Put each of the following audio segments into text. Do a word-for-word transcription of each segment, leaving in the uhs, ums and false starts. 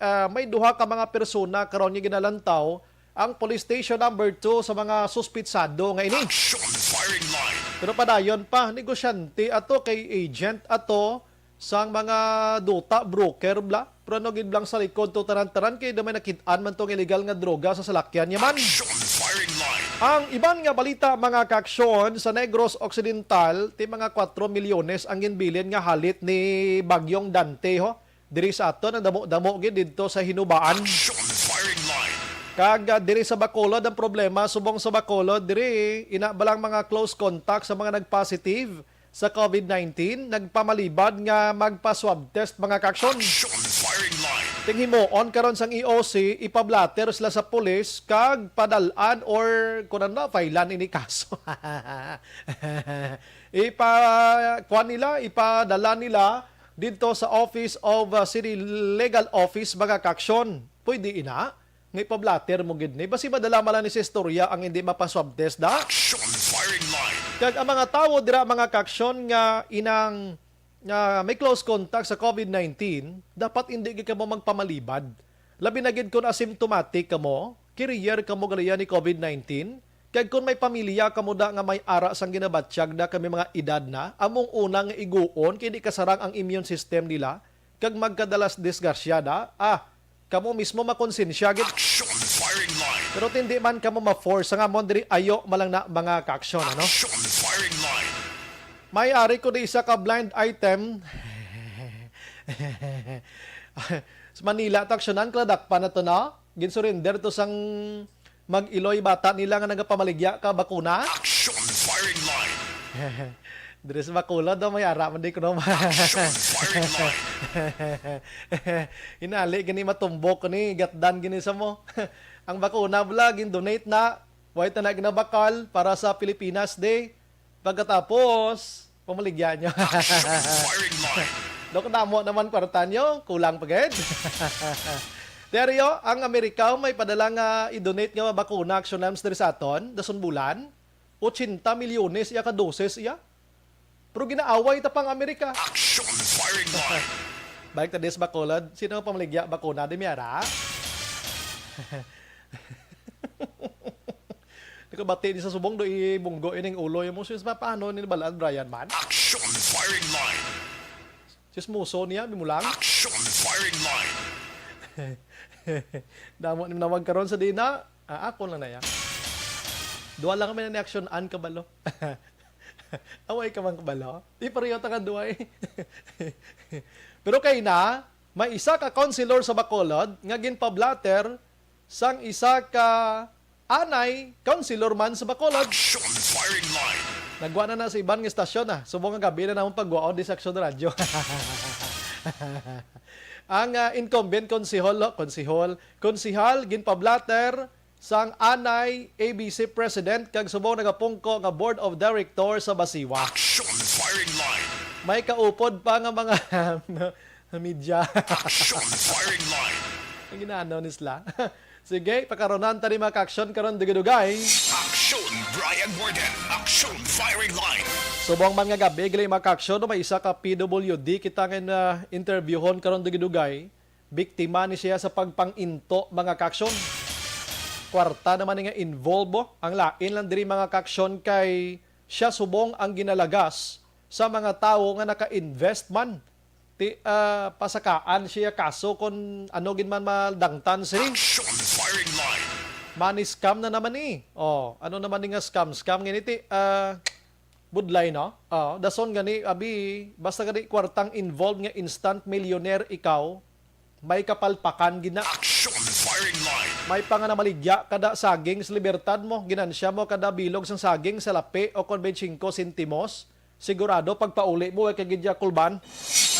ah, may duha ka mga persona karon nga ginalantaw ang police station number two sa mga suspitsado nga ini. Action firing line. Pero padayon pa, negosyante ato kay agent ato sang mga duta, broker bla. Pero ano gid lang sa likod to tanan-tanan kay damay nakit-an man tong illegal nga droga sa salakyan niya man. Action firing line. Ang iban nga balita, mga kaaksyon, sa Negros Occidental, ti mga kwatro milyones ang ginbilin nga halit ni Bagyong Dante, ho. Diri sa aton, ang damo-damo gid didto sa Hinubaan. Action firing line. Kag, ah, diri sa Bacolod, ang problema, subong sa Bacolod, diri, ina ba lang mga close contact sa mga nag-positive sa covid nineteen, nagpamalibad nga magpa-swab test, mga kaaksyon. Action firing line. Ting himuon karon sang E O C, ipa-blotter sila sa pulis kag padal-an or kung ano, file-an ini kaso. Ipa-, kuan nila, ipadala nila didto sa Office of, uh, City Legal Office, mga kaaksyon. Pwede ina nga ipa-blotter mo gid ni. Basi madala man lang ni sa istorya ang hindi mapa-swab test, da? Action firing line. Kag ang mga tawo dira, mga kaaksyon, nga inang, nga may close contact sa covid nineteen, dapat hindi gid kamo magpamalibad. Labi na gid kung asymptomatic kamo, carrier kamo gali ni covid nineteen, kag kung may pamilya kamo da nga may ara sang ginabatyag na kami mga edad na, among una nga iguon kay di kasarang ang immune system nila, kag magkadalas disgrasya da. Ah, kamo mismo makonsensya gid. Action firing line. Pero hindi man kamo ma-force. Ang amon diri, ayo man lang na, mga kaaksyon, ano? Action firing line. May ari ko di isa ka blind item. Sa Manila to aksyonan, kaladakpan na to, no? Ginsurrender to sang mag-iloy bata nila nga nagapamaligya ka bakuna. Action firing line. Diri sa Bacolod daw, may ara man di kuno. Action firing line. Inali gani matumbok ni gatdan gini sa mo. Ang bakuna bala gin-donate na, way ta na ginabakal para sa Pilipinas Day. Pagkatapos, pamaligya nyo. Action firing line. Dok, damo naman kwarta nyo, kulang pa gid. Teryo, ang Amerika may padala nga i-donate nga bakuna, action arms diri sa aton, dason bulan. Ochenta milyones iya ka doses iya. Pero ginaaway ta pang Amerika. Action firing line. Balik ta dis Bacolod. Sino ang pamaligya bakuna di, Miara? Nakabati ni sa subong do ibunggo ining ulo mo. Sus, pa-, paano ni balaan, Brian, man? Action firing line. Chismoso niya, bimulang. Action firing line. Damo ni nawag karon sa dina. Ah, ako lang na ya. Duha lang kami na ni action an kabalo. Away ka man kabalo. Di pareho ta ka duha eh. Pero kay na, may isa ka councilor sa Bacolod nga ginpablatter sang isa ka anay councilor man sa Bacolod. Action firing line. Nagwa na na sa iban nga istasyon, ah. Subong nga gabi na namang pagwaon di sa Action Radyo. Ang, ah, incumbent konsehol, konsehol, konsehal ginpablatter sang anay A B C President kag subong nagapungko nga Board of Director sa Basiwa. Action firing line. May kaupod pa nga mga media. Action firing line. Ang ginano ni sila. Sige, pakaronan ta ni mga ka-action karon dugay-dugay. Action, Brian Warden. Action firing line. Subong man nga gabi, gali mga ka-action, no, may isa ka P W D kita nga na interviewhon karon dugay-dugay. Biktima ni siya sa pagpang-into, mga ka-action. Kwarta naman ni nga involved, oh. Ang lain lang diri, mga ka-action, kay siya subong ang ginalagas sa mga tawo nga naka-invest man. Ti, ah, pasakaan siya kaso kon ano gid man madangtan sini. Action firing line. Money scam na naman ni. Oh, ano naman ni nga scam? Scam gani ti, ah, budlay, no? Oh, dason gani, abi, basta gani kwartang involved nga instant millionaire ikaw, may kapalpakan gid na. Action firing line. May pa nga namaligya kada saging sa libertad mo, ginansya mo kada bilog sang saging sa lapi o kon twenty-five sentimos. Sigurado pagpauli mo, way ka gid ya kulban.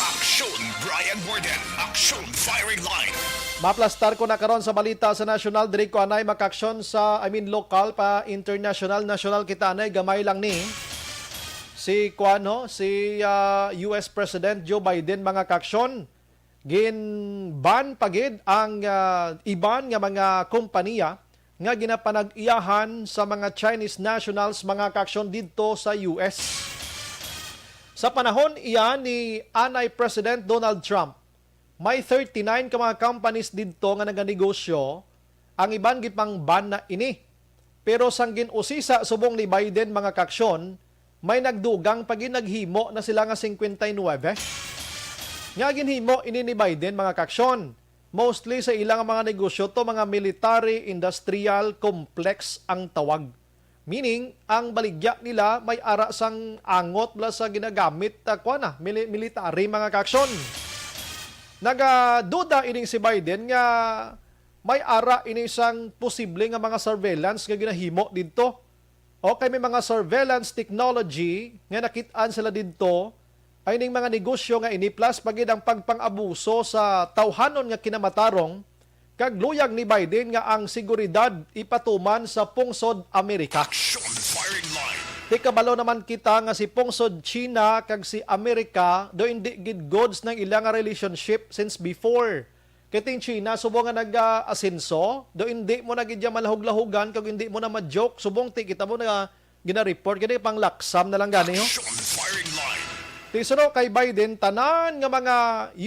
Action, Brian Warden. Action firing line. Maplastar ko na karon sa balita sa nasyonal, diri ko anay makaaksyon sa, I mean, lokal pa international, nasyonal kita anay, gamay lang ni. Si kuan, ho, si, ah, U S President Joe Biden, mga kaaksyon, gin-ban pa gid ang, ah, iban nga mga kompanya nga ginapanag-iyahan sa mga Chinese nationals, mga kaaksyon, didto sa U S. Sa panahon iya ni anay President Donald Trump, May thirty-nine ka mga companies didto nga naganegosyo, ang iban gipang-ban na ini. Pero sang gin-usisa subong ni Biden, mga kaaksyon, may nagdugang pa gid naghimo na sila nga singkwenta y nuebe. Nga ginhimo ini ni Biden, mga kaaksyon, mostly sa ilang mga negosyo to, mga military industrial complex ang tawag. Meaning, ang baligya nila may ara sang angot bala sa ginagamit, ah, kuwan na, mili-, military, mga kaaksyon. Nagaduda ining si Biden nga may ara ini sang posible nga mga surveillance nga ginahimo didto. Okay, may mga surveillance technology nga nakit-an sila didto, ay ning mga negosyo nga ini, plus pa gid ang pagpang-abuso sa tawhanon nga kinamatarong, kag luyag ni Biden nga ang seguridad ipatuman sa pungsod Amerika. Action firing line. Di kabalo naman kita nga si pungsod China kag si Amerika do hindi gid goods nang ila nga relationship since before. Kay ting China, subong nga nag-asenso, do hindi mo na gid ya malahog-lahogan kag hindi mo na ma-joke, subong ti kita mo na gina-report, kini pang laksam na lang gani, ho? Action firing line. Ti suno kay Biden, tanan nga mga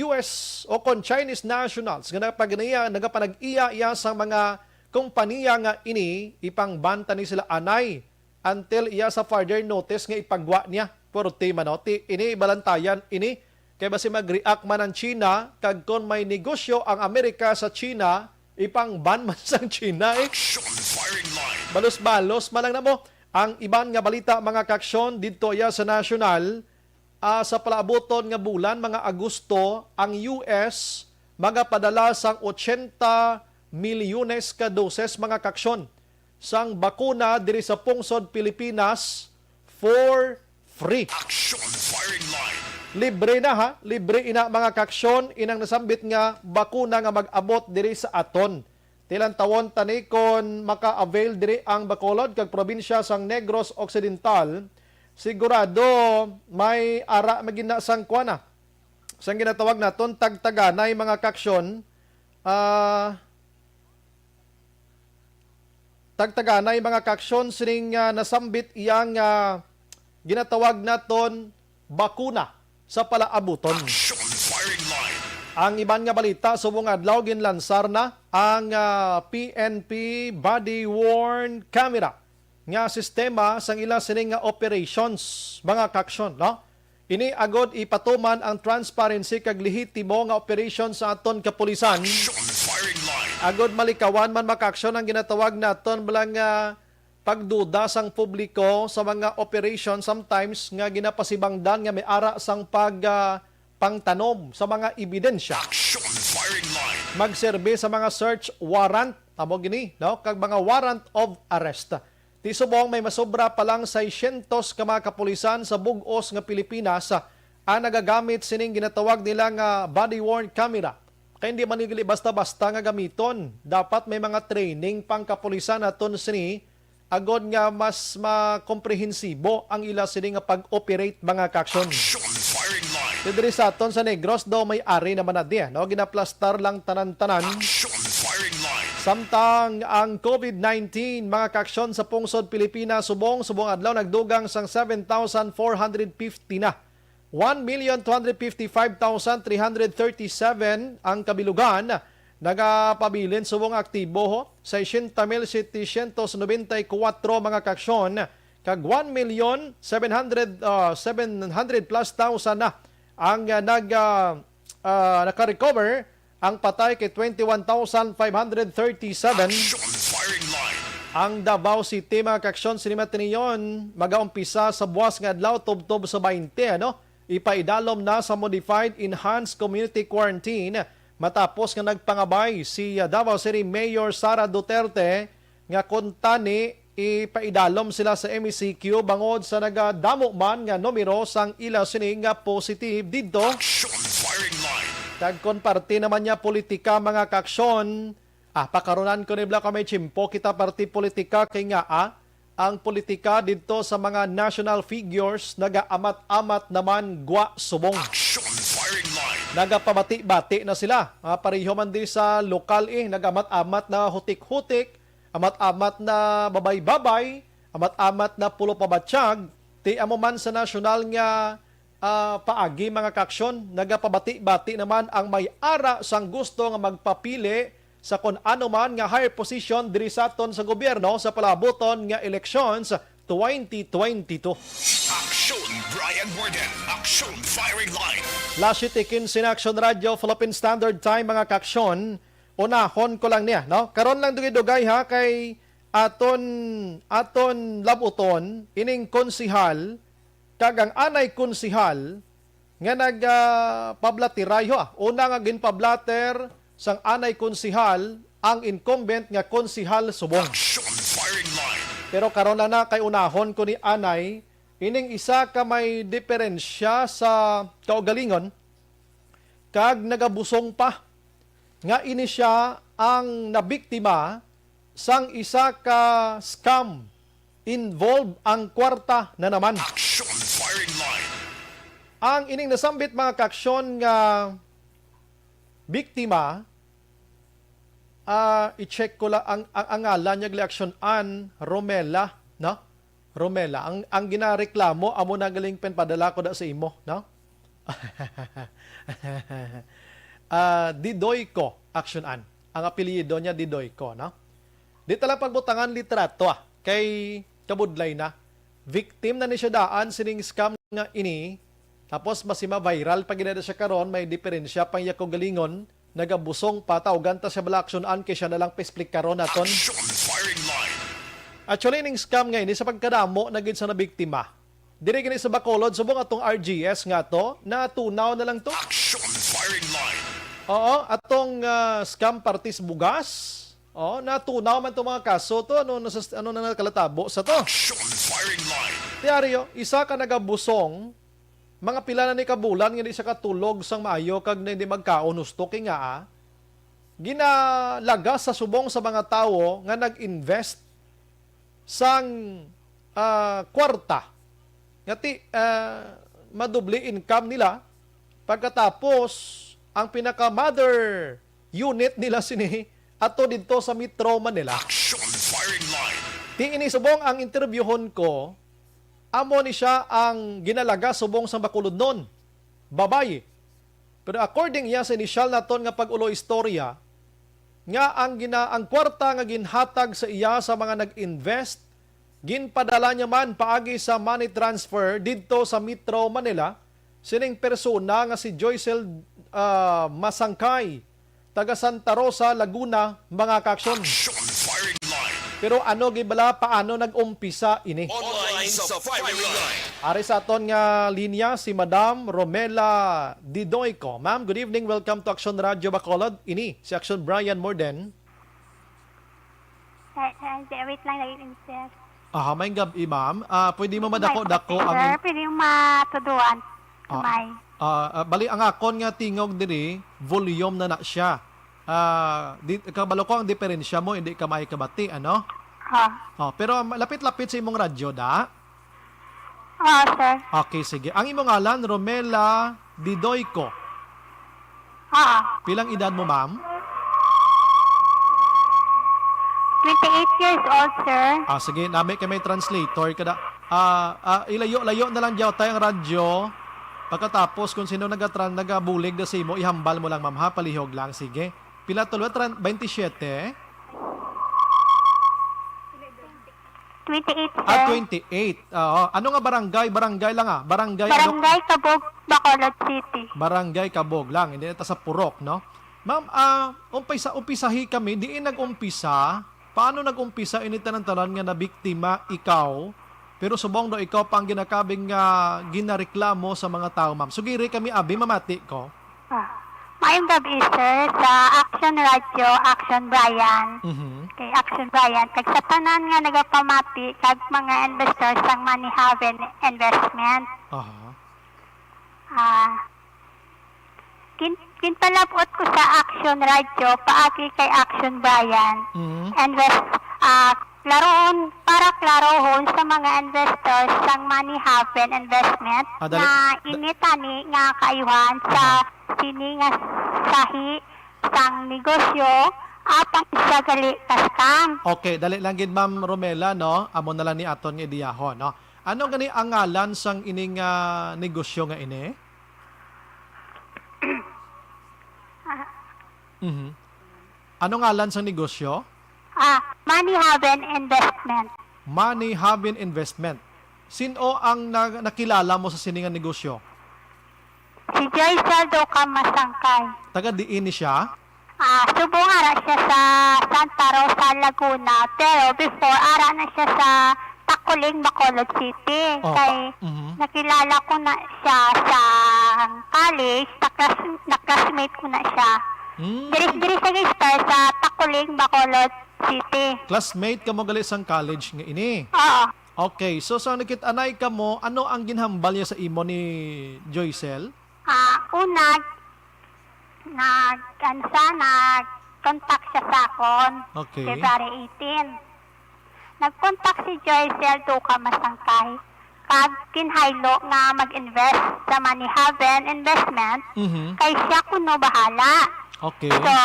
U S o kon Chinese nationals nga nagapagniya, nagapanag-iya iya sa mga kompanya nga ini, ipang-ban ta ni sila anay until iya sa further notice nga ipagwa niya. Purti man, no? Ti, ini balantayan ini. Kay basi mag-react man ang China, kag kon may negosyo ang Amerika sa China, ipang-ban man sang China, eh. Action firing line. Balos-balos man lang na mo. Ang iban nga balita, mga kaaksyon, didto iya sa nasyonal, ah, sa palaabuton nga bulan, mga Agosto, ang U S magapadala sang ochenta milyones ka doses, mga kaaksyon, sang bakuna diri sa pungsod Pilipinas for free. Action firing line. Libre na, ha? Libre ina, mga kaaksyon, inang nasambit nga bakuna nga mag-abot diri sa aton. Tilantawon ta ni kon maka-avail diri ang Bacolod kag probinsya sang Negros Occidental. Sigurado may ara magina sang kuana, sang ginatawag naton tagtaganay, mga kaaksyon. Ah, tagtaganay, mga kaaksyon, sining, ah, nasambit iyang, ah, ginatawag naton bakuna sa palaabuton. Action firing line. Ang iban nga balita, subong adlaw ginlansar na ang, ah, P N P body-worn camera nga sistema sang ila sini nga operations, mga kaaksyon, no? Ini agod ipatuman ang transparency kag lehitimo nga operasyon sa aton kapulisan. Action firing line. Agod malikawan man, mga kaaksyon, ang ginatawag naton bala nga pagduda sang publiko sa mga operation sometimes nga ginapasibangdan nga may ara sang pag, ah, pangtanom sa mga ebidensya. Action firing line. Magserbi sa mga search warrant, amo gini, no, kag mga warrant of arrest. Ti subong may masobra pa lang seiscientos ka mga kapulisan sa bug-os nga Pilipinas ang nagagamit sining ginatawag nila nga body-worn camera. Kay hindi man ini basta-basta nga gamiton. Dapat may mga training pang kapulisan naton sini agod nga mas makomprehensibo ang ila sini nga pag-operate, mga kaaksyon. Action firing line. Diri sa aton sa Negros daw may ari naman na di, no? Ginaplastar lang tanan-tanan. Action firing line. Samtang ang COVID nineteen, mga kaaksyon, sa pungsod Pilipinas, subong, subong adlaw nagdugang sang seven thousand four hundred fifty na. One million two hundred fifty-five thousand three hundred thirty-seven ang kabilugan. Nagapabilin subong aktibo, ho, sesenta mil setecientos noventa y cuatro mga kaaksyon, kag one million seven hundred, ah, seven hundred plus thousand na ang, ah, nag, ah, ah, naka-recover. Ang patay kay twenty-one thousand five hundred thirty-seven. Action firing line. Ang Davao City, mga kaaksyon, sini matiniyon, magaumpisa sa buwas nga adlaw tubtob sa baynte, ano? Ipaidalom na sa modified enhanced community quarantine matapos nga nagpangabay si, ah, Davao City Mayor Sara Duterte nga kuntani ipaidalom sila sa M E C Q bangod sa nagadamo man nga numero sang ila sini nga positive didto. Action firing line. Kag kon parte naman niya politika, mga kaaksyon, ah, pakarunan ko ni bala ka may tiyempo kita parte politika kay nga, ah, ang politika didto sa mga national figures nagaamat-amat naman gwa subong. Action firing line. Nagapabati-bati na sila. Ah, pareho man di sa lokal, eh, nagamat-amat na hutik-hutik, amat-amat na babay-babay, amat-amat na pulo pabatyag, ti amo man sa nasyonal nga, ah, paagi, mga kaaksyon, nagapabati-bati naman ang may ara sang gusto nga magpapili sa kon ano man nga higher position diri sa aton sa gobyerno sa palabuton nga elections twenty twenty-two. Aksyon Brian Warden, Aksyon Firing Line. Las siete quince na Aksyon Radyo, Philippine Standard Time, mga kaaksyon. Unahon ko lang niya, no? Karon lang dugay-dugay, ha, kay aton, aton labuton ining konsihal kag ang anay konsihal nga nag, ah, pablateray, ha. Una nga ginpablater sang anay konsihal ang incumbent nga konsihal subong. Action Firing Line. Pero karon lang na kay unahon ko ni anay ining isa ka may diferensya sa kaugalingon kag nagabusong pa nga ini sia ang nabiktima sang isa ka scam. Involved ang kwarta na naman. Action Firing Line. Ang ining nasambit, mga kaaksyon, nga biktima, ah, i-check ko lang ang, ang, ang ngalan niya, gali, Action Ann Romela, no? Romela, ang, ang ginareklamo, amo na galing pen padala ko da sa imo, no? Ah, Didoyco, Action Ann. Ang apelyido niya, Didoyco, no? Di ta lang pagbutangan litrato, ah, kay kabudlay na. Victim na ni siya daan sining scam nga ini. Tapos, mas ma-viral pa gid na siya karon, may diferensya pang iya kaugalingon, nagabusong pa, tawgan ta siya bala Action Ann kay siya na lang pa-explic karon naton. Action Firing Line. Actually, ning scam nga ini sa pagkadamo na gid sa nabiktima. Diri gini sa Bacolod, subong atong R G S nga to, natunaw na lang to. Action Firing Line. Oo, atong, ah, scam partis bugas. Oo, natunaw man tong mga kaso to. Ano na sa, ano na nakalatabo sa to? Action Firing Line. Diaryo, isa ka nagabusong, mga pila na ni kabulan nga di siya katulog sang maayo kag na hindi magkaon husto kay nga, ah, ginalagas sa subong sa mga tawo nga nag-invest sang, ah, kwarta nga ti, ah, madubli income nila. Pagkatapos, ang pinaka-mother unit nila sini ato didto sa Metro Manila. Action Firing Line. Ti ini subong ang interbyuhon ko, amo ni siya ang ginalaga subong sang Bacolodnon. Babayi. Pero according iya sa inisyal naton nga pag-ulo istorya, nga ang gina-, ang kwarta nga ginhatag sa iya sa mga nag-invest, ginpadala niya man paagi sa money transfer didto sa Metro Manila sining persona nga si Joycel, ah, Masangkay, taga Santa Rosa, Laguna, mga kaaksyon. Action Firing Line. Pero ano gid bala, paano nag-umpisa ini? Online sa Firing Line. Ari sa aton nga linya si Madam Romela Didoyco. Ma'am, good evening. Welcome to Action Radio Bacolod. Ini si Action Brian Morden. Eh, eh, wait lang, lagi, sir. Aha, may gab-i, ma'am. Ah, pwede mo May madako-dako pwede, ang sir. Pwede mo matuduan. Ah, May. Ah, ah, bali, ang akon nga tingog diri, volume na na siya. Ah, di, kabalo ko ang diferensya mo, hindi ka may kabati, ano? Ah. Oh, pero ma-, lapit-lapit sa imong radyo, da? Oo, sir. Okay, sige. Ang imong ngalan, Romela Didoyco. Oo. Pilang edad mo, ma'am? Twenty-eight years old, sir. Ah, sige, nami kay may translator ka da. Ah, ah, ilayo-layo na lang diyaw tay ang radyo. Pagkatapos, kung sino nagatran-, nagabulig na sa imo, ihambal mo lang, ma'am, ha? Palihog lang, sige. Pila tulo? Tran-, twenty-siete? Twenty-eight, Ah, sir. Twenty-eight. Oo. Ano nga barangay? Barangay lang, ah. Barangay, ano? Barangay Cabog, Bacolod City. Barangay Cabog lang. Hindi na ta sa Purok, no? Ma'am, ah, umpisa, umpisahi kami. Diin nag-umpisa? Paano nag-umpisa ini tanan-tanan nga nabiktima ikaw? Pero subong daw ikaw pa ang ginakabig nga ginareklamo sa mga tao, ma'am. Sugiri kami, abi, mamati ko. Ah, maayong gabi, sir, sa Action Radio, Action Brian. Mhm. Kay Action Brian, kag sa tanan nga nagapamati kag mga investors sang Money Haven Investment. Aha. Ah, gin-, ginpalab-ot ko sa Action Radio, paagi kay Action Brian. Mhm. Invest, ah, Klarohon, para klarohon sa mga investors sang Money Haven Investment Ah, dali, nga da- ini tani nga kaayuhan sa Aha. sini nga sahi sang negosyo, apang siya gali ka scam. Okay, dali lang gid, Ma'am Romela, no? Amo na lang ni aton nga idiyahon, no? Ano gani ang ngalan sang ining, ah, negosyo nga ini? Ah. Mhm. Ano ngalan sang negosyo? Ah, Money Haven Investment. Money Haven Investment. Sin-o ang na-, nakilala mo sa sini nga negosyo? Si Joycel Duca Masangkay. Taga diin ni siya? Ah, subong ara siya sa Santa Rosa, Laguna, pero before ara na siya sa Taculing, Bacolod City. Oh, kay pa-, mhm. Nakilala ko na siya sa college, na-class-, na-classmate ko na siya. Hmm. Diri, diri siya nag-start sa Taculing, Bacolod City. Classmate kamo gali sang college nga ini? Oo. Okay, so sa nakit-anay kamo, ano ang ginhambal niya sa imo ni Joycel? Ah, una, nag-, ano siya, nag-contact siya sa akon, Okay. February eighteen. Nag-contact si Joycel Duca Masangkay, kag ginhaylo nga mag-invest sa Money Haven Investment, Mhm. kay siya kuno bahala. Okay. So,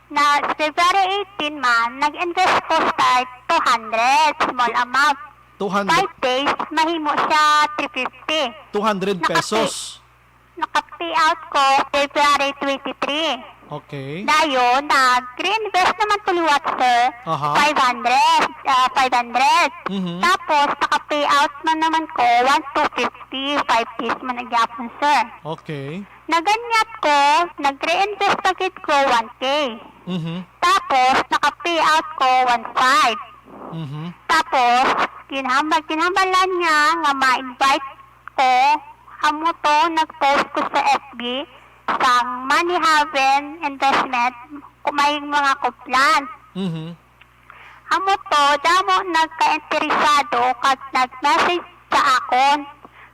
na February eighteen man, nag-invest ko start two hundred, small amount. Two hundred. Five days, mahimo siya three fifty. Two hundred Naka-pay-, pesos. naka-pay out ko February twenty-three. Okay. Dayon, nag-reinvest naman ko liwat, sir. Aha. Five hundred, ah, five hundred. Mhm. Tapos, naka-pay out man naman ko one two fifty, five days man na gyapon, sir. Okay. Naganyat ko, nag-reinvest pa gid ko one K. Mhm. Tapos, naka-pay out ko one five. Mhm. Tapos, ginhambal, ginhambalan niya nga ma-invite ko, amo to, nag-post ko sa F B sang Money Haven Investment, kung may mga kuplan. Mhm. Amo to, damo nagkainteresado kag nag-message sa akon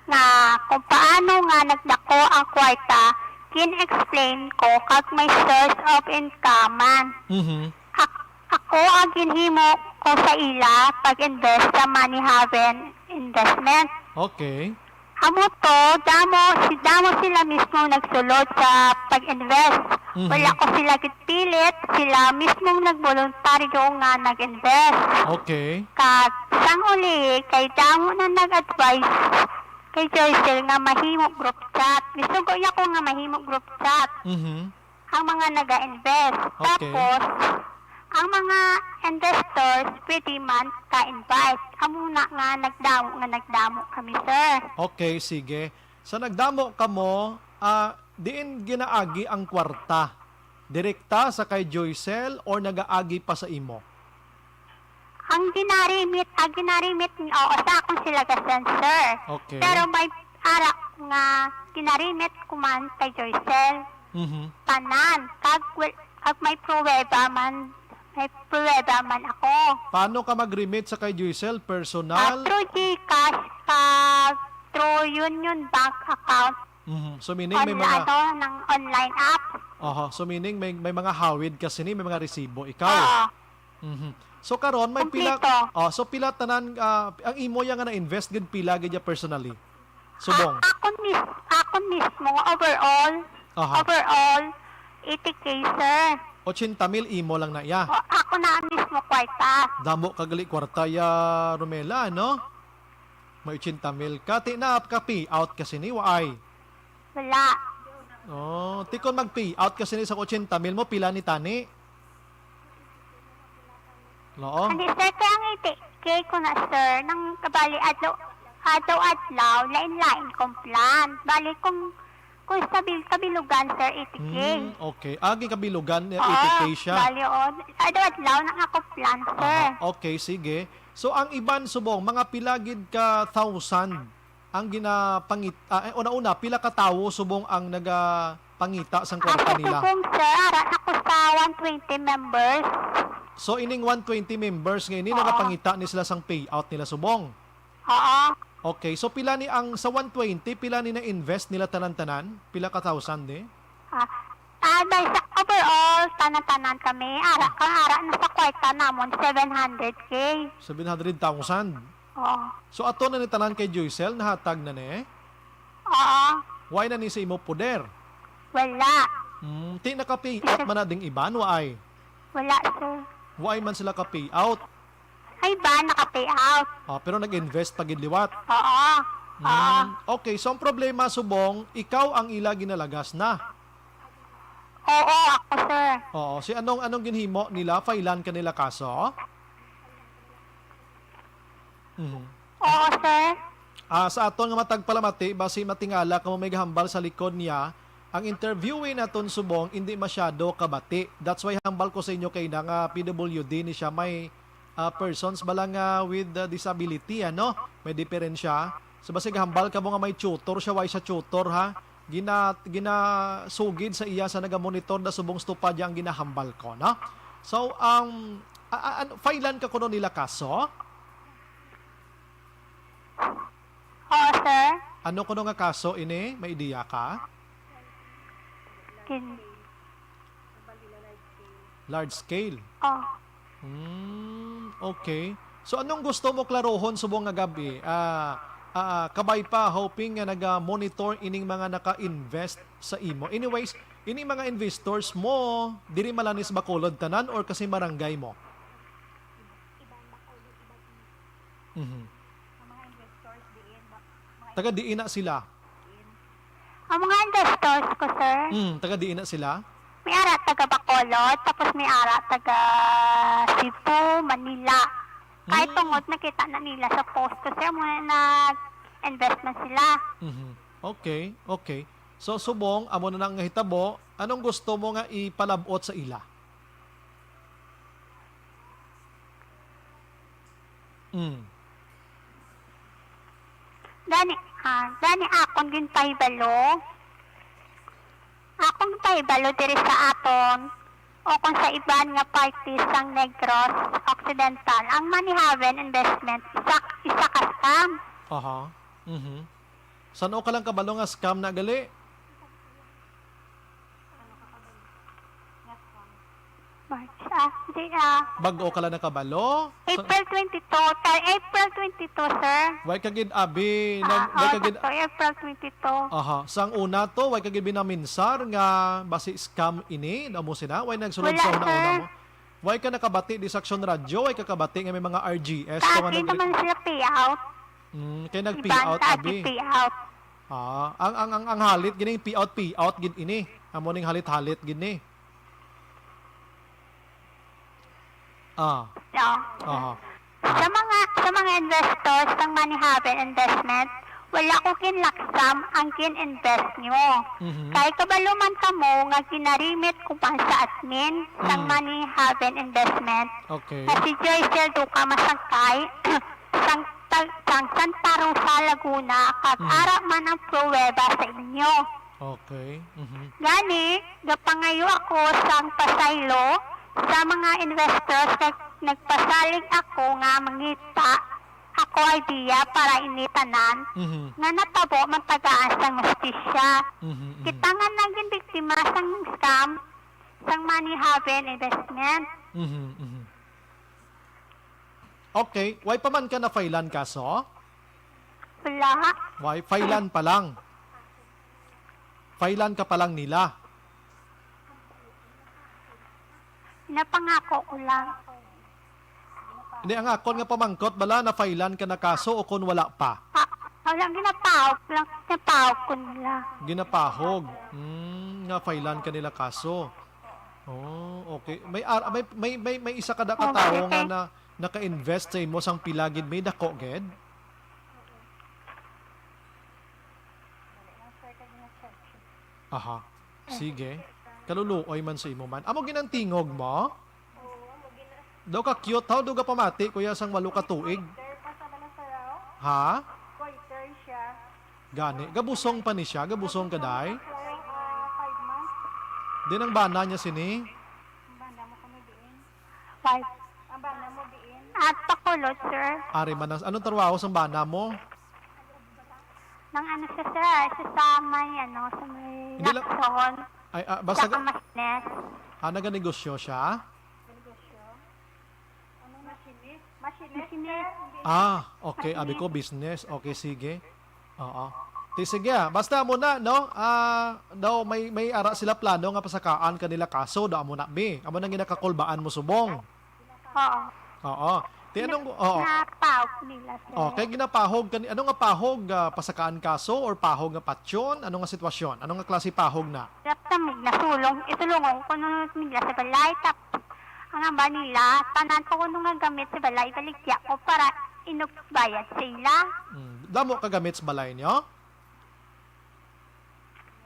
nga kung paano nga nagdako ang kwarta, gin-explain ko kag may source of income man. Mhm. Ak-, ako ang ginhimo ko sa ila pag-invest sa Money Haven Investment. Okay. Amo to, damo, si, damo sila mismo nagsulod sa pag-invest. Mhm. Wala ko sila gitpilit, sila mismong nagboluntaryo nga nag-invest. Okay. Kag sang uli, kay damo na nag-advise kay Joycel nga mahimo group chat. Gisugo niya ko nga mahimo group chat. Mhm. Ang mga naga-invest. Okay. Tapos, ang mga investors, pwede man ka-invite. Amo na nga nagdamo, nga nagdamo kami, sir. Okay, sige. Sa nagdamo kamo, ah, diin ginaagi ang kwarta? Direkta sa kay Joycel or nagaagi pa sa imo? Ang ginarimit, ang ginarimit, oo, sa akon sila ga-send, sir. Okay. Pero may ara nga ginarimit ko man kay Joycel. Mhm. Tanan. Kag, well, kag may pruweba man, may pruweba man ako. Paano ka mag-remit sa kay Joycel? Ah, personal? Through GCash, kag through Union Bank account. Mhm. So, meaning may Onla-, mga ano, ng online app. Aha. So, meaning may, may mga hawid ka sini, may mga resibo ikaw. Oo. Mhm. So, karon may pila, Kompleto. Oh, so pila tanan, ah, ang imo ya nga na-invest gid, pila gid ya personally? Subong. A-, ako mis-, ako mismo, overall, Aha. overall, eighty K, sir. Ochenta mil imo lang na ya? O, ako na mismo kwarta. Damo ka gali kwarta ya, Romela, no? May ochenta mil ka. Ti na ka-pay out ka sini, waay? Wala. Oh, ti kon mag-pay out ka sini sa ochenta mil mo, pila ni tani? Loo. Hindi, sir, kaya ang eighty K ko na, sir, nang kabali adlaw, adlaw-adlaw, lain-lain kong plan. Bali, kung, kung sa bil-, kabilugan, sir, eighty K. Hmm, okay. Agi kabilugan, eh, Oo, eighty K siya. Bali, oo. Adlaw-adlaw nang ako plan, sir. Aha, okay, sige. So, ang iban subong, mga pila gid ka thousand ang ginapangit-, ah, eh, una-una, pila ka tawo subong ang nagapangita sang kwarta Ako nila? Subong, sir, ara na ko sa one twenty members. So, ining one twenty members nga ini, Oo. nagapangita ni sila sang payout nila subong? Oo. Okay, so pila ni ang, sa one twenty, pila ni na-invest nila tanan-tanan? Pila ka thousand ni? Ah, ah, dahil sa overall, tanan-tanan kami, ara Ah. ka, ara na sa kwarta namon, seven hundred K. Seven hundred thousand? Oo. So, ato na ni tanan kay Joycel, nahatag na ni? Oo. Why na ni sa imo poder? Wala. Hmm, ti naka-pay out man na ding iban, waay? Wala, sir. Waay man sila ka-pay out? May iba naka-pay out. Ah, pero nag-invest pa gid liwat. Oo. Oo. Mm, okay, so ang problema, subong, ikaw ang ila ginalagas na. Oo, ako, sir. Oo, si anong, anong ginhimo nila? Failan ka nila kaso? Mhm. Oo, sir. Ah, sa aton nga matag palamati, basi matingala kamo may gahambal sa likod niya, ang interviewee naton subong indi masyado kabati. That's why hambal ko sa inyo kay na nga P W D ni siya, may, ah, persons bala nga with, ah, disability, ano? May diferensya. So, basi gahambal kamo nga may tutor siya, way siya tutor, ha? Gina-, ginasugid sa iya sa nagamonitor na subong stupa diya ang ginahambal ko, no? So, um, a-, a-, ano, failan ka kuno nila kaso? Oo, sir. Ano kuno nga kaso ini? May ideya ka? Kin- Large scale. Oh. Hmm, okay. So, anong gusto mo klarohon subong nga gab-i? Ah, ah, ah, kabay pa, hoping nga naga-monitor ining mga naka-invest sa imo. Anyways, ining mga investors mo, diri man lang ni sa Bacolod tanan or kasi barangay mo? Mhm. Taga diin na sila? Ang mga investors ko, sir, Mm, taga diin na sila? May ara taga Bacolod, tapos may ara taga Cebu, Manila. Kahit Mm. tungod nakita na nila sa post ko, sir, muna nag-investment sila. Mhm. Okay, okay. So, subong, amo na nang hitabo, anong gusto mo nga ipalab-ot sa ila? Mm. Gani, ah, gani akon ginpahibalo. Akon ginpahibalo diri sa aton o kung sa iban nga parte sang Negros Occidental, ang Money Haven Investment isa, isa ka scam. Aha. Mhm. San-o ka lang kabalo nga scam na gali? March, ah, di, ah. Bag-o ka lang nakabalo? Sa April twenty-two, ta-, April twenty-two, sir. Way ka gid abi, Ah, nag-, way oo, ka gid sakto, April twenty-two. Aha, sang una to, way ka gid binaminsar nga basi scam ini, amo sina, way nagsulod Wala, sa una-una sir. mo. Way ka nakabati di sa Aksyon Radyo, way ka kabati nga may mga R G S to nga Sabi nag- naman sila payout. Mm, kay Iban nag-payout, sa abi. Payout. Ah, ang, ang, ang, ang halit gini, payout, payout gid ini. Amo ning halit-halit gid ni. Ah. No. Aha. Sa mga, sa mga investors sang Money Haven Investment, wala ko kinlaksam ang gin-invest nyo. Mhm. Kay kabalo man kamo nga ginarimit ko pa sa admin sang Mm. Money Haven Investment Okay. nga si Joyce Duca Masangkay sang, tag-, sang Santa Rosa, Laguna, kag Mm. ara man ang pruweba sa inyo. Okay. Mhm. Gani, gapangayo ako sang pasaylo sa mga investors kag nagpasalig ako nga mangita ako idea para ini tanan Mhm. nga natabo man tagaan sang hustisya. Mhm, mhm. Kita nga naging biktima sang scam sang Money Haven Investment. Mhm, mhm. Okay, way pa man ka na-filean kaso? Wala. Way, filean pa lang. Filean ka pa lang nila. Napangako ko lang. Hindi, ang akon nga pamangkot, bala, na-filean ka na kaso o kung wala pa? Ah, wala, ginapahog lang, ginapahog ko nila. Ginapahog. Hmm, nga filean ka nila kaso. Oh, okay. May ar-, may, may, may, may isa ka da ka Oh, tawo nga sige. na naka-invest sa imo sang pila gid, may dako gid? Aha. Sige. Kaluluoy man sa imo man. Amo gid ang tingog mo? Daw ka cute, how do ka pamati, kuya, sang walo ka tuig? Ha? Gani, gabusong pa ni siya, gabusong ka, day? Din ang bana niya sini? Five. At Bacolod, sir. Ari man ang, anong trabaho sang bana mo? Nang ano siya, sir? Siya sa may, ano, sa may Hindi lang Lacson. Ay, ah, basta Sa ga- Camasnes. Ah, naganegosyo siya? Machinist. Machinist. Ah, okay. Abi ko, business. Okay, sige. Oo. Ti, sige, ah. Basta mo na, no? Ah, daw may, may ara sila plano nga pasakaan kanila kaso, daw amo na, bi. Amo nang ginakakulbaan mo subong. Oo. Oo. Ti, anong, oo. Napahog nila, sir. Oh, kay ginapahog kani, ano nga pahog, ah, pasakaan kaso or pahog nga patyon? Ano nga sitwasyon? Ano nga klase pahog na? Dapat sa mig nasulong, isulungon ko kuno nila sa balay. Tapos, ang amba nila, tanan ko kuno nga gamit sa balay, baligya ko para inugbayad sa ila. Mm, damo ka gamit sa balay nyo?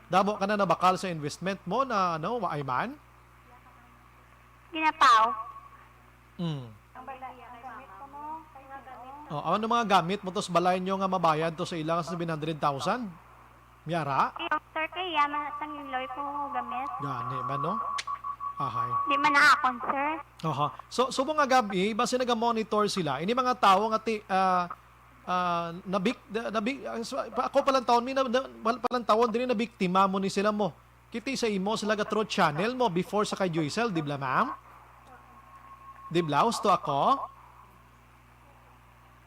Damo ka na nabakal sa investment mo na, ano, waay man? Ginapaw. Mm. Oh, ano mga gamit mo to sa balay nyo nga mabayad to sa ilang sa seven hundred thousand? Miyara? Yung sir, kaya man sang iloy ko gamit. Gani man, no? Ahay. Di man na akon, sir. Aha. So, subong nga gabi, basi naga-monitor sila. Ini mga tawo nga ti, ah, ah, nabik-, na-, nabi-, ah, so, pa-, ako palang taon, mi na, na, pal-, palang taon, diri na biktima mo ni sila mo. Kiti sa imo, sila ga through channel mo before sa kay Joycel, di bla, ma'am? Di bla, husto ako?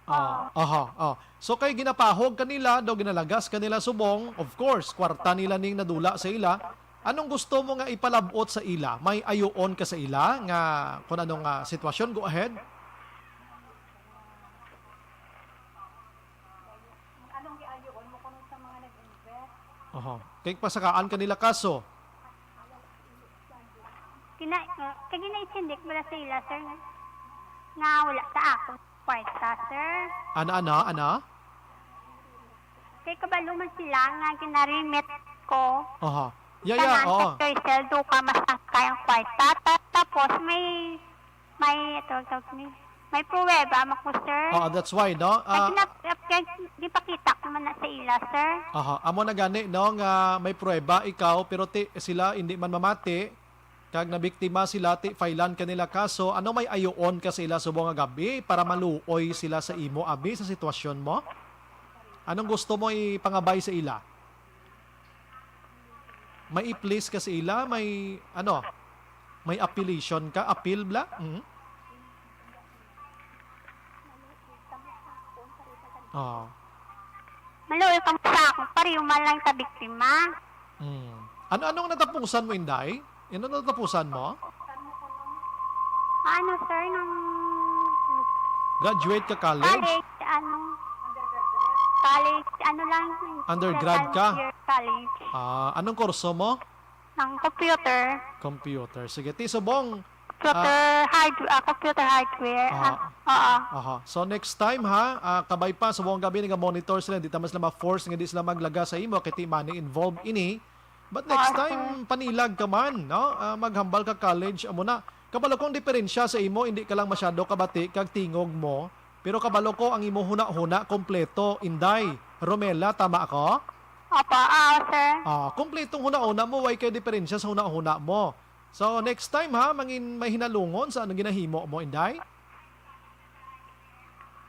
Ah, aha, ah. So, kay ginapahog kanila, daw ginalagas kanila subong, of course, kwarta nila ning nadula sa ila. Anong gusto mo nga ipalab-ot sa ila? May ayuon ka sa ila nga kung anong, ah, sitwasyon? Go ahead. Anong giayuon mo kuno sa mga nag-invest? Oho. Kay pasakaan kanila kaso? Kina-, kay ginaisindik bala sa ila, sir, nga, nga wala sa akon kwarta, sir. Ano, ano, ano? Kay kabalo man sila nga ginaremit ko. Oho. Yeah, yeah, oo. Tanan sa Joycel, do ka masangkay ang kwarta. Ta-, tapos may, may, ito, tawag ni, may pruweba man ko, sir. Oo, that's why, no? Kay Ah, gina-, kay gipakita ko man na sa ila, sir. Aha, amo na gani, no, nga may pruweba ikaw, pero ti, sila hindi man mamati, kag nabiktima sila, ti, failan ka nila kaso, ano may ayuon ka sa ila subong nga gabi para maluoy sila sa imo, abi, sa sitwasyon mo? Anong gusto mo ipangabay sa ila? May i-please ka sa ila? May, ano, may appealation ka? Appeal, bla? Mm. Oo. Maluoy kamo sa akon, pareho man lang ta biktima. Mm. Ano, anong natapusan mo, Inday? Ano natapusan mo? Ano, sir, nang Graduate ka college? College, ano, college, ano lang, Undergrad second ka? Year college. Ah, anong kurso mo? Ang computer. Computer. Sige, ti subong. Computer Ah. hard-, ah, computer hardware. Ah. Ah, oo. Aha. So next time ha, ah, kabay pa, subong gabi nga monitor sila, di ta man sila ma-force nga di sila maglaga sa imo kay ti money involved ini. But next Ah, time, sir. panilag ka man, no? Ah, maghambal ka college, amo na. Kabalo kong diferensya sa imo, hindi ka lang masyado kabati kag tingog mo, pero kabalo ko ang imo huna-huna kompleto, Inday. Romela, tama ako? Opo, oo, sir. Ah, kompletong huna-huna mo, way kay diferensya sa huna-huna mo. So, next time ha, mangin may hinalungon sa anong ginahimo mo, Inday?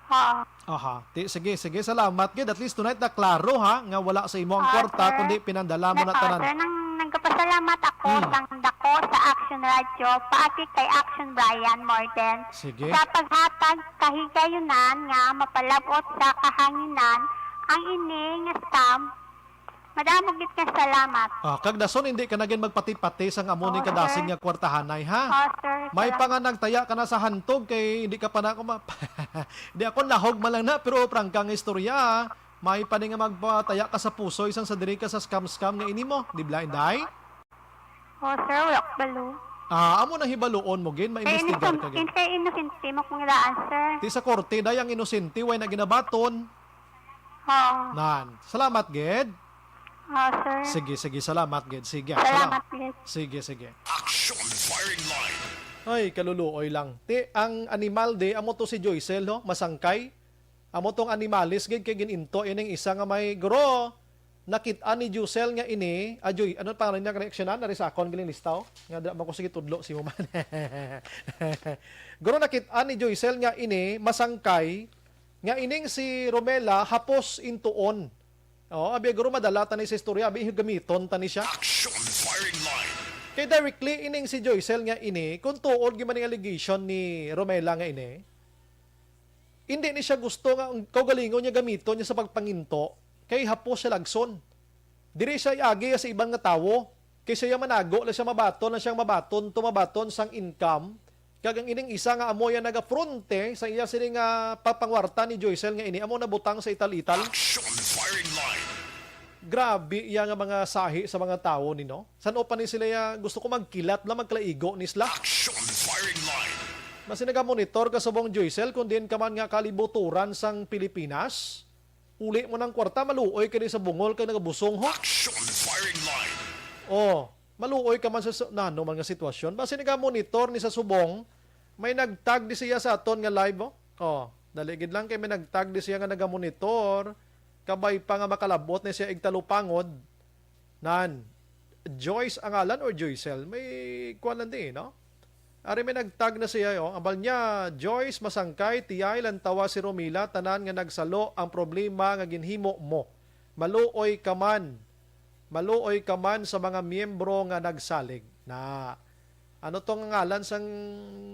Oo. Aha. Ti, sige, sige, salamat gid. At least tonight na klaro ha, nga wala sa imo ang Ah, kwarta, sir. kundi pinandala mo na, na ah, tanan. Sir, nang nagpasalamat ako Hmm. sang dako sa Action Radio, paagi kay Action Brian Morden, Sige. sa paghatag kahigayunan nga mapalab-ot sa kahanginan ang ini nga scam. Madamo gid nga salamat. Ah, kag dason hindi ka na gid magpati-pati sang amo ni Oh, kadasig sir. nga kwartahanay, ha? Oh, sir. May Salamat. pa nga nagtaya ka na sa hantog kay hindi ka pa na kuma-, di ako nahog man lang na, pero prangka nga istorya, ah. May pa ni nga magpataya ka sa pusoy sang sa diri ka sa scam-scam nga ini mo, di ba, Inday? Oh, sir, wala ko balo. Ah, amo nang hibaluon mo gid, Kay maimbestigar ka innocent, gid. Kay innocent mo kung daan, sir. Ti sa korte, day, ang inosente, way na ginabaton. Oo. Nan. Salamat gid. Oo, sir. Sige, sige. Salamat gid. Sige. Salamat Salam-, gid. Sige, sige. Action firing line. Ay, kaluluoy lang. Ti, ang animal di, amo to si Joycel, ho? Masangkay. Amo tong animalis gid kay gin-into ining isa nga may guro. Nakit-an ni Joycel nga ini, ah, Joy, ano pangalan niya, reaksyonan? Nari sa akon, galing listaw. Nga dira man ko sige tudlo si mo man. Guro, nakit-an ni Joycel nga ini, masangkay, nga ining si Romela hapos intuon. Oh, abi guro madala ta ni sa istorya, abi gamiton ta ni siya. Action firing line. Kay directly ining si Joycel nga ini, kung tuod gyud man ang allegation ni Romela nga ini, hindi ni siya gusto nga ang kaugalingon niya gamiton niya sa pagpanginto kay hapos siya lagson. Diri siya iagi sa iban nga tawo. Kay siya manago lang siya mabaton, lang siyang mabaton, to mabaton sang income. Kag ang ining isa nga amo ya nagafronte sa iya sini nga papangwarta ni Joycel nga ini amo nabutang sa ital-ital. Action firing line. Grabe iya nga mga sahi sa mga tawo ni, no? San-o pa ni sila ya gusto ko magkilat lang, magkalaigo ni sila. Action firing line. Basi nagamonitor ka subong, Joycel, kung diin ka man nga kalibuturan sang Pilipinas, uli mo ng kwarta, maluoy ka di sa bungol kay nagabusong, ho. Action firing line. Oh, maluoy ka man sa, sa nano man nga sitwasyon. Basi nagamonitor ni sa subong, may nagtag di siya sa aton nga live, oh. Oh, dali gid lang kay may nagtag di siya nga nagamonitor, kabay pa nga makalabot ni siya igtalupangod. Nan, Joyce ang ngalan or Joycel? May kuwan lang di, no? Ari may nagtag na siya, oh. Ambal niya, Joyce, masangkay, tiyay, lantawa si Romila, tanan nga nagsalo ang problema nga ginhimo mo. Maluoy ka man. Maluoy ka man sa mga miyembro nga nagsalig. Na, ano to nga ngalan sang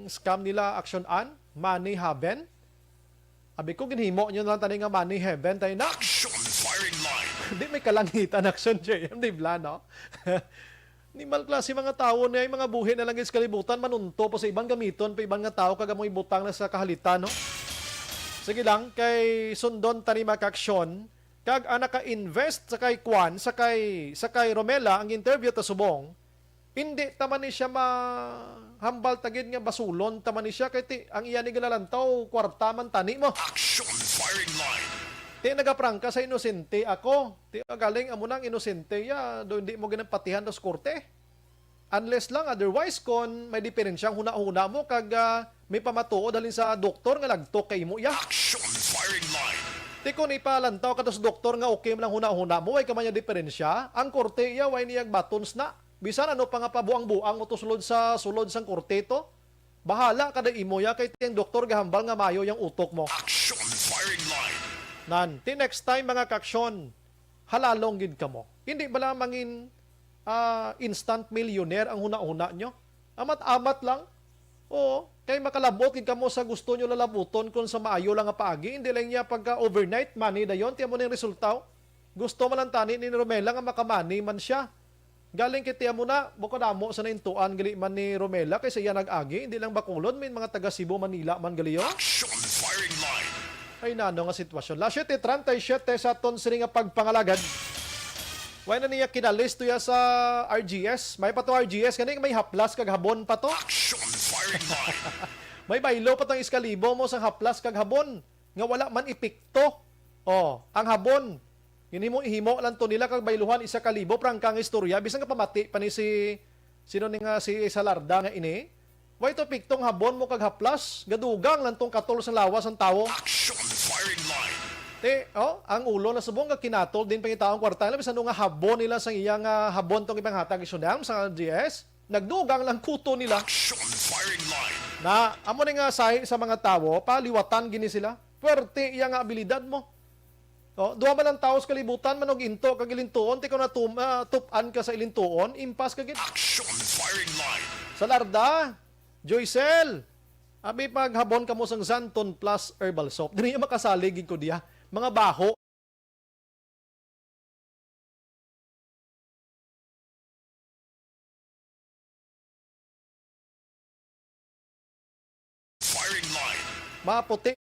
scam nila, Action An? Money Haven? Abi ko, ginhimo nyo na lang tani nga Money Heaven, tayo na. Action firing line. Di may kalangitan, Action J M, di bla, no? Nimal klase mga tawo na yung mga buhi na lang gid sa kalibutan, manunto pa sa iban, gamiton pa iban nga tawo, kag amo ibutang na sa kahalitan, no? Sige lang, kay sundon tani, mga ka-aksyon, kag ang naka-invest sa kay Kwan, sa kay, sa kay Romela, ang interview ta subong, hindi ta man ni siya mahambal ta gid nga basulon ta man ni siya, kay ti, ang iya ni ginalantaw, kwarta man tani mo. Action firing line. Ti, nagaprangka sa inosente ako. Ti, galing amo nang inosente ya, do hindi mo ginapatihan dos korte. Unless lang, otherwise, kon may diferensya ang huna-huna mo, kag, ah, may pamatuod halin sa doktor nga lagtok kay imo ya. Action firing line. Ti, kon ipalantaw ka to sa doktor nga okay man ang huna-huna mo, way ka man niya diferensya, ang korte iya, way niya buttons na. Bisan ano pa nga pabuang-buang mo to sulod sa, sulod sang korte to. Bahala ka da imo ya, kay ti ang doktor gahambal nga mayo yang utok mo. Action firing line. Nan, ti next time, mga kaksyon, halalong gid kamo. Hindi bala mangin, ah, instant millionaire ang huna-huna nyo? Amat-amat lang. Oo, kay makalabot gid kamo sa gusto nyo lalabuton kon sa maayo lang nga paagi. Hindi lang niya pagka overnight money dayon, ti amo ning resulta. Gusto man lang tani ni Romela nga makamani man siya. Galing kay ti amo na, bukod amo sa naintuan gali man ni Romela kay sa iya nag-agi, hindi lang Bacolod, may mga taga Cebu, Manila man gali, oh. Action firing line. Ay, nano nga sitwasyon. Las siete treinta y siete sa aton sini nga pagpangalagad. Way na niya kinalisto ya sa R G S. May pa to R G S, gani may haplas kag habon pa to. Action firing line. May baylo pa tong iskalibo mo sang haplas kag habon nga wala man epekto. Oh, ang habon, ginhimo-himo lang to nila kag bayluhan isa ka libo, prangka nga istorya, bisan nga pamati pa ni si, sino ni nga si Salarda nga ini. Way to piktong habon mo kag haplas, gadugang lang tong katol sa lawas ang tawo. Action firing line. Te, oh, ang ulo na subong nga kinatol din pangitaon kwarta nila, bisan nga habon nila sang iya nga habon tong ipanghatag isunam sa G S. Nagdugang lang kuto nila. Action firing line. Na, amo ni nga sahi sa mga tawo, paliwatan gini sila. Puwerte iya nga abilidad mo. Oh, duha man ang tawo sa kalibutan, manog into kag ilintuon, ti kon natum-, ah, tup-an ka sa ilintuon, impas ka gid. Action firing line. Salarda, Joycel, abi paghabon kamo sang Xanthone Plus Herbal Soap. Diri makasalig gid ko diya. Mga baho. Firing line. Maputi.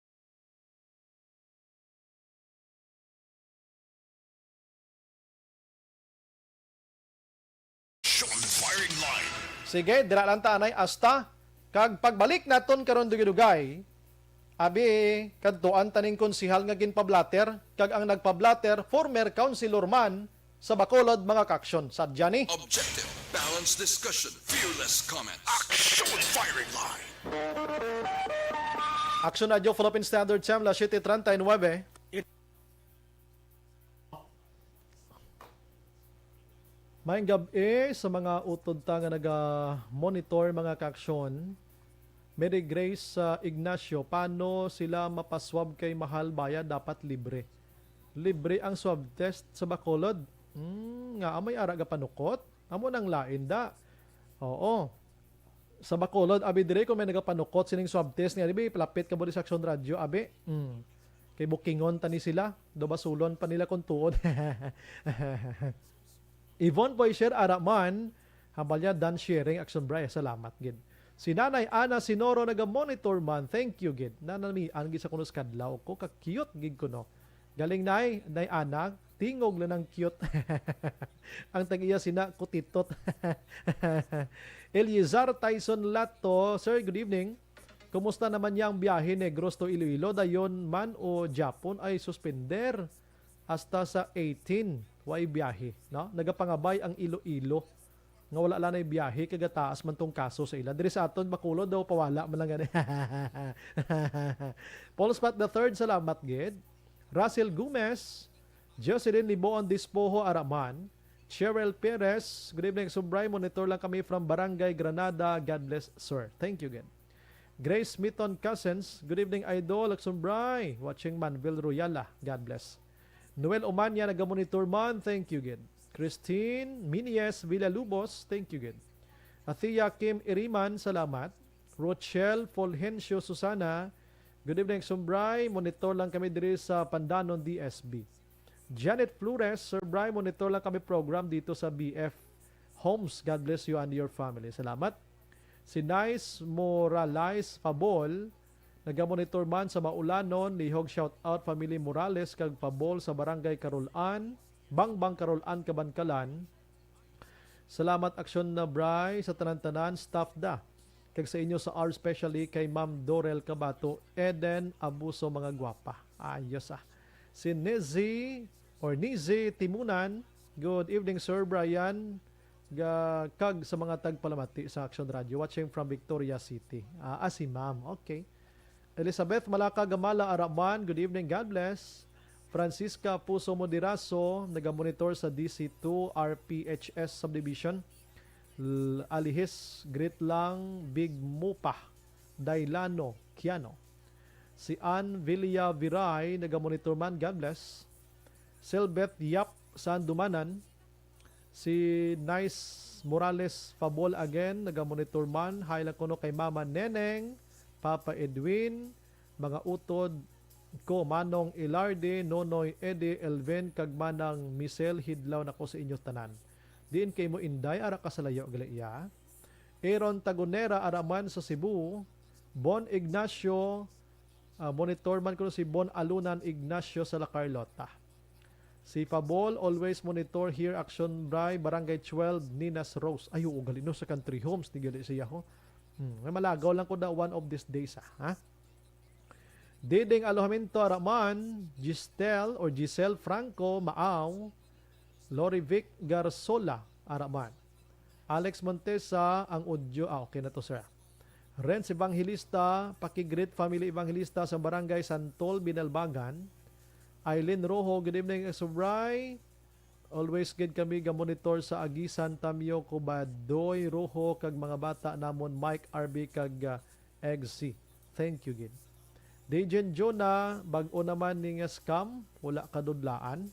Action firing line. Sige, dira lang ta anay asta. Kag pagbalik naton karon dugay-dugay, abi, kadtuan taning konsihal nga ginpablatter, kag ang nagpablatter, former councilor man sa Bacolod, mga kaaksyon. Sadya ni. Objective, balanced discussion, fearless comment. Action firing line. Action Radyo, Philippine Standard Time, las siete treinta y nueve. Maayong gab-i sa mga utod ta nga naga-monitor, mga kaaksyon. Mary Grace, ah, Ignacio, paano sila mapaswab kay mahal bayad? Dapat libre. Libre ang swab test sa Bacolod. Hmm, nga may ara gapanukot? Amo nang lain da. Oo. Sa Bacolod, abi dire kung may nagapanukot sining swab test nga, di ba, palapit ka mo di sa Aksyon Radyo, abi? Hmm. Kay bukingon ta ni sila, do basulon pa nila kung tuod. Yvonne Boy Share Araman, hambal niya, done sharing, Action Bray. Salamat gid. Si Nanay Ana Sinoro naga-monitor man. Thank you gid. Nanamian gid sa kuno sa kadlaw ko. Ka-cute gid kuno. Galing, Nay, Nay Ana. Tingog lang ang cute. Ang tag-iya sina, kutitot. Eliezar Tyson Lato, "Sir, good evening. Kumusta naman niya ang biyahe Negros to Iloilo? Dayon man o Japon ay suspender hasta sa eighteen. Way biyahe, no? Nagapangabay ang Iloilo nga wala lang nay biyahe kay gataas man tong kaso sa ila. Diri sa aton, Bacolod daw, pawala man lang gani." Paul Spot the third, salamat gid. Russell Gomez, Jocelyn Liboon Dispoho Araman, Cheryl Perez, "Good evening, Sumbray. Monitor lang kami from Barangay Granada. God bless, sir." Thank you again. Grace Mitton Cousins, "Good evening, Idol. Agsumbray. Watching Manville Royala. God bless." Noel Omania, naga-monitor man. Thank you gid. Christine Minies Villalubos, thank you gid. Athea Kim Iriman, salamat. Rochelle Fulgencio Susana, "Good evening, Sumbray. Monitor lang kami diri sa Pandanon, D S B." Janet Flores, "Sir Bry, monitor lang kami program dito sa B F Homes. God bless you and your family." Salamat. Si Nice Morales Pabol, naga-monitor man sa Maulanon, lihog shout out family Morales kag Pabol sa Barangay Carol-an, Bangbang Carol-an, Kabankalan. Salamat, Aksyon na Bry, sa tanan-tanan, staff da. Kag sa inyo sa R, especially kay Ma'am Dorel Cabato, Eden Abuso, mga gwapa. Ayos, ah. Si Nizi or Nizi Timunan, "Good evening, Sir Brian, ga, kag sa mga tagpalamati sa Action Radio, watching from Victoria City." Ah, ah, si Ma'am. Okay. Elizabeth Malaka Gamala Araman, "Good evening, God bless." Francisca Puso Moderaso, nagamonitor sa D C two R P H S Subdivision. L-, Alihis, greet lang, Big Mupa, Dailano, Kiano. Si Ann Villa Viray, nagamonitor man, God bless. Selbeth Yap, Sandumanan. Si Nice Morales Fabol again, nagamonitor man. Hi lang kuno kay Mama Neneng, Papa Edwin, mga utod ko, Manong Ilarde, Nonoy Eddie, Elvin, kag Manang Michelle, hidlaw na ko sa inyo tanan. Diin kay mo, Inday, ara ka sa layo gali iya. Aaron Tagonera, ara man sa Cebu. Bon Ignacio, ah, monitor man kuno si Bon Alunan Ignacio sa La Carlota. Si Pabol, always monitor here, Action Bry, Barangay twelve, Ninas Rose. Ay, oo, gali no, sa Country Homes, ni gali siya ho. Hmm, may malagaw lang ko na one of these days, ah, ha? Diding Alojamiento, ara man, Gistel or Giselle Franco, Maaw, Lorivic Garzola, ara man. Alex Montesa, ang audio. Ah, okay na to, sir. Renz Evangelista, paki-greet family Evangelista sa Barangay Santol, Binalbagan. Aileen Rojo, good evening, Subray. Always gid kami ga-monitor sa Agisan, Tamyo, Kubadoy, Rojo, kag mga bata namon, Mike, R B, kag, ah, Egg C. Thank you gid. Dejen Jonah, bag-o naman ni nga scam, wala kadudlaan.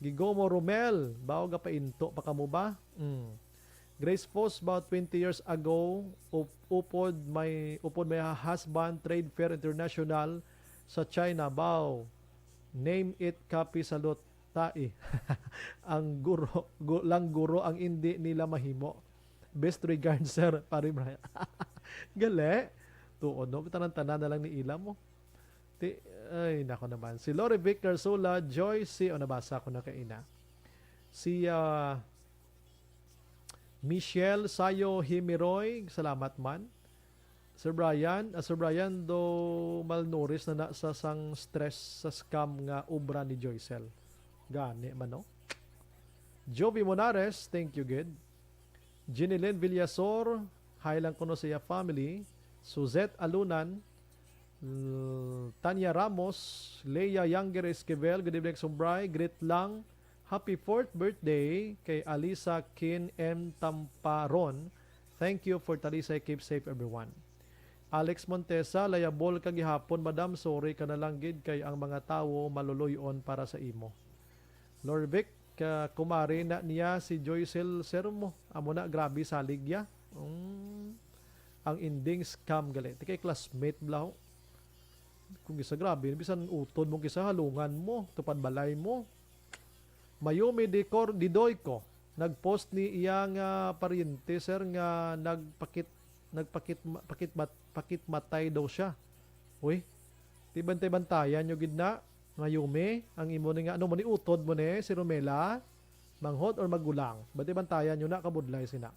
Gigomo Romel, bao gapainto pa kamo ba? Mm. Grace Post, about twenty years ago, up-, upod may, upod may husband, Trade Fair International sa China, bao. Name it, copy, salute, tai. Ang guro, gu-, lang guro ang indi nila mahimo. Best regards, sir, Pare Brian. Gali. Tuod, no? Tanan-tanan na lang ni ila mo. Ti, ay, nako naman. Si Lori Vic Garzola, Joy C, o, nabasa ko na kaina. Si, ah, Michelle Sayo Himiroy, salamat man. Sir Brian, ah, Sir Brian, do malnourished na na sa sang stress sa scam nga obra ni Joycel. Gani man, no? Jovi Monares, thank you gid. Jeneline Villasor, hi lang kuno sa iya family. Suzette Alunan, l-, Tanya Ramos, Leia Younger Esquivel, good evening, Sumbray. Greet lang, happy fourth birthday kay Alisa Kin M Tamparon. Thank you for Talisay. Keep safe, everyone. Alex Montesa, layabol ka gihapon, madam. Sorry ka na lang gid kay ang mga tawo maluluy-on para sa imo. Lorvic, ka kumari na niya si Joycel Sermo. Amo na, grabe salig ya. Mm. Ang ending, scam gali. Ti kay classmate bala ho. Kung kisa, grabe, bisan utod mo kisa, halungan mo, tupad balay mo. Mayumi Decor Didoy ko. Nag-post ni iya nga paryente, sir, nga nagpakit-, nagpakit pakit pakitmatay daw siya. Uy, di bantay-bantayan nyo gid na. Mayumi ang imo ni nga, ano mo ni, utod mo ni si Romela? Manghod or magulang? Bantay-bantayan nyo na, kabudlay sina.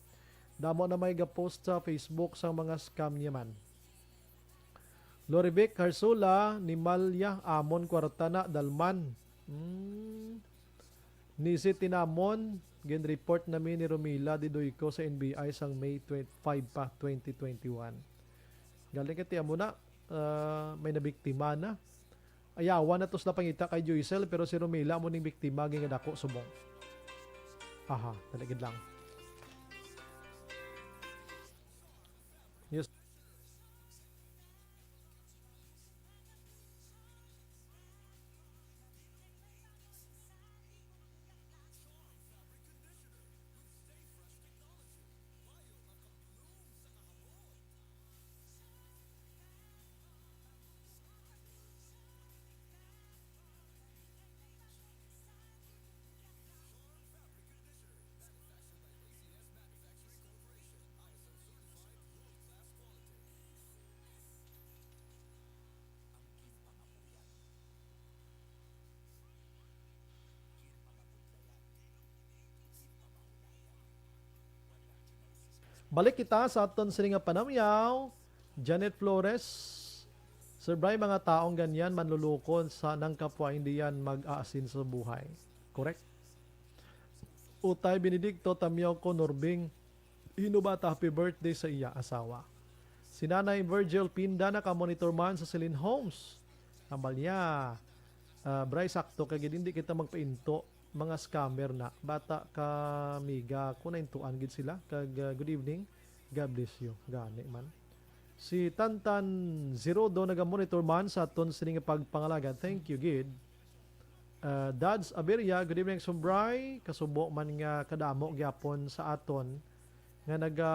Damo na may ga-post sa Facebook sang mga scam niya man. Lorivic Harsula, ni Malya, amon kwarta na, dalman. Hmm. Nisi Tinamon, gin-report na mi ni Romila Didoyco sa N B I sang May twenty-five pa, twenty twenty-one. Galing kay tiyan mo na, ah, may nabiktima na. Ayawan na to sila pangita kay Joycel, pero si Romila mo ning biktima, gin nga dako subong. Aha, dali gid lang. Yes. Balik kita sa aton sini nga panamyaw. Janet Flores, Sir Bry, mga taong ganyan manluloko sa nang kapwa, hindi yan mag-aasin sa buhay. Correct? Utay Benedicto, tamyaw ko, Norbing Hinubata, happy birthday sa iya asawa. Si Nanay Virgil Pinda, naka-monitor man sa Celine Homes. Ambal niya, ah, Bry, sakto kay gid hindi kita magpainto, mga scammer na. Bata ka, miga, kung naintuan gid sila. Kag, ah, good evening. God bless you. Gani man. Si Tantan Zirodo naga-monitor man sa aton sini nga pagpangalaga. Thank you gid. Ah, Dads Aberia, good evening, Sir Bry. Kasubo man nga kadamo gyapon sa aton nga naga,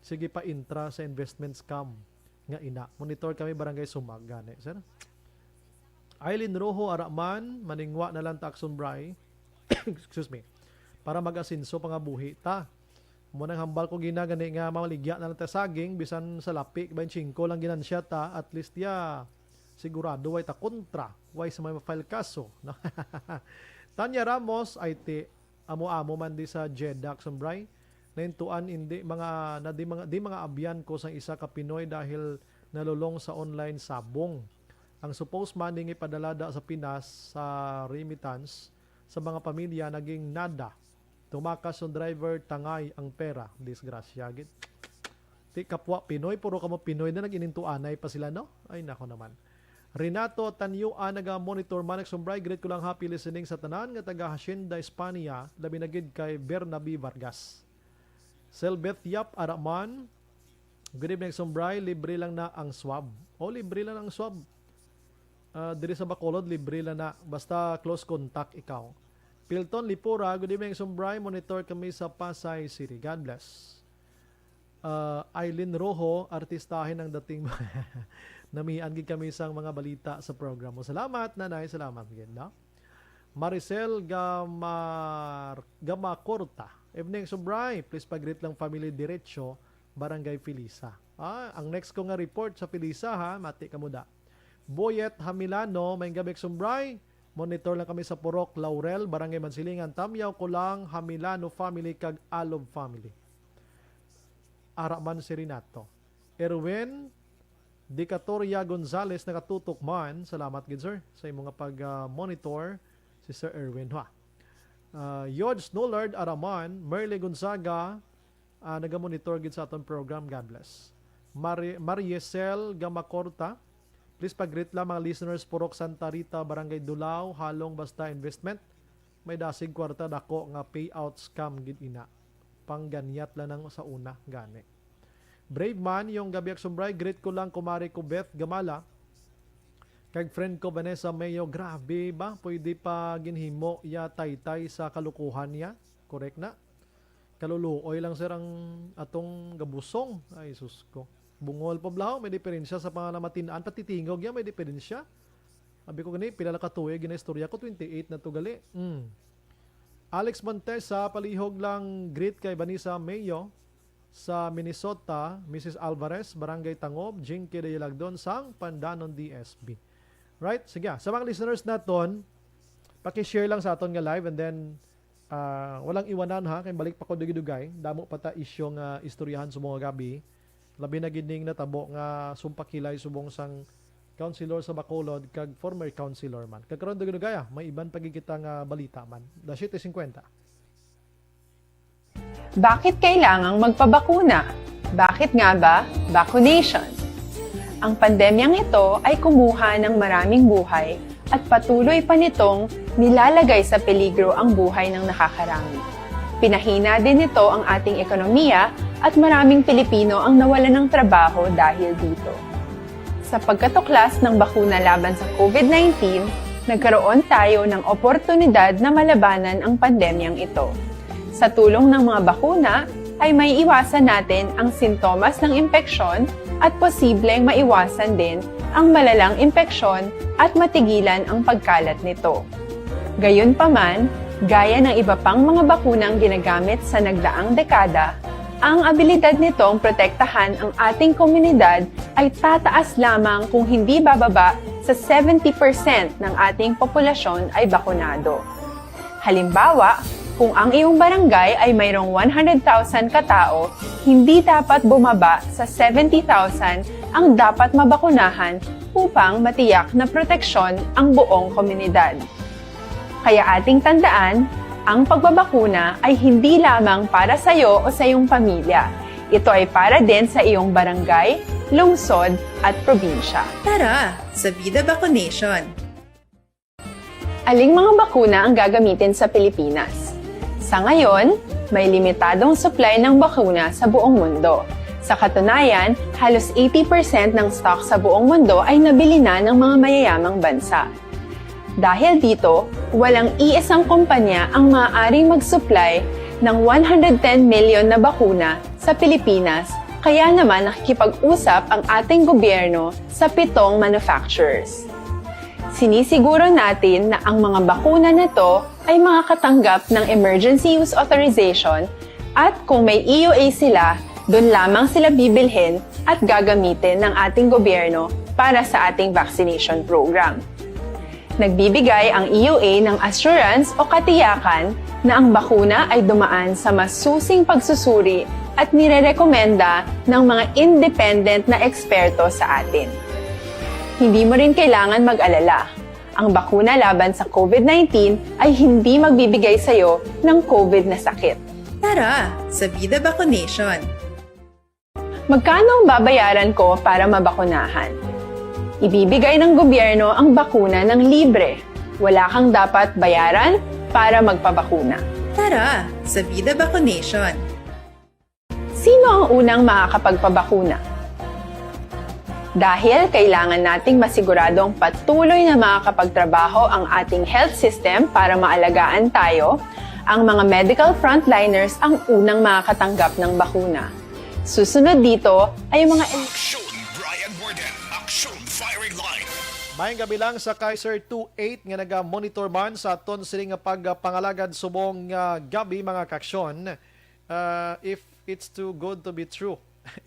sige pa intra sa investment scam nga ina. Monitor kami, Barangay Sumag, gani, sir. Eileen Rojo, ara man, maningwa na lang ta, Sir Bry. Excuse me. Para mag-asenso pa nga buhi ta. Mo nang hambal ko gina gani nga mamaligya na lang ta saging, bisan sa lapi, twenty-five lang ginansya ta, at least ya, sigurado way ta kontra, way sa may ma-file kaso, no? Tanya Ramos, I T, amo-amo man di sa Jeddah, Sir Bry. Naintuan, hindi mga, na di mga, di mga abyan ko sang isa ka Pinoy dahil nalulong sa online sabong. Ang supposed money nga ipadala da sa Pinas sa remittance sa mga pamilya naging nada. Tumakas ang driver, tangay ang pera. Disgrasya gid. Ti kapwa Pinoy, puro kamo Pinoy na nag-inintuanay pa sila, no? Ay, nako naman. Renato Tanyuan, naga-monitor man, Sir Bry, greet ko lang, happy listening sa tanan nga taga Hacienda Espania, labi na gid kay Bernabe Vargas. Selbeth Yap, ara man, good evening, Sir Bry, libre lang na ang swab. O, libre lang ang swab. Ah, diri sa Bacolod, libre lang na. Basta close contact ikaw. Pilton Lipura, good evening, Sir Bry. Monitor kami sa Pasay City. God bless. Ah, Eileen Rojo, artistahin ang dating. Namian gid kami sang mga balita sa program mo. Salamat, Nanay. Salamat gid, no? Maricel Gamar-, Gamacorta. Evening, Sir Bry. Please pag-greet lang family diretso, Barangay Felisa. Ah, ang next ko nga report sa Felisa, ha, mati ka muda. Boyet Hamilano, may gabi, Sir Bry. Monitor lang kami sa Purok Laurel, Barangay Mansilingan. Tamyaw ko lang, Hamilano family kag Alob family. Ara man si Renato. Erwin Dicatoria Gonzales, nakatutok man. Salamat gid, sir, sa imo nga pag, ah, monitor. Si Sir Erwin, ha. Ah, George Nullard Araman, Merly Gonzaga, ah, nagamonitor gid sa aton program. God bless. Mari-, Mariesel Gamacorta, please pag-greet lang mga listeners, Purok Santa Rita, Barangay Dulao, Halong Basta Investment. May dasig kwarta, dako nga payout, scam gid ina. Pangganyat lang nang sa una, gani. Brave man, yung gabi, Sir Bry, greet ko lang kumare ko Beth Gamala. Kag friend ko Vanessa Mayo, grabe ba? Pwede pa ginhimo ya taytay sa kalukuhan niya? Correct na. Kaluluoy lang, sir, ang atong gabusong. Ay, sus ko. Bungol pa blaho, may diferensya sa panganamatin-an. Pati tingog yan, may diferensya. Abi ko gani, pila na ka tuig ginaistorya ko, twenty-eight na to gali. Mm. Alex Montesa, palihog lang greet kay Vanessa Mayo. sa Minnesota, Missus Alvarez, Barangay Tangob, Jinky Dayalagdon sang Pandanon D S B. Right? Sige, ah. Sa mga listeners naton, paki-share lang sa aton nga live and then, ah, walang iwanan ha, kay balik pa ko dugay-dugay. Damo pa ta isyu nga istoryahan sa mga gabi. Labi na gid ning natabo nga sumpakilay subong sang councilor sa Bacolod kag former councilor man. Kag karon dugay-dugay, ah, may iban pa gid kita nga balita man. The Shit is cinquenta. Bakit kailangang magpabakuna? Bakit nga ba vaccination? Ang pandemyang ito ay kumuha ng maraming buhay at patuloy pa nitong nilalagay sa peligro ang buhay ng nakakarami. Pinahina din nito ang ating ekonomiya at maraming Pilipino ang nawalan ng trabaho dahil dito. Sa pagkatuklas ng bakuna laban sa COVID nineteen, nagkaroon tayo ng oportunidad na malabanan ang pandemyang ito. Sa tulong ng mga bakuna, ay maiiwasan natin ang sintomas ng impeksyon at posibleng maiwasan din ang malalang impeksyon at matigilan ang pagkalat nito. Gayunpaman, gaya ng iba pang mga bakunang ginagamit sa nagdaang dekada, ang abilidad nitong protektahan ang ating komunidad ay tataas lamang kung hindi bababa sa seventy percent ng ating populasyon ay bakunado. Halimbawa, kung ang iyong barangay ay mayroong one hundred thousand katao, hindi dapat bumaba sa seventy thousand ang dapat mabakunahan upang matiyak na proteksyon ang buong komunidad. Kaya ating tandaan, ang pagbabakuna ay hindi lamang para sa iyo o sa iyong pamilya. Ito ay para din sa iyong barangay, lungsod, at probinsya. Tara, sa Vida Vaccination! Aling mga bakuna ang gagamitin sa Pilipinas? Sa ngayon, may limitadong supply ng bakuna sa buong mundo. Sa katunayan, halos eighty percent ng stock sa buong mundo ay nabili na ng mga mayayamang bansa. Dahil dito, walang iisang kumpanya ang maaaring mag-supply ng one hundred ten million na bakuna sa Pilipinas, kaya naman nakikipag-usap ang ating gobyerno sa pitong manufacturers. Sinisiguro natin na ang mga bakuna na to ay makakatanggap ng emergency use authorization at kung may E U A sila, doon lamang sila bibilhin at gagamitin ng ating gobyerno para sa ating vaccination program. Nagbibigay ang E U A ng assurance o katiyakan na ang bakuna ay dumaan sa masusing pagsusuri at nirerekomenda ng mga independent na eksperto sa atin. Hindi mo rin kailangan mag-alala. Ang bakuna laban sa COVID nineteen ay hindi magbibigay sa iyo ng COVID na sakit. Tara, sa Vida Vaccination! Magkano ang babayaran ko para mabakunahan? Ibibigay ng gobyerno ang bakuna ng libre. Wala kang dapat bayaran para magpabakuna. Tara, sa Vida Vaccination! Sino ang unang makakapagpabakuna? Dahil kailangan nating masiguradong patuloy na makakapagtrabaho ang ating health system para maalagaan tayo, ang mga medical frontliners ang unang makakatanggap ng bakuna. Susunod dito ay ang mga Aksyon Brian Warden, Aksyon Firing Line. Mayong gabi lang sa Kaiser two eight nga naga-monitor man sa aton sini nga pagpangalagad subong nga gabi, mga kaaksyon. Uh, if it's too good to be true,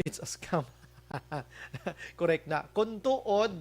it's a scam. Correct na. Kung tuod,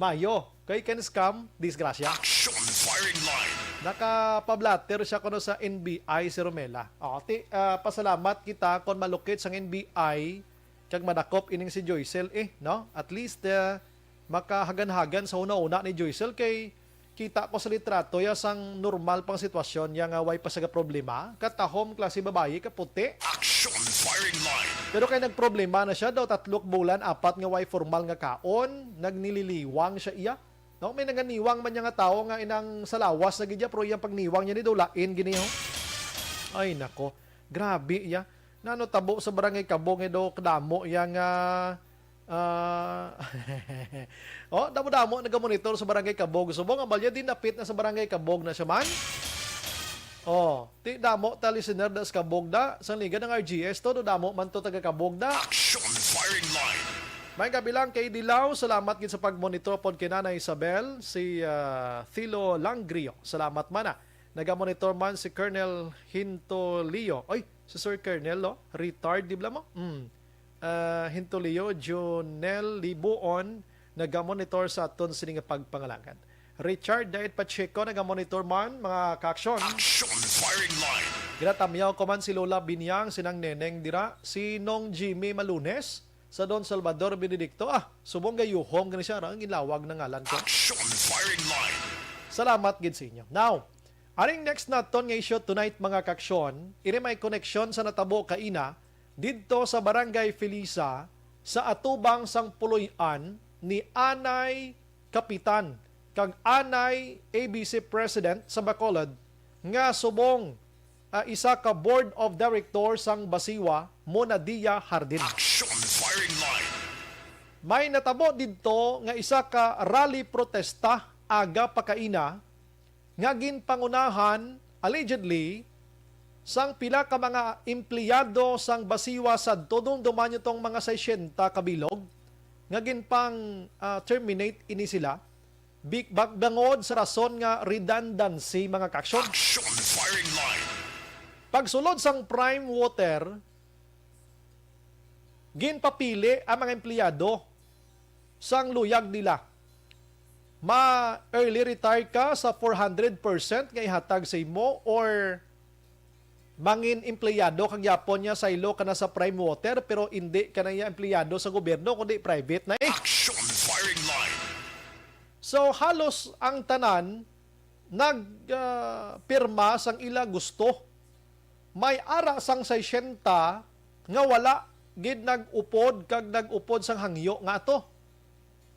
mayo. Kay kan scam, disgrasya. Aksyon Firing Line. Nakapablatter siya kuno sa N B I si Romela. O, ti, ah, pasalamat kita kon malukit sang N B I kag madakop ining si Joycel, eh, no? At least, ah, makahagan-hagan sa hunahuna ni Joycel kay kita ko sa litrato ya sang normal pang sitwasyon ya nga way pa siya problema. Katahom klase babayi, kaputi. Aksyon Firing Line. Pero kay nagproblema na siya daw, tatlok bulan, apat nga way formal nga kaon, nagnililiwang siya iya. No, may naganiwang man niya nga tawo nga inang sa lawas na gid iya, pero iyang pagniwang niya ni daw lain gini, ho. Ay nako, grabe iya. Nano tabo sa Barangay Kabog nga daw kadamo iya nga, ah, oh, damo-damo nagamonitor sa Barangay Kabog. Subong ang balya din napit na sa Barangay Kabog na siya man. Oh, ti damo ta listener da sa Kabog da. Sang liga ng R G S to, do damo man to taga Kabog da. Aksyon Firing Line. May gabi lang kay Dilaw. Salamat gid sa pag-monitor pod kay Nanay Isabel, si ah, Thilo Langrio. Salamat man ah. Naga-monitor man si Colonel Hinto Leo. Oy, Si Sir Colonel, no? Retired, di ba mo? Mm. Ah, Hintulio, Junel Libuon, nagamonitor sa aton sini nga pagpangalagad. Richard Diet Pacheco, nagamonitor man, mga kaaksyon. Action firing line. Ginatamyaw ko man si Lola Binyang, sinang Neneng dira, si Nong Jimmy Malunes, sa Don Salvador Benedicto. Ah, subong gayuhom gani siya, ang ginlawag na ngalan ko. Action firing line. Salamat gid sa inyo. Now, aring next naton nga issue tonight, mga kaaksyon, ini may koneksyon sa natabo kaina didto sa Barangay Felisa sa atubang sang puloy-an ni Anay Kapitan kag Anay A B C President sa Bacolod nga subong, ah, isa ka Board of Director sang Basiwa, Monadia Hardin. Action firing line. May natabo didto nga isa ka rally protesta aga pa kaina nga ginpangunahan, allegedly, sang pila ka mga empleyado sang Basiwa sa tudong duman tong mga sesenta ka bilog nga ginpang, ah, terminate ini sila big bag bangod sa rason nga redundancy, mga kaaksyon. Action firing line. Pagsulod sang Prime Water, ginpapili ang mga empleyado sang luyag nila. Ma early retire ka sa four hundred percent nga ihatag sa imo, or mangin empleyado kag yapon niya saylo ka na sa Prime Water, pero indi ka na niya empleyado sa gobyerno kundi private na eh. Action firing line. So halos ang tanan nag, ah, pirma sang ila gusto. May ara sang sesenta nga wala gid nag-upod kag nag-upod sang hangyo nga ato.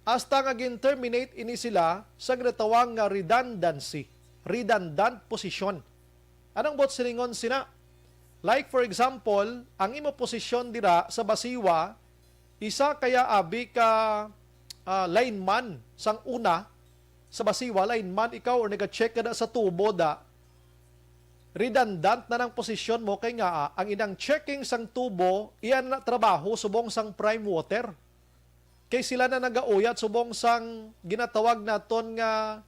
Hasta nga gin-terminate ini sila sa ginatawag nga redundancy, redundant position. Anong buot silingon sina? Like for example, ang imo posisyon dira sa Basiwa, isa kaya abi ka, ah, lineman sang una sa Basiwa, lineman ikaw or naga-check ka da sa tubo da, redundant na nang posisyon mo kay nga, ah, ang inang checking sang tubo, iya na trabaho subong sang Prime Water. Kay sila na nagauyat subong sang ginatawag naton nga,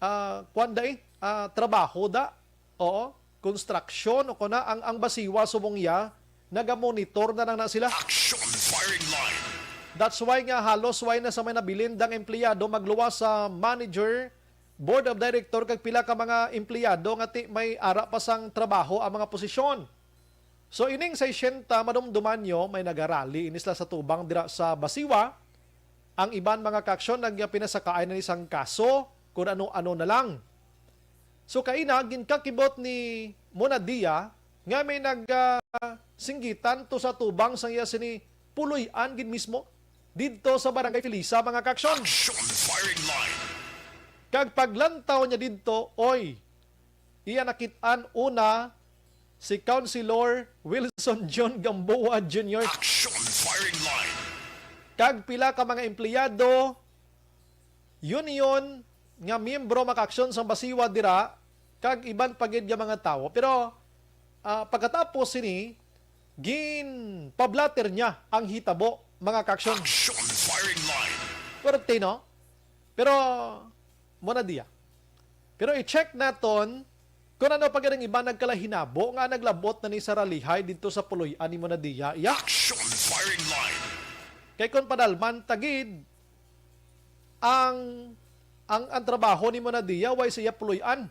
ah, kwan da eh, ah, trabaho da. Oo, konstruksyon o kuna ang, ang Basiwa subong iya, nagamonitor na lang na sila. Action firing line. That's why nga halos why na sa may nabilin dang empleyado magluwas sa manager, board of director, kag pila ka mga empleyado nga ti may ara pa sang trabaho ang mga posisyon. So ining sesenta, madumduman nyo, may nagarali ini sila sa tubang dira sa Basiwa. Ang iban mga kaaksyon nagpinasakaay na ni sang kaso, kung ano-ano na lang. So kaina, ginkakibot ni Monadia nga may nag, ah, singgitan to sa tubang sang iya sini puloy-an gid mismo didto sa Barangay Felisa, mga kaaksyon. Action firing line. Kag paglantaw niya didto, oy, iya nakit-an una si Councilor Wilson John Gamboa Junior. Action firing line. Kag pila ka mga empleyado, union nga miyembro, mga kaaksyon, sang Basiwa dira, kag iban pa gid nga mga tawo. Pero, ah, pagkatapos sini, ginpablatter niya ang hitabo, mga kaaksyon. Action firing line. Pwerte, no? Pero, Monadia. Pero i-check naton kung ano pa gid ang iba nagkalahinabo nga naglabot na ni sa ralihay didto sa puloy-an ni Monadia, iya. Action firing line. Kay kung padalman ta gid, ang, ang, ang trabaho ni Monadia, way sa iya puloy-an.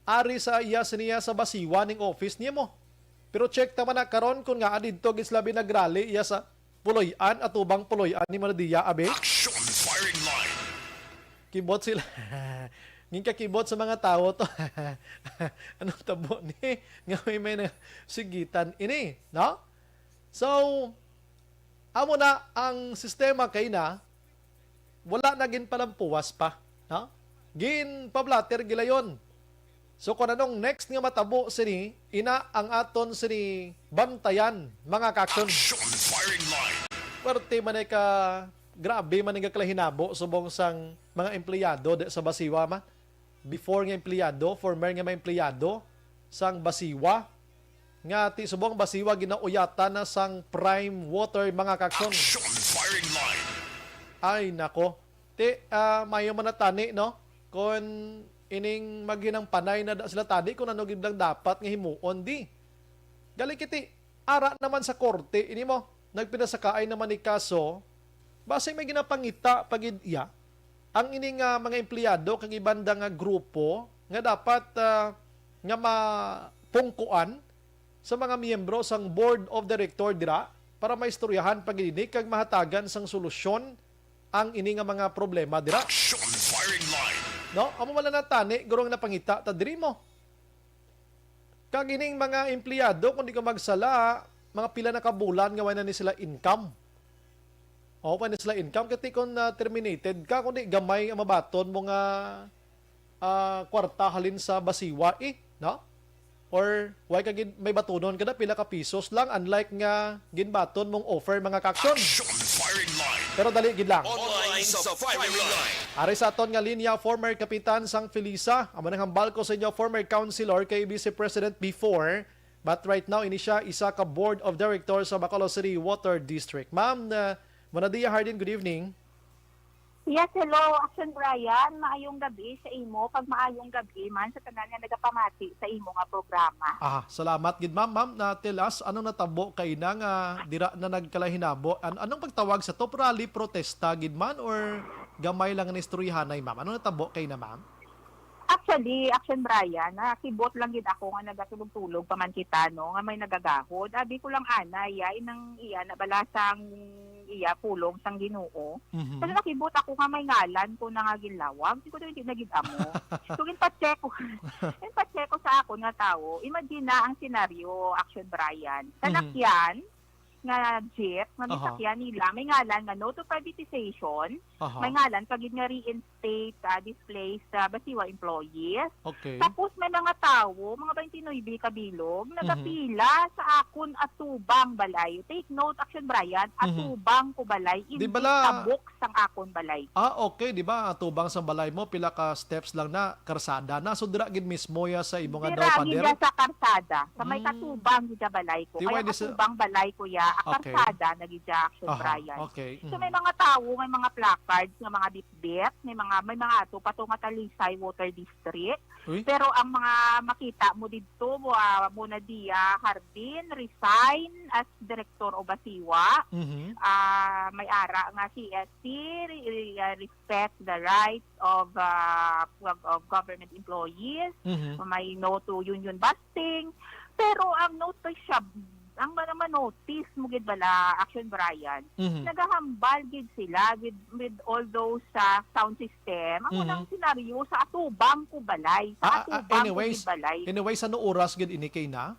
Ari sa iya siniya sa Basiwa ning office niya mo. Pero check ta man na karon kung nga didto gid sila binagrally iya sa puloy-an, atubang puloy-an ni Monadia, abi. Action firing line. Kibot sila. Ginkakibot sa mga tawo to. Anong tabo ni? Nga may, may na sigitan ini, no? So, amo na ang sistema kay na, wala na ginpalampuwas pa, no? Ginpablatter gilayon. So, kung anong next nga matabo sini, ina ang aton sini bantayan, mga kaaksyon. Action firing line. Pwerte man ay ka, grabe man ang kalahinabo subong sang mga empleyado di sa Basiwa man. Before nga empleyado, former nga mga empleyado sang Basiwa, nga ti subong Basiwa ginauyatan na sang Prime Water, mga kaaksyon. Action firing line. Ay, nako. Ti, ah, mayo man na tani, no? Kon ining maghinang panay na da sila tani, kung ano gid lang dapat nga himuon, di. Gali kiti, ara naman sa korte, ini mo, nagpinasakaay naman ni kaso, basi may ginapangita pa gid iya. Ang ini nga mga empleyado kag iban da nga grupo nga dapat, ah, nga mapungkuan sa mga miyembro sang Board of Director dira para maistoryahan pa gid ini kag mahatagan sang solusyon ang ini nga mga problema dira. Action firing line. No? Amo man lang natani, gurong napangita ta diri mo. Kag ining mga empleyado, kung di ko magsala, mga pila na ka bulan nga wala ni sila income. O, wala ni sila income, kati kung, ah, terminated ka, kundi gamay ang mabaton mo nga, ah, kwarta halin sa basiwa, eh, no? Or, why ka gid may batunon ka na, pila ka pisos lang, unlike nga ginbaton mong offer, mga ka-action. Action firing line. Pero dali gid lang. Online sa firing line. Ari sa aton nga linya, former kapitan sang Felisa, amo nang hambal ko sa inyo, former councilor kay Vice President before, but right now, ini siya isa ka board of directors sa Bacolod City Water District. Ma'am, uh, Monadia Hardin, good evening. Yes, hello, Action Brian. Maayong gabi sa imo, kag maayong gabi man sa tanan nga nagapamati sa imo nga programa. Ah, salamat gid, ma'am. Ma'am, na tell us, anong natabo kay na nga dira na nagkalahinabo? An-, anong pagtawag sa to? Rally protesta gid man or gamay lang nga istoryahanay, ma'am? Anong natabo kay na, ma'am? Actually, Action Brian, nakibot lang gid ako nga nagatulog-tulog pa man kita, no, nga may nagagahod. Abi ko lang, anay, ya, inang iya na bala sang iya pulong sang Ginoo. Mhm. Kasi nakibot ako nga may ngalan ko na nga ginlawag. Siguro hindi na gid amo. So, ginpa-check ko. Ginpa-check ko sa akon nga tawo. Imagine na ang senaryo, Action Brian. Mhm. Sanakyan nga jeep nga Aha. misakyan nila, may ngalan nga no to privatization, Aha. may ngalan pa gid nga reinstate, ah, displaced, ah, Basiwa employees. Okay. Tapos may mga tawo, mga twenty-nine ka bilog, Mhm. nagapila sa akon atubang balay. Take note, Action Brian, Mhm. atubang ko balay, Di hindi bala tabok sang akon balay. Ah, okay, di ba? Atubang sang balay mo, pila ka steps lang na, karsada na. So, dira gid mismo ya sa imo nga Dira daw gid pader? ya sa karsada, sa may Mm. katubang gid ya balay ko. Di Kaya why this, uh, katubang balay ko ya, a okay. karsada na gid ya, Action Aha, Brian. okay. So, may Mhm. mga tawo, may mga placards nga mga bitbit, may mga, may mga ato pa to nga Talisay Water District. Uy. Pero ang mga makita mo didto, ah, Monadia Hardin, resign as Director of Basiwa. Mhm. Ah, may ara nga C S C, re-, re-, ah, respect the rights of, ah, of, of government employees. Mhm. May no to union busting. Pero ang noticeab-, ang man-, ang manotice mo gid bala, Action Brian, Mhm. nagahambal gid sila with, with all those, ah, sound system. Amo Mhm. nang senaryo sa atubang ko balay. Sa Ah, ah, atubang ko anyways, gid balay. anyways, ano oras gid ini kay na?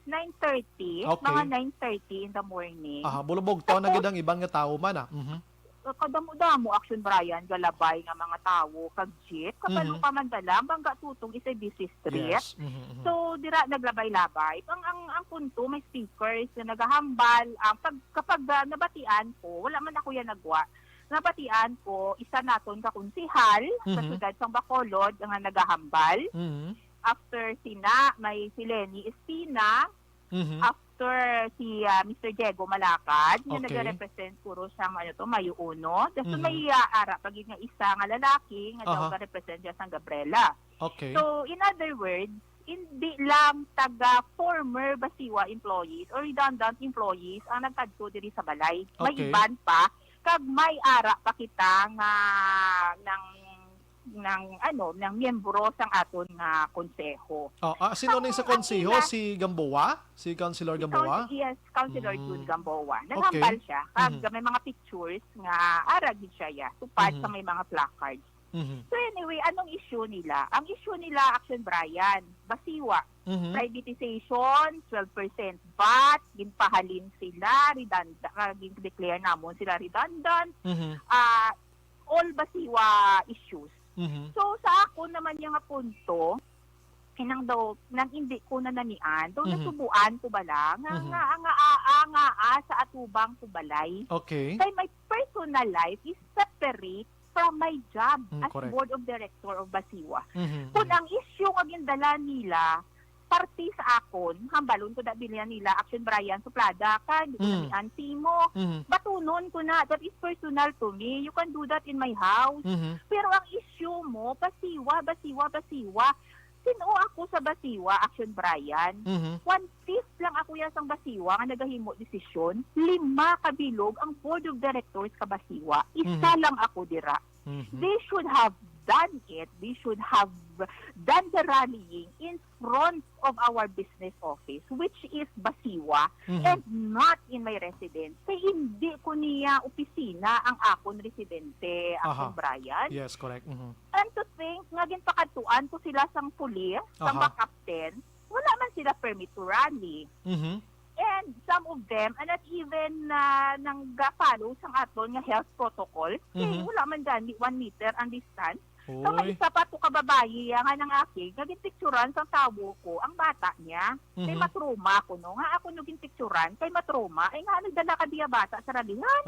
Nine thirty, Okay. mga nine thirty in the morning. Aha, bulubog to na Tapos gid ang iban nga tawo man, ah. Mhm. Kadamo-damo, Action Brian, galabay nga mga tawo, kag jeep, kabalo Mhm. pa man dala, ang Bangga Tutong is a busy street. Yes. Mhm, mhm. So, dira naglabay-labay. Ang, ang, ang punto, may speakers na nagahambal. Ang pag, kapag, ah, nabatian ko, wala man ako yan nagwa. Nabatian ko, isa naton ka konsehal sa Mhm. siyudad sang Bacolod nga nagahambal. Mhm. After sina, may si Lenny Espina. Mhm. After si, ah, Mister Diego Malacad, nga Okay. nagarepresent puro sang, ano to, Mayo Uno. Tapos Mhm. may, ah, ara pa gid nga isa nga lalaki nga daw Aha. garepresent siya sang Gabriela. Okay. So, in other words, hindi lang taga former Basiwa employees or redundant employees ang nagkadto diri sa balay. May Okay. iban pa, kag may ara pa kita nga nang, nang, ano, nang miyembro sang aton nga konseho. Oh, ah, sino So, ni sa ang konseho? ila- Si Gamboa? Si Councilor Si Gamboa? Council-, yes, Councilor Mm. Jun Gamboa. Okay. Naghambal siya. Kag Mhm. may mga pictures nga ara gid siya, ya. Tupad Mhm. sa may mga placards. Mhm. So anyway, anong issue nila? Ang issue nila, Action Brian, Basiwa. Mhm. Privatization, twelve percent vat, ginpahalin sila, redundant, ah, gin-declare namon sila redundant. Mhm. Ah, all Basiwa issues. Mhm. So, sa ako naman nga punto, inang daw, nang hindi ko nanamian, daw Mhm. nasubuan ko bala, nga, Mhm. nga, nga, ah, ah, nga, ah, sa atubang ko balay. Okay. Kay my personal life is separate from my job Mm, as correct. Board of Director of Basiwa. Mhm, Kung mhm. ang issue nga gindala nila, parte sa akon, hambalon ko da bilya nila, Action Brian, suplada ka, hindi ko Mm. namian simo. Mhm. Batunon ko na, that is personal to me. You can do that in my house. Mhm. Pero ang issue mo, Basiwa, Basiwa, Basiwa. Sino ako sa Basiwa, Action Brian? Mhm. One-fifth lang ako yan sang Basiwa nga nagahimo desisyon. Lima ka bilog ang board of directors ka Basiwa. Isa Mhm. lang ako dira. Mhm. They should have done it. They should have done the rallying in front of our business office, which is Basiwa, Mhm. and not in my residence. Kay hindi ko niya opisina ang akon residente, Aha. Akong Brian. Yes, correct. Mhm. And to think nga ginpakadtuan ko sila sang pulis, sang Aha. mga captain, wala man sila permit to rally. Mhm. And some of them are not even, ah, nangga-follow sang aton nga health protocol. Kay Mhm. wala man gani one meter ang distance. So, may Oy. isa pa to ka babayi, ah, nga nangakig, nga ginpicturan sang tawo ko ang bata niya. Kay Mhm. matroma ko, no? Nga ako no ginpicturan, kay matroma, ay nga nagdala ka diya bata sa ralihan.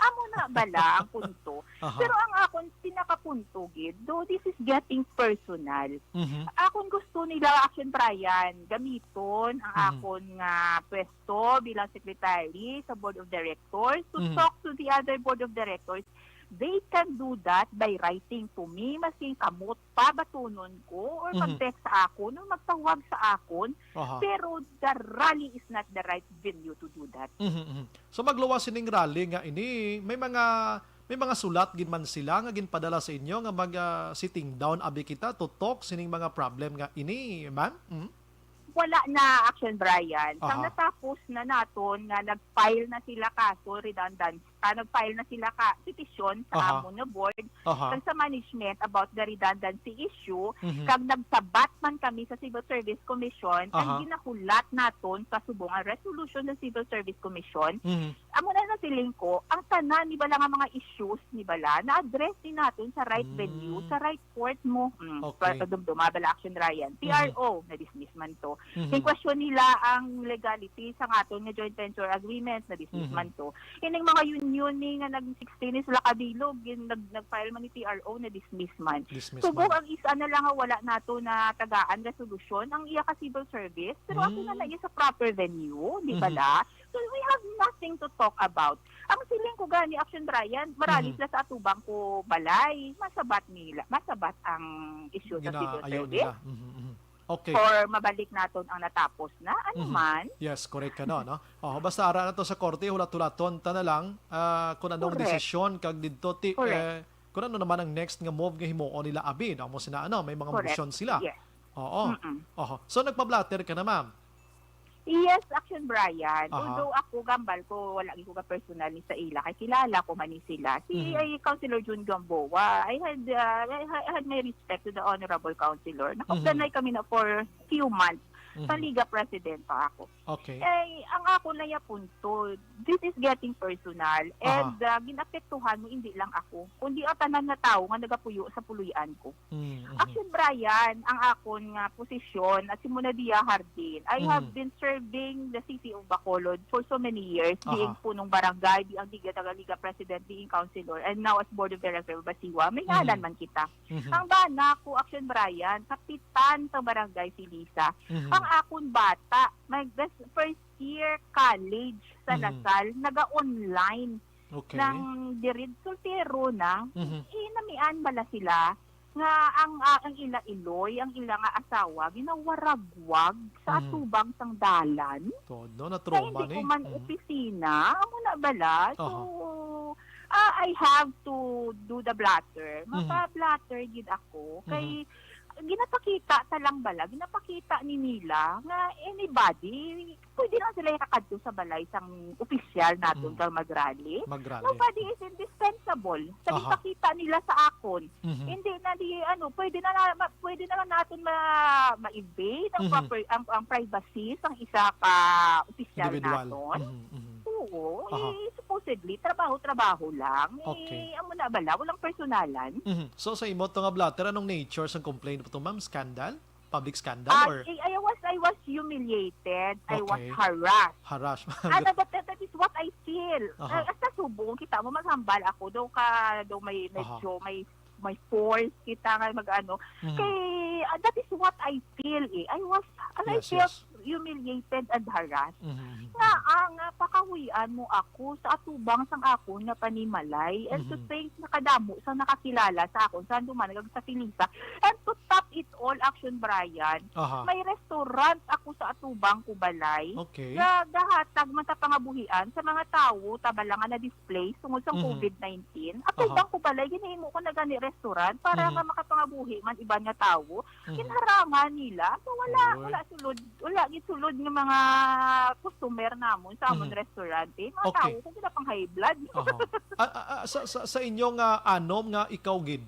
Amo na bala ang punto. Aha. Pero ang akon pinakapunto gid, though this is getting personal, Mhm. akon gusto nila, Action Brian, gamiton ang Mhm. akon nga pwesto bilang secretary sa board of directors to Mhm. talk to the other board of directors. They can do that by writing to me, maskin kamot pa batunon ko, or Mhm. mag-text sa akon, or magtawag sa akon. Aha. Pero the rally is not the right venue to do that. Mhm, mhm. So, magluwas sining rally nga ini, may mga, may mga sulat gid man sila nga ginpadala sa inyo nga mag, ah, sitting down abi kita to talk sining mga problem nga ini, ma'am? Mm? Wala na, Action Brian. Sang Aha. natapos na naton nga nag-file na sila kaso redundancy, ah, nag-file na sila ka petisyon sa Aha. amon nga board, Aha. kag sa management about the redundancy issue, Mhm. kag nagsabat man kami sa Civil Service Commission, ang Aha. ginahulat naton sa subong nga resolution sa Civil Service Commission, Mhm. amo na nasiling ko, ang tanan ni bala nga mga issues ni bala na-address ni naton sa right venue, Mm. sa right court mo. Mm, Okay. pa-, padumduma bala, Action Brian. Mhm. T R O, na-dismiss man to. Mhm. Kay question nila ang legality sa aton nga joint venture agreement, na-dismiss Mhm. man to. Ining mga union ni nga nag sixteen ni sila kabilog, gin-, nag-, nag-file man ni T R O, na-dismiss man. Dismiss Subong man. Ang isa na lang nga wala nato na tagaan resolusyon, ang iya ka civil service, pero ako na Mm. na iya sa proper venue, di ba Mhm. la? So, we have nothing to talk about. Ang siling ko gani, Action Brian, marali Mhm. sila sa atubang ko balay, masabat nila, masabat ang issue sa civil Ginaayaw service. nila. Mhm, mhm. Okay. Or mabalik naton ang natapos na, ano Mhm. man. Yes, correct ka, no, no? Oh, basta ara na to sa korte, hulat-hulaton ta na lang, ah, kung anong Correct. desisyon kag didto ti-, Correct. eh, kung ano naman ang next nga move nga himuon nila abi, no? Amo sina, ano, may mga Correct. motion sila. Yes. Oo. Mm-mm. Oho. So, nagpa-blotter ka na, ma'am? Yes, Action Brian. Aha. Although ako, gambal ko, wala gyud ko ka personal ni sa ila. Kay kilala ko man ni sila. Si, Mhm. ay, Councilor Jun Gamboa, I had, uh, I ha-, I had my respect to the honorable councilor. Mhm. Nakapdanay kami na for few months. Sa Mhm. Liga President pa ako. Okay. Eh, ang ako na ya punto, this is getting personal. Aha. And, uh, ginapektuhan mo, hindi lang ako, kundi ang tanan nga tawo nga nagapuyo sa puloy-an ko. Mm, mhm. Action Brian, ang akon nga posisyon at si Monadia Hardin. I have Mm. been serving the city of Bacolod for so many years, Aha. being punong barangay, being Liga, taga Liga President, being councilor, and now as Board of Director of Basiwa. May Mhm. ngalan man kita. Mhm. Ang bana ko, Action Brian, kapitan sa barangay si Lisa. Mhm. Ang akon bata, my best first year college sa Mhm. Lasal, naga-online Okay. nang diri, soltero na. Mhm. Inamian bala sila nga ang, ah, ang ila iloy, ang ila nga asawa, ginawaragwag sa Mhm. atubang sang dalan. Todo, na-trauma ni. Kay hindi ko man Mhm. opisina, amo na bala. So, Aha. ah, I have to do the blotter. Mhm. Mapa-blotter gid ako. Kay Mhm. ginapakita ta lang bala, ginapakita ni nila nga anybody, pwede lang sila ikakadto sa balay sang opisyal naton Mm. kag mag-rally. Mag-rally. Nobody is indispensable. Sa Aha. ginpakita nila sa akon, Mhm. hindi na di, ano, pwede na, na, ma-, pwede na lang naton ma-, ma-invade ang Mhm. proper, ang, ang privacy sang isa ka opisyal Individual. naton. Mhm, mhm. Oo, Aha. eh, supposedly, trabaho-trabaho lang. Okay. Eh, amo na bala, walang personalan. Mhm. So, sa imo to nga blotter, anong nature sang complaint po to, ma'am? Scandal? Public scandal Ah, or? I, I was, I was humiliated. I was Okay. harassed. Harassed. Ano, that, that, that is what I feel. Aha. Ah, hasta subong kita mo maghambal ako, daw ka, daw may, Aha. medyo may, may force kita nga mag-ano. Mhm. Kay, ah, that is what I feel eh. I was, and I Yes, felt yes. humiliated and harassed. Mhm, mhm, Nga mhm. ang, ah, pakahuy-an mo ako sa atubang sang akon nga panimalay, and to Mhm. think nakadamo sa nakakilala sa akon, sa duman nag-, sa Pilisa. And to top it all, Action Brian, Aha. may restaurant ako sa atubang ko balay Okay. nga gahatag man sa pangabuhian sa mga tawo tabala nga na-displaced tungod sa Mhm. covid nineteen. Aha. Atubang ko balay, ginhimo ko na gani restaurant para Mhm. nga makapangabuhi man iban nga tawo. Mhm. Ginharangan nila. So, wala, Oy. wala sulod, wala gid sulod nga mga customer namon sa amon Mhm. restaurant, eh. Mga Okay. tawo, kung sila pang high blood. Aha. Ah, ah, ah, sa, sa, sa inyo nga anom nga ikaw gid?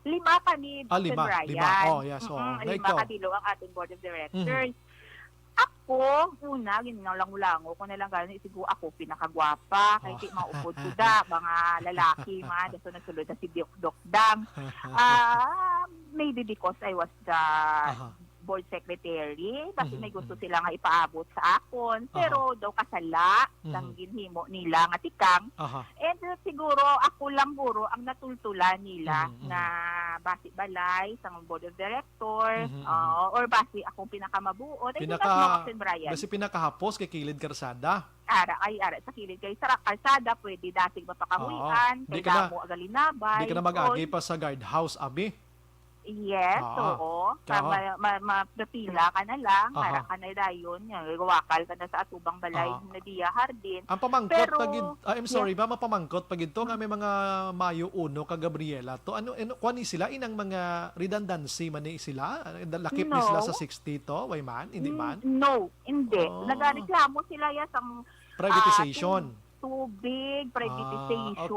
Lima kami, Ah, lima, Sir Brian. lima. Oh, yes, oo. Mm-mm, Na lima ikaw? ka below ang ating board of directors. Mhm. Ako, una, ginalangulango ko na lang gani, siguro ako pinakagwapa, kay Ah. di maupod ko da, mga lalaki, mga, daso nasulod na si Doc, Doc Dang. Ah, maybe because I was the Aha. board secretary, basi may gusto Mhm, mhm. sila nga ipaabot sa akon. Aha. Pero daw kasala Mhm. sang ginhimo nila nga tikang. Aha. And, uh, siguro ako lang guro ang natultulan nila Mhm, mhm. nga basi balay sang board of director, Mhm, mhm. oo, or basi akong pinakamabuot. I do not Pinaka-, know, Captain Brian. basi pinakahapos kay kilid karsada. Ara, ay, ara, sa kilid kay sa karsada, pwede dasig Oo. mapakahuy-an, Di kay ka na, damo agalinaban, di ka na mag-agi oy. pa sa guardhouse, abi. Yes, Ah, oo. Ka- Para ma-, ma-, ma-, mapila ka na lang, Aha. ara ka na dayon, nga, wakal ka na sa atubang balay Ah. na diya, hardin. Ang pamangkot Pero, pa gid, ah, I'm sorry, yeah. ba, mapamangkot pa gid to nga may mga Mayo uno ka Gabriela to. Ano, ano, kuwan ni sila, inang mga redundancy man ni sila? Ah, lakip ni sila sa No. sixty to? Way man? Hindi Mm, man? no, hindi. Oh. Nagareklamo sila ya sang, Privatization. ah, tubig, Ah, privatization,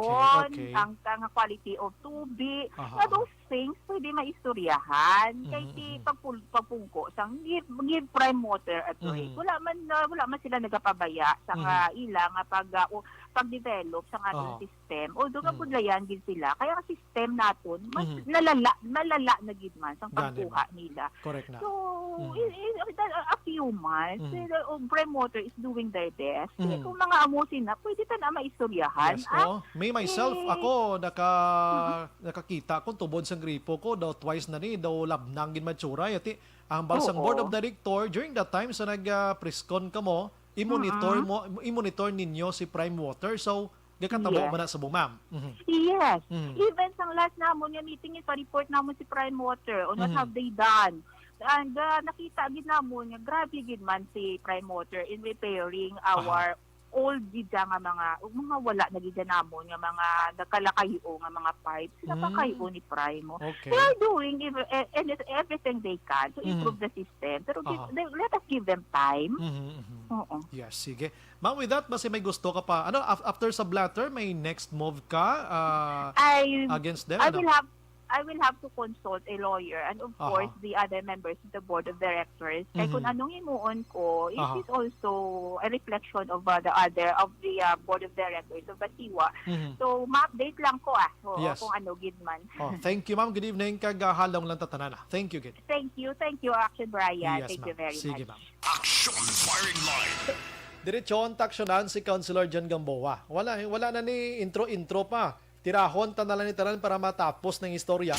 okay, okay. ang, ang quality of tubig. Aha, Na aha. those things, pwede maistoryahan. Kay Mhm, ti mhm. pagpul-, pagpungko sang give, give Prime Water a break. Mhm. Wala man, ah, wala man sila nagapabaya sa Mhm. nga ila nga pag, ah, o, pag-develop sa nga aton Oo. system. Although nga Mhm. budlayan gid sila, kaya ang system naton, mas Mhm. nalala, nalala na gid man sang Gani pagkuha man. nila. Correct na. So, Mhm. i-, i-, a, a few months, Mhm. the, uh, Prime Water is doing their best. Mhm. Kung mga amo sina, pwede ta na maistoryahan, Yes, ah? oo. Me, myself, Eh, ako, naka-, Mhm. nakakita ko tubod sang gripo ko, daw twice na ni, daw labnang gid matsura. Yati, ang hambal sang board of Oo. director, during that time sa nag, ah, press con kamo, i-monitor Mm-mm. mo, i-monitor ninyo si Prime Water. So, gakatabo Yes. man na subong, ma'am. Mhm. Yes. Mhm. Even sang last namon nga meeting, ipa-report namon si Prime Water on what Mhm. have they done. And, ah, nakita gid namon nga grabe gid man si Prime Water in repairing Aha. our old gid siya nga mga, mga wala na gid siya namon nga mga nakalakayo nga mga pipes, Mm. napakayo ni Primo. Okay. They are doing ev-, e-, and it's everything they can to Mhm. improve the system. Pero give, Aha. they, let us give them time. Mhm, mhm. Oo. Yes, sige. Ma'am, with that, basi may gusto ka pa. Ano, af-, after sa blotter, may next move ka, ah, I, against them, I ano? will have I will have to consult a lawyer and of Aha. course the other members of the board of directors. Kay kung Mhm. anong himuon ko, it Aha. is also a reflection of, uh, the other, of the, uh, board of directors of Basiwa. Mhm. So, ma-update lang ko, ah, oo, Yes. kung ano gid man. Oh, thank you, ma'am. Good evening. Kag, ah, halong lang ta tanan, ah. Thank you, gid. Thank you. Thank you, Action Brian. Yes, Thank you ma'am. very Sige, much. ma'am. Action Firing Line. Diretsyon ta aksyonan si Councilor John Gamboa. Wala, wala na ni intro-intro pa. Tirahon ta na lang ni tanan para matapos ng istorya.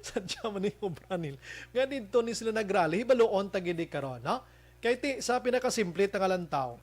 Sadya man ni obra nila. Nga didto ni sila nagrally, hibaluon ta gid karon, no? Kay ti, sa pinakasimple ta nga lantaw,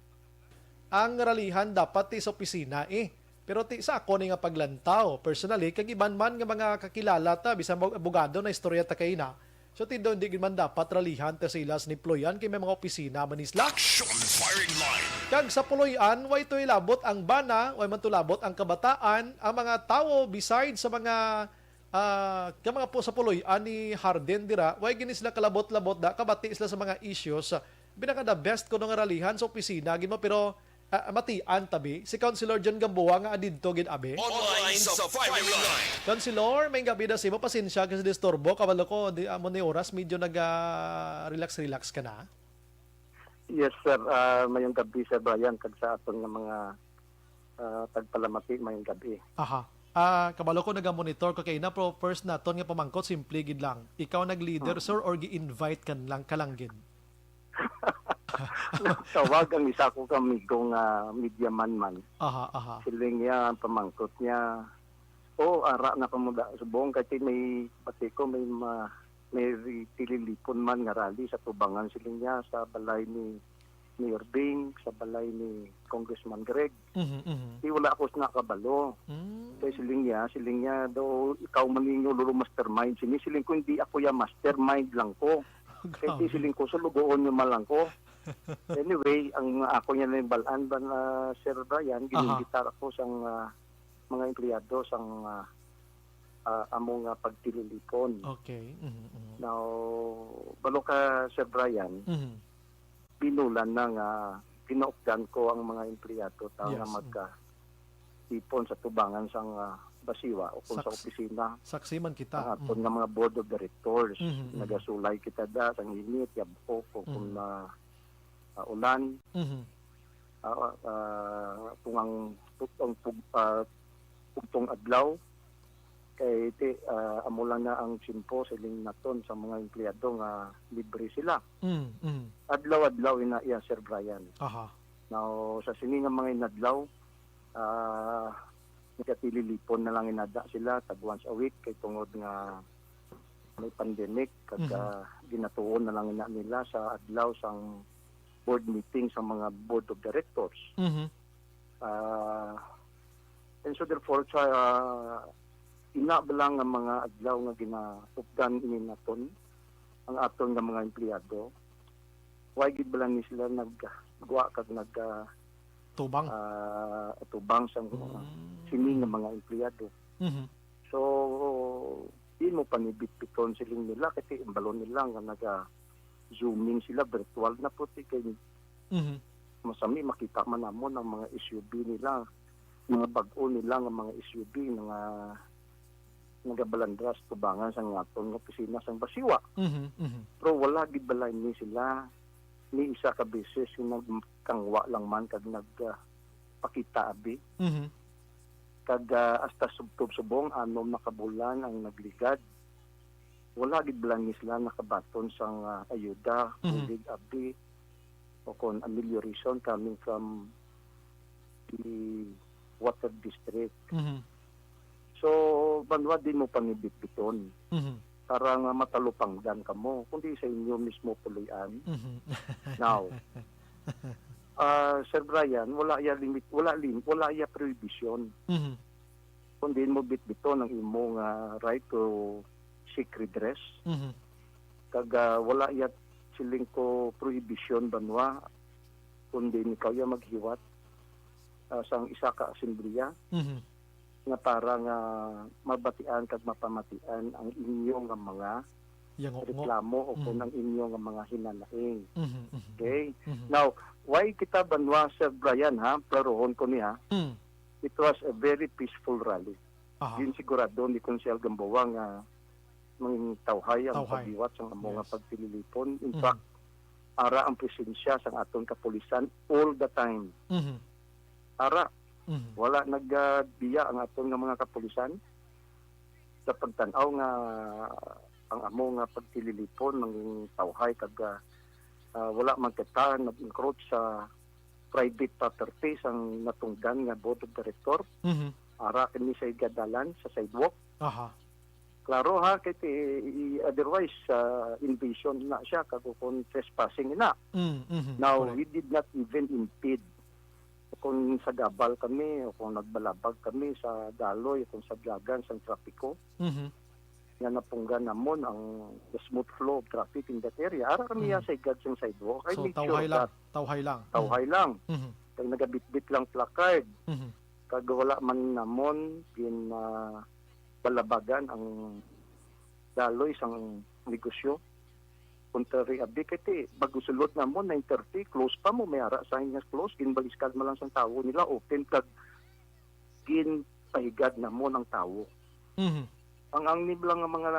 ang ralihan dapat ti sa opisina, eh. Pero ti sa ako ni nga paglantaw, personally, kag iban man nga mga kakilala ta, bisan mo abogado na istorya ta kay na, so, ti daw, hindi gid man dapat ralihan ta sa ilas ni Ployan kay may mga opisina man ni sila. Action Firing Line. Kag sa Ployan, way to ilabot ang bana, way man to labot ang kabataan, ang mga tawo beside sa mga, ah, ka mga po sa Ployan ni Harden dira, way gini sila kalabot-labot da, kabati sila sa mga issues. Pinaka the best kuno nga ralihan sa opisina gid mo, pero Ah, matian tabi, si Councilor John Gamboa nga adidto gid abi. Online sa firing line. Councilor, may gabi na simo, pasensya ka sa disturbo, kabalo ko, di amo ni oras, medyo naga-relax-relax ka na. Yes, sir. Ah, mayong gabi, Sir Brian, kag sa aton nga mga, ah, tagpalamati, mayong gabi. Aha. Ah, kabalo ko, naga-monitor ko kay na, pero first naton nga pamangkot, simple gid lang. Ikaw nag-leader, Hmm. sir, or gi-invite ka lang, ka lang gid? Tawag ang isa ko ka amigo nga media man man. Aha, aha. Siling niya, ang pamangkot niya, "Oh, ara na kamo da subong, kay may, pati ko, may ma-, may ri-, tililipon man nga rally sa tubangan, siling niya, sa balay ni Mayor Bing, sa balay ni Congressman Greg. Mhm, mhm. Di wala ako nakabalo. Mm. Kay siling niya, siling niya daw, "Ikaw man ninyo, Lolo, mastermind." Sini siling ko, "Hindi ako ya mastermind lang ko." Kay di Grabe. Siling ko, "Sulugoon niyo man lang ko." Anyway, ang ako niya na yung balaan ba na, Sir Brian, Aha. Gininvitar ako sang, ah, mga empleyado sang, ah, ah, amo nga pagtililipon. Okay. Mhm, mhm. Now, balo ka, Sir Brian, Mhm. binulan na nga ginaupdan ko ang mga empleyado ta nga Yes, mm. magka-, tipon sa tubangan sang, ah, Basiwa o kung sa Saks-, opisina saksi man kita. Ang aton Mm. nga mga board of directors. Mhm, mhm. Nagasulay kita da sang init, yabok, o kung Mm. na, ah, ulan. Mhm. Ah, ah, kung ang, ang pug-, ah, pugtong adlaw, kay ti-, ah, amo lang na ang tiyempo, siling naton sa mga empleyado nga libre sila. Mm, mm. Adlaw-adlaw ina iya, Sir Brian. Aha. Now, sa sini nga mga inadlaw, ah, nagatililipon na lang inada sila tag once a week kay tungod nga may pandemic, kag, Mhm. ah, ginatuon na lang ina nila sa adlaw sang board meeting sa mga board of directors. Mhm. Ah, and so therefore, sa ina ba lang nga mga adlaw nga ginaupdan ini naton, ang aton nga mga empleyado, why gid ba lang ni sila naggwa kag nag, ah, Tubang? ah, tubang sa mga Mm. sini nga mga empleyado? Mhm. So, di mo panibitbiton siling nila, kasi imbalo nila nga naga-zooming sila, virtual na po, ti, kay Mhm. masami makita man namon ang mga S U V nila, mga bag-o nila nga mga S U V, mga nagabalandras tubangan sa aton nga opisina sang Basiwa. Mhm, mhm. Pero wala gid balay ni sila ni isa ka beses nga nagkangwa lang man kag nag, ah, pakita abi. Mhm. Kag, ah, hasta subtob subong anom na ka bulan ang nagligad. Wala gid lang ni sila nakabaton sang, ah, ayuda, Mhm. bulig abi, o kon amelioration coming from the water district. Mhm. So, banwa din mo pangibitbiton Mhm. para nga matalupangdan kamo, kundi sa inyo mismo puloy-an. Mhm. Now, ah, Sir Brian, wala ya limit, wala lim-, wala ya prohibition. Mhm. Kundi mo bitbiton ang imo nga right to seek redress. Mhm. Kag, ah, wala ya siling ko prohibition banwa, kundi ikaw ya maghiwat, ah, sang isa ka asembleya Mhm. nga para nga mabatian kag mapamatian ang inyo nga mga Yang ukmo. reklamo o kung Mm. ang inyo nga mga hinanaing. Mhm, mhm, Okay? mhm. Now, why kita banwa, Sir Brian, ha? Klarohon ko ni, ha? Mm. It was a very peaceful rally. Aha. Din sigurado ni Konsehal Gamboa nga mangtawhay ang Tawhay. Pagbiwat sang amo nga Yes. pagtililipon. In Mm. fact, ara ang presensya sang aton kapulisan all the time. Mhm. Ara, Mhm. wala nagbiya ang aton nga mga kapulisan sa pagtan-aw nga ang amo nga pagtililipon, mangtawhay kag, ah, ah, wala man kita nag-encroach sa private property sang natungdan nga board of director. Mhm. Ara kini sa higad dalan, sa sidewalk. Aha. Klaro ha, kay ti-, i-, otherwise, ah, invasion na siya, kag kung trespassing na. Mm, mhm, Now, correct. We did not even impede. Kung sa gabal kami, o kung nagbalabag kami sa daloy, kung sa blagan, sa trapiko, Mhm. nga napunggan namon ang the smooth flow of traffic in that area. Ara kami Mhm. sa higad sang sidewalk. I So, make sure tawhay lang, that tawhay lang. tawhay Mm. lang. Mhm. Kag nagabitbit lang placard. Mhm. Kag wala man namon gin, ah, balabagan ang daloy sang negosyo. Contrary, abi, kay ti, bago sulod namon, nine thirty, close pa mo, may ara sign nga close, ginbaliskan man lang sang tawo nila, open kag ginpahigad namon ang tawo. Mhm. Ang, ang nibla nga mga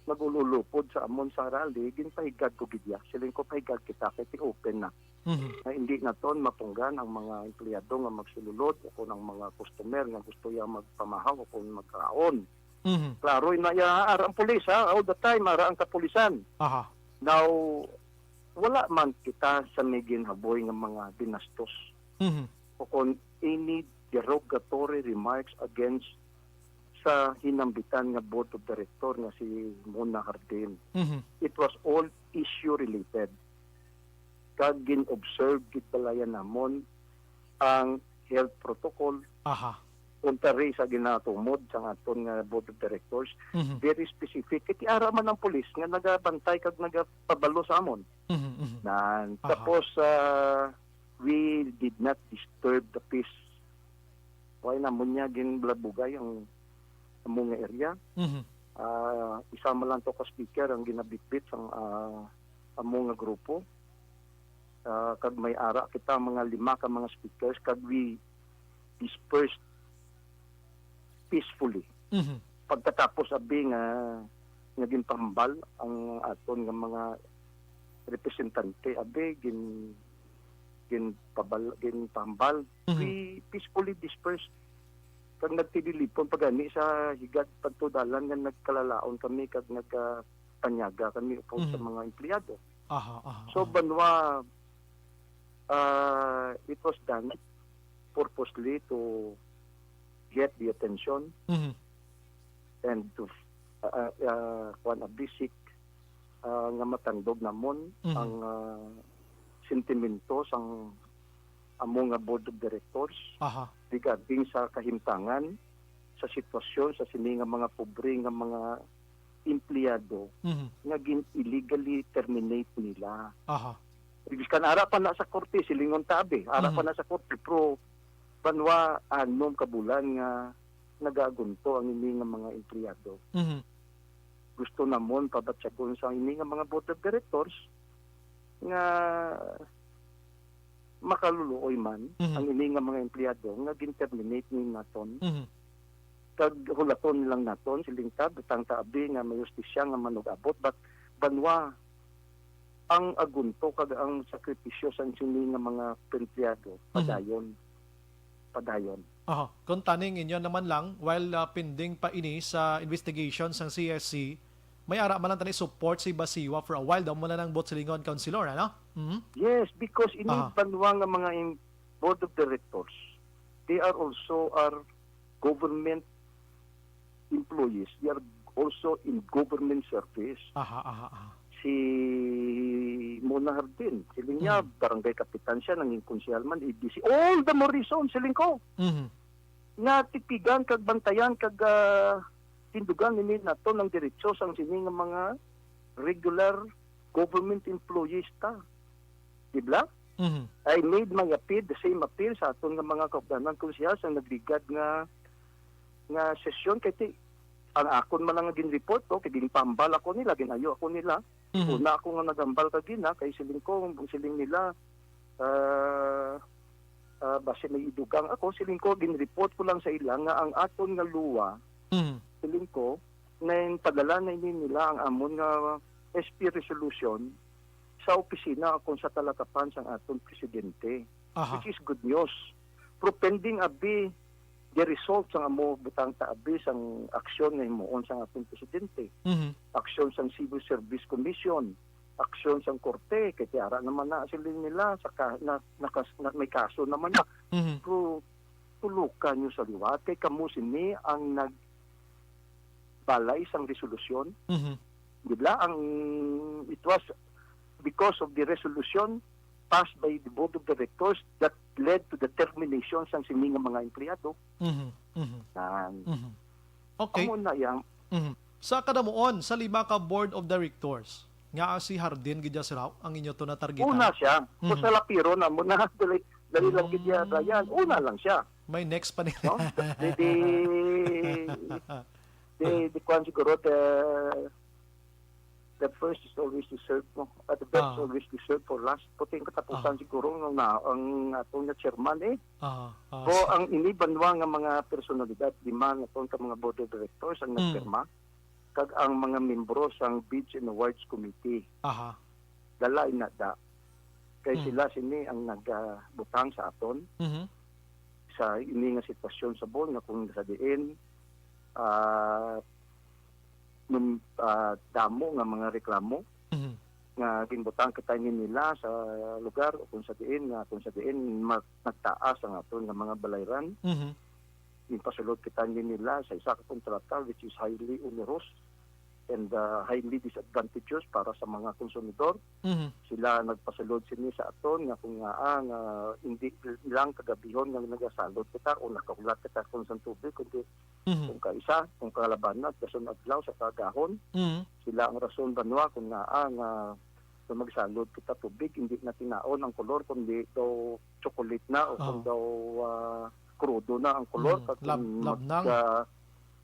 nagululupod sa amon sa rally, ginpahigad ko gid ya. Siling ko, "Pahigad kita, kay ti open na." Mhm. Nga hindi naton mapunggan ang mga empleyado nga magsululod o kung ang mga customer nga gusto ya magpamahaw o kung magkaon. Mhm. Klaro na ya, ara ang pulis, ha, all the time, ara ang kapulisan. Aha. Now, wala man kita sa may ginhaboy nga mga binastos Mhm. o kung any derogatory remarks against sa hinambitan nga board of director nga si Mona Hardin. Mhm. It was all issue related. Kag gin-observe gid balayan namon ang health protocol. Aha. Contrary sa ginatumod sang aton nga board of directors, Mhm. very specific. Kay ara man ang pulis nga nagabantay kag nagapabalo sa amon. Mhm, mhm. Nan, Aha. tapos, ah, we did not disturb the peace. Wala namon niya ginbalabugay ang amo nga area. Mhm. Ah, isa man lang to ka speaker ang ginabitbit sang, ah, amo nga grupo. Ah, kag may ara kita mga lima ka mga speakers, kag we dispersed peacefully. Mhm. Pagkatapos abi nga, nga ginpahambal ang aton nga mga representante, abi gin-, ginpabal-, ginpahambal, Mhm. we peacefully dispersed. Kag nagtililipon pa gani sa higad pagtudalan nga nagkalalaon kami kag nagkapanyaga kami upod sa Mhm. mga empleyado. Aha, aha, So, aha. banwa, ah, it was done purposely to get the attention Mhm. and to, ah, ah, kuwan, abisik, ah, nga matandog namon Mhm. ang, ah, sentimento sang amo nga board of directors Aha. regarding sa kahimtangan, sa sitwasyon sa sini nga mga pobre nga mga empleyado Mhm. nga gin-illegally terminate nila. Aha. Biskan ara pa na sa korte, silingon ta abi, ara pa Mhm. na sa korte, pero banwa anom ka bulan nga nagaagunto ang ini nga mga empleyado. Mhm. Gusto namon pabatyagon sa ini nga mga board of directors nga makaluluoy man Mhm. ang ini nga mga empleyado nga gin-terminate ni naton. Mhm. Kag hulaton lang naton, siling ta, butang ta abi nga may hustisya nga manug-abot, but banwa ang agunto kag ang sakripisyo sang sini nga mga empleyado, Mhm. padayon. Padayon. Aha. Kung taning inyo naman lang, while, ah, pending pa ini sa investigation sang C S C, may ara man lang tani support si Basiwa for a while, daw mo na nang Botselingon Councilor, ano? Mhm. Yes, because ini Aha. banwa nga mga in-, board of directors, they are also our government employees, they are also in government service. Aha, aha, aha. Si Mona Hardin, siling niya, Mhm. barangay kapitan siya, nangin konsehal man, A D C. All the more reason, siling ko. Mhm. Nga tipigan kag bantayan kag, ah, tindugan nini naton ang diretso sang sini nga mga regular government employees ta. Di ba? Mhm. I made my appeal, the same appeal sa aton nga mga kaupdanan konsehal sa nagligad nga, nga sesyon. Kay ti-, ang akon man lang nga gin-report, oh, kay ginpahambal ako nila, ginayo ako nila. Mhm. Una ako nga naghambal kagina, kay siling ko, siling nila, ah, ah, basi may idugang ako, siling ko, gin-report ko lang sa ila nga ang aton nga luwa, Mhm. siling ko, nain padala na ini nila ang amon nga S P resolution sa opisina akon sa talakapan sang aton presidente, Aha. which is good news. Pero pending abi the result sang amo butang ta abi sang aksyon nga himuon sang aton presidente. Mhm. Aksyon sang Civil Service Commission, aksyon sang korte, kay tiara naman na sila nila sa ka-, na, nakas-, na, may kaso naman na. Mhm. Pero tulukan nyo sa liwat, kay kamo sini ang nagbalay sang resolusyon. Mhm. Di ba? Ang, it was because of the resolution passed by the board of directors that led to the termination sang sini nga mga empleyado. Mhm. Mhm. Yan. Mhm. Okay. Amo na yang Mhm. Sa kadamuon, sa lima ka board of directors, nga si Hardin gid siya, sir, ang inyo to na targetan? Una siya. Kung Mhm. sa Lapiro na mo na, dali, dali lang gid niya, Mm. Brian. Una lang siya. May next pa nila. No? The, the, the, the kwan siguro, the, the first is always reserved, no? Ah, the best Ah. always reserved for last. Puting katapusan Ah. siguro, no, na, ang atong nga chairman, eh. Ah, ah, So, sa ang ini banwa nga mga personalidad, lima nga atong ka mga board of directors ang Mm. nagpirma, kag ang mga membro sang Bids and Awards Committee. Aha. Dala ina da. Kay Mm. sila sini ang nagabutang sa aton Mhm. sa ini nga sitwasyon sa board nga kung sa diin, ah, num-, ah, damo nga mga reklamo Mhm. nga ginbutang kita ni nila sa lugar o kung sa diin nga kung sa diin ma-, nagtaas ang aton nga mga balayran. Mhm. Ginpasulod kita ni nila sa isa ka kontrata which is highly onerous and, ah, highly disadvantageous para sa mga konsumidor. Mhm. Sila nagpasulod sini sa aton nga kung ngaa nga hindi lang kagabihon nga nagasalod kita o nakahulat kita kon sa tubig, kundi Mhm. kung kaisa, kung kalabanan, dason adlaw sa kaagahon, Mhm. sila ang rason, banwa, kung ngaa nga, nga magsalod kita tubig, hindi na tinaon ang kolor, kundi daw chocolate na o kung Oh. daw, ah, krudo na ang kolor. Mm, Kag kung lab-, labnang. mag, ah,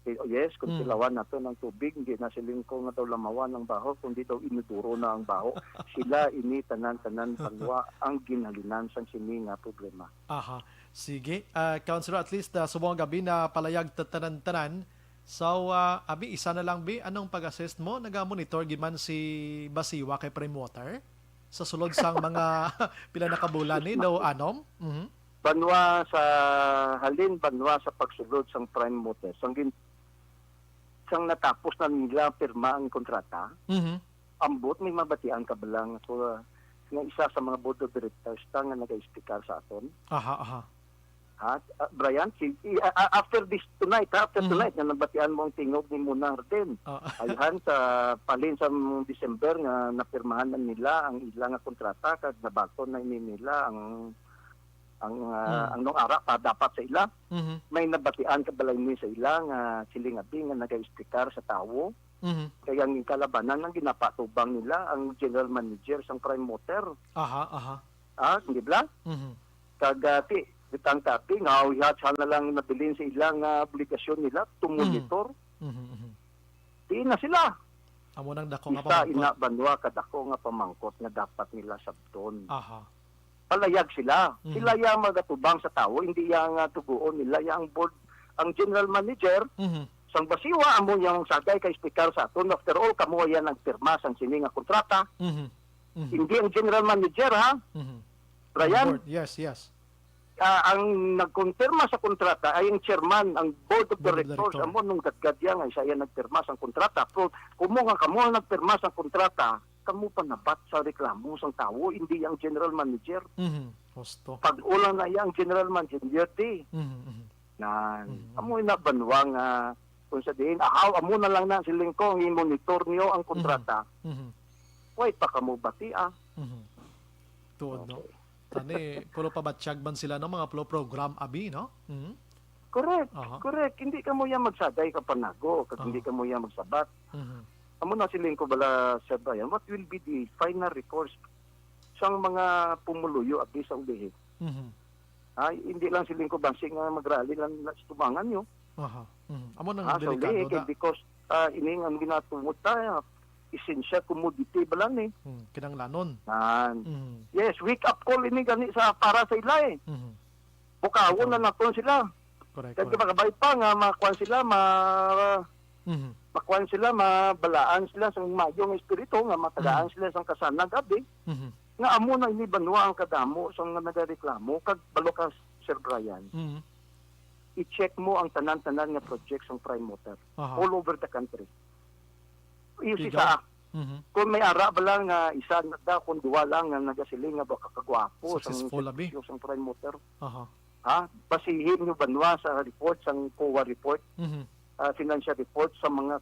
eh, oh, yes, kung Mm. tilawan nato ng tubig, hindi na siling ko nga daw lamawan ang baho, kundi daw inodoro na ang baho. Sila ini tanan-tanan banwa ang ginhalinan sang sini nga problema. Aha. Sige. Ah, Councilor, at least, ah, subong nga abi na palayag ta-, tanan-tanan. So, ah, abi, isa na lang, bi, anong pag-assist mo? Naga-monitor gid man si Basiwa kay Prime Water? Sa sulod sang mga pila na ka bulan ni, no, anom? Mhm. Banwa sa halin, banwa sa pagsulod sang Prime Water. Sang gin-, sang natapos na nila pirma ang kontrata, Mhm. ambot may mabatian ka ba lang ako, ah, nga isa sa mga board of directors ta nga nag-speaker sa aton? Aha, aha. Ha? Ah, Brian, si, i-, a-, a-, after this tonight, ha? After Mhm. tonight, na nabatian mo ang tingog ni Mona Hardin. Ah. Ayhan, sa palin sa December nga napirmahan na nila ang ila nga kontrata, kag nabaton na ini nila ang, ang, ah, Mm. ang nung ara pa dapat sa ila. Mhm. May nabatian ka balay ni sa ila nga siling abi nga nagaistikar sa tawo. Mhm. Kay ang kalabanan ang ginapatubang nila ang general manager sang Prime Water. Aha, aha. Ah, di ba? Mhm. Kag, ah, ti, bitang tapi nga, uya, siya na lang nabilin sa ilang, ah, obligasyon nila to Mhm. monitor. Mhm, mhm. Di na sila. Amo nang dako nga Isa pamangkot. Ina banwa ka dako nga pamangkot nga dapat nila sabton. Aha. Palayag sila. Mhm. Sila ya magatubang sa tawo, hindi ya nga tuguon nila ya ang board, ang general manager Mhm. sang Basiwa, amo yang sagay kay speaker sa aton. After all, kamo ya nagpirma sang sini nga kontrata. Mhm. Mhm. Hindi ang general manager, ha? Mhm. Brian? Ang board, yes, yes. Ah, ang nagkonfirma sa kontrata ay ang chairman, ang board of Board of directors, director. Amo nung gadgad ya nga isa ya nagpirma sang kontrata. Pero kumo nga kamo ang nagpirma sang kontrata, kamo pa nabat sa reklamo sang tawo, hindi ang general manager. Mhm. Husto. Pag-ulang na ya ang general manager, di. Mhm, mhm. Nan, Mhm, mhm. Amo na banwa nga, kung sa diin, ahaw, amo na lang na, siling ko, ang i-monitor niyo ang Mhm. kontrata. Mhm. Way pa kamo bati, ah. Mhm. Tuod, no? Okay. Tani, puro pabatyag man sila, no? Mga puro program, abi, no? Mhm. Correct, Aha. correct. Hindi kamo yan magsagay ka panago, kag hindi Aha. kamo yan magsabat. Mhm. Amo na siling ko bala, Sir Brian, what will be the final recourse sang mga pumuluyo, abi, sa ulihi? Mhm. Ay, hindi lang siling ko basi nga mag-rally lang na sa tubangan nyo. Aha. Mhm. Amo nang Ah, so, delikado di, na. Because, ah, ining ang ginatungod ta, ah, essential commodity ba lang eh. Hmm, kinanglanon. Nan. Mhm. Yes, wake up call ini gani sa para sa ila eh. Mhm. Bukawon Ito. Na naton sila. Correct, Kaya correct. Makabay pa nga makuan sila, ma Mhm. makuan sila, mabalaan sila sa mayo nga espiritu, nga matagaan Mhm. sila sa kasanag abi. Mhm. Nga amo na ini banwa ang kadamo sa nga nagareklamo, kag balo ka, Sir Brian. Mhm. I-check mo ang tanan-tanan nga project sang Prime Water Aha. all over the country. Yung si Tigaw? Sa, Mhm. Kung may ara ba lang nga isa na daw, kung duwa lang nga nagasiling nga baka kagwapo sang Successful, abi. Serbisyo sang Prime Water. Aha. Ha? Basihin nyo banwa sa report sang COA report, Mhm. ah, financial report sa mga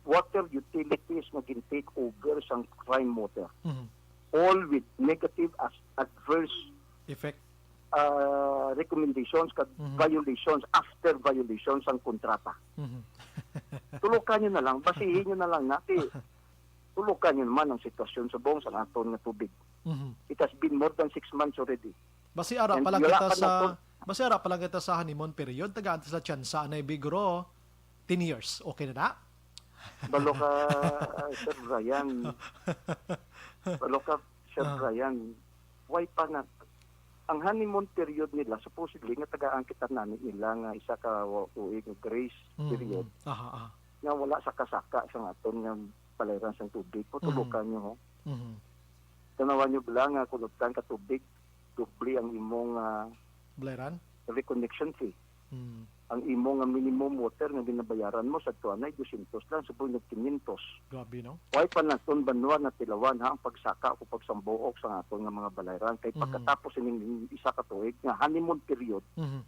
water utilities nga gin-take over sang Prime Water. Mhm. All with negative as adverse Effect. Ah, recommendations kag Mhm. violations after violations sang kontrata. Mhm. Tulukan nyo na lang, basihin nyo na lang na, ti, tulukan nyo naman ang sitwasyon subong sang aton nga tubig. Mhm. It has been more than six months already. Basi ara And pa lang wala kita pa sa, nato- basi ara pa lang kita sa honeymoon period, tagaan ta sa tsansa na ibigro ten years. Okay na na? Balo ka, Sir Brian. Balo ka, Sir Ah. Brian. Why pa na? Ang honeymoon period nila, supposedly, nga tagaan kita nani nila nga isa ka wa-, tuig nga grace Mm, period, mm. Aha, aha. Nga wala sa kasaka sa aton nga balayran sang tubig. Mm. Patulukan nyo, ho? Mhm. Tanawan nyo bala nga kunod ka tubig, doble ang imong, ah, Balayran? Reconnection fee. Mm. Ang imo nga minimum water nga binabayaran mo sa tuanay, dosyentos lang, subong nag kinyentos. Grabe, no? Why pa naton banwa na tilawan, ha, ang pagsaka o pagsambuok sa aton nga mga balayran? Kay Mhm. pagkatapos ining isa ka tuig nga honeymoon period, Mhm.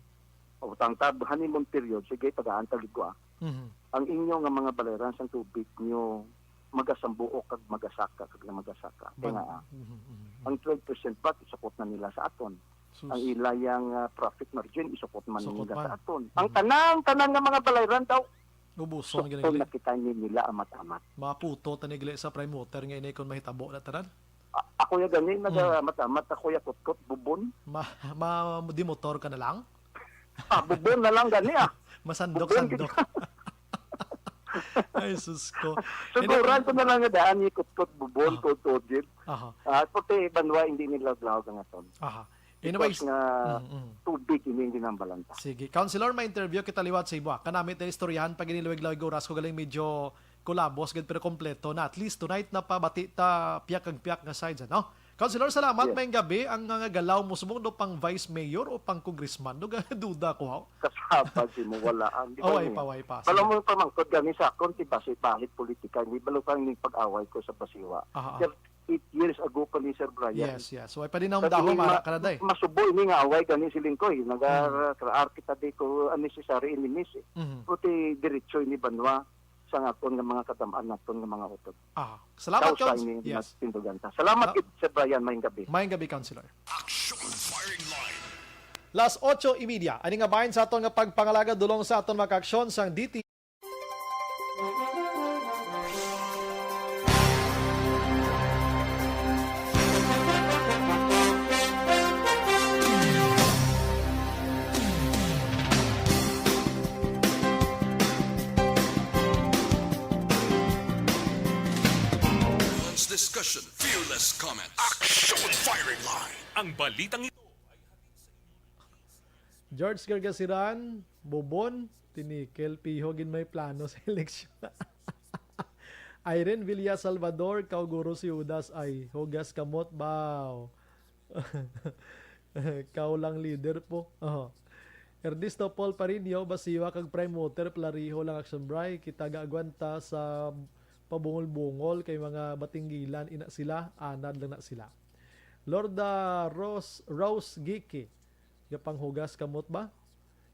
O, tang tab honeymoon period, sige, tagaan ta gid ko, ah. Mhm. Ang inyo nga mga balayran sang tubig nyo magasambuok kag magasaka kag na magasaka. Kay Ban- nga, ah, Mhm, mhm, mhm. ang twelve percent vat isukot na nila sa aton. Sus. Ang ilayang ah, profit margin isukot man Sukot nila man. sa aton. Mhm. Ang tanan, tanan nga mga balayran daw, Ubuson sukton ginagli. Na kita ni nila amat-amat. Maputo ta ni gali sa prime water nga ini kung mahitabo na tanan. A- ako ya gani, nagamat-amat ako ya kutkot, bubon. Ma, ma, di motor ka na lang? Ah, bubon na lang gani ah. Masandok, Bubon sandok. kita. Ay, sus ko. Siguran ko na lang nga daan ni kutkot, bubon, Ah. tuod-tuod gid. Aha. Ah, puti, banwa, hindi nila lawag ang aton. Aha. Because Anyways, nga mm, mm. Tubig, ini ang ginambalan ta. Sige. Councilor, may interview kita liwat sa imo. Kanami tayo istoryahan pag iniluwig-lawig oras ko galing medyo kulabos gid pero kompleto na. At least tonight na pabati ta piyak kag piyak nga sides, ano? Councilor, salamat. Yes. May gabi ang nga galaw mo subong do pang vice mayor o pang congressman. Do duda ko, ha? Kasabad si mo, wala. Ang di ba Away niya? pa, away pa. Balo Sige. Mo pamangkod gani sa akon, ti basi bahid politika, hindi balo kang ning pag-away ko sa Basiwa. Aha. Thirty-eight years ago pa ni Sir Brian. Yes, yes. So, ay pa din ang Kasi dahon, ma- mara ka na day. Masubo ini nga away gani siling ko eh. Nag-unclear kita di ko unnecessary enemies eh. Mhm. Puti diretso ini banwa sa aton nga mga kadam-an naton nga mga utod. Ah, salamat, Kausa Cons. Ini Yes. Tindugan ta. Salamat Sa- gid, Sir Brian, maayong gabi. Mayong gabi, Councilor. Action Firing Line. Las ocho y media. Ani nga bahin sa aton nga pagpangalaga dulong sa aton mga aksyon sang D T. Nuanced discussion, fearless comment. Action Firing Line. Ang balitang ito. George Gargasiran, Bobon, tinikel, piho gid may plano sa eleksyon. Irene Villa Salvador, kaw guro si Judas ay hugas kamot baw. Kaw lang leader po. Oh. Ernesto Paul Parinio, Basiwa kag Prime Water, Plariho lang action bray. Kita gaagwanta sa pabungol-bungol kay mga batinggilan ina sila, anad lang na sila. Lorda Rose, Rose Giki, gapanghugas kamot ba?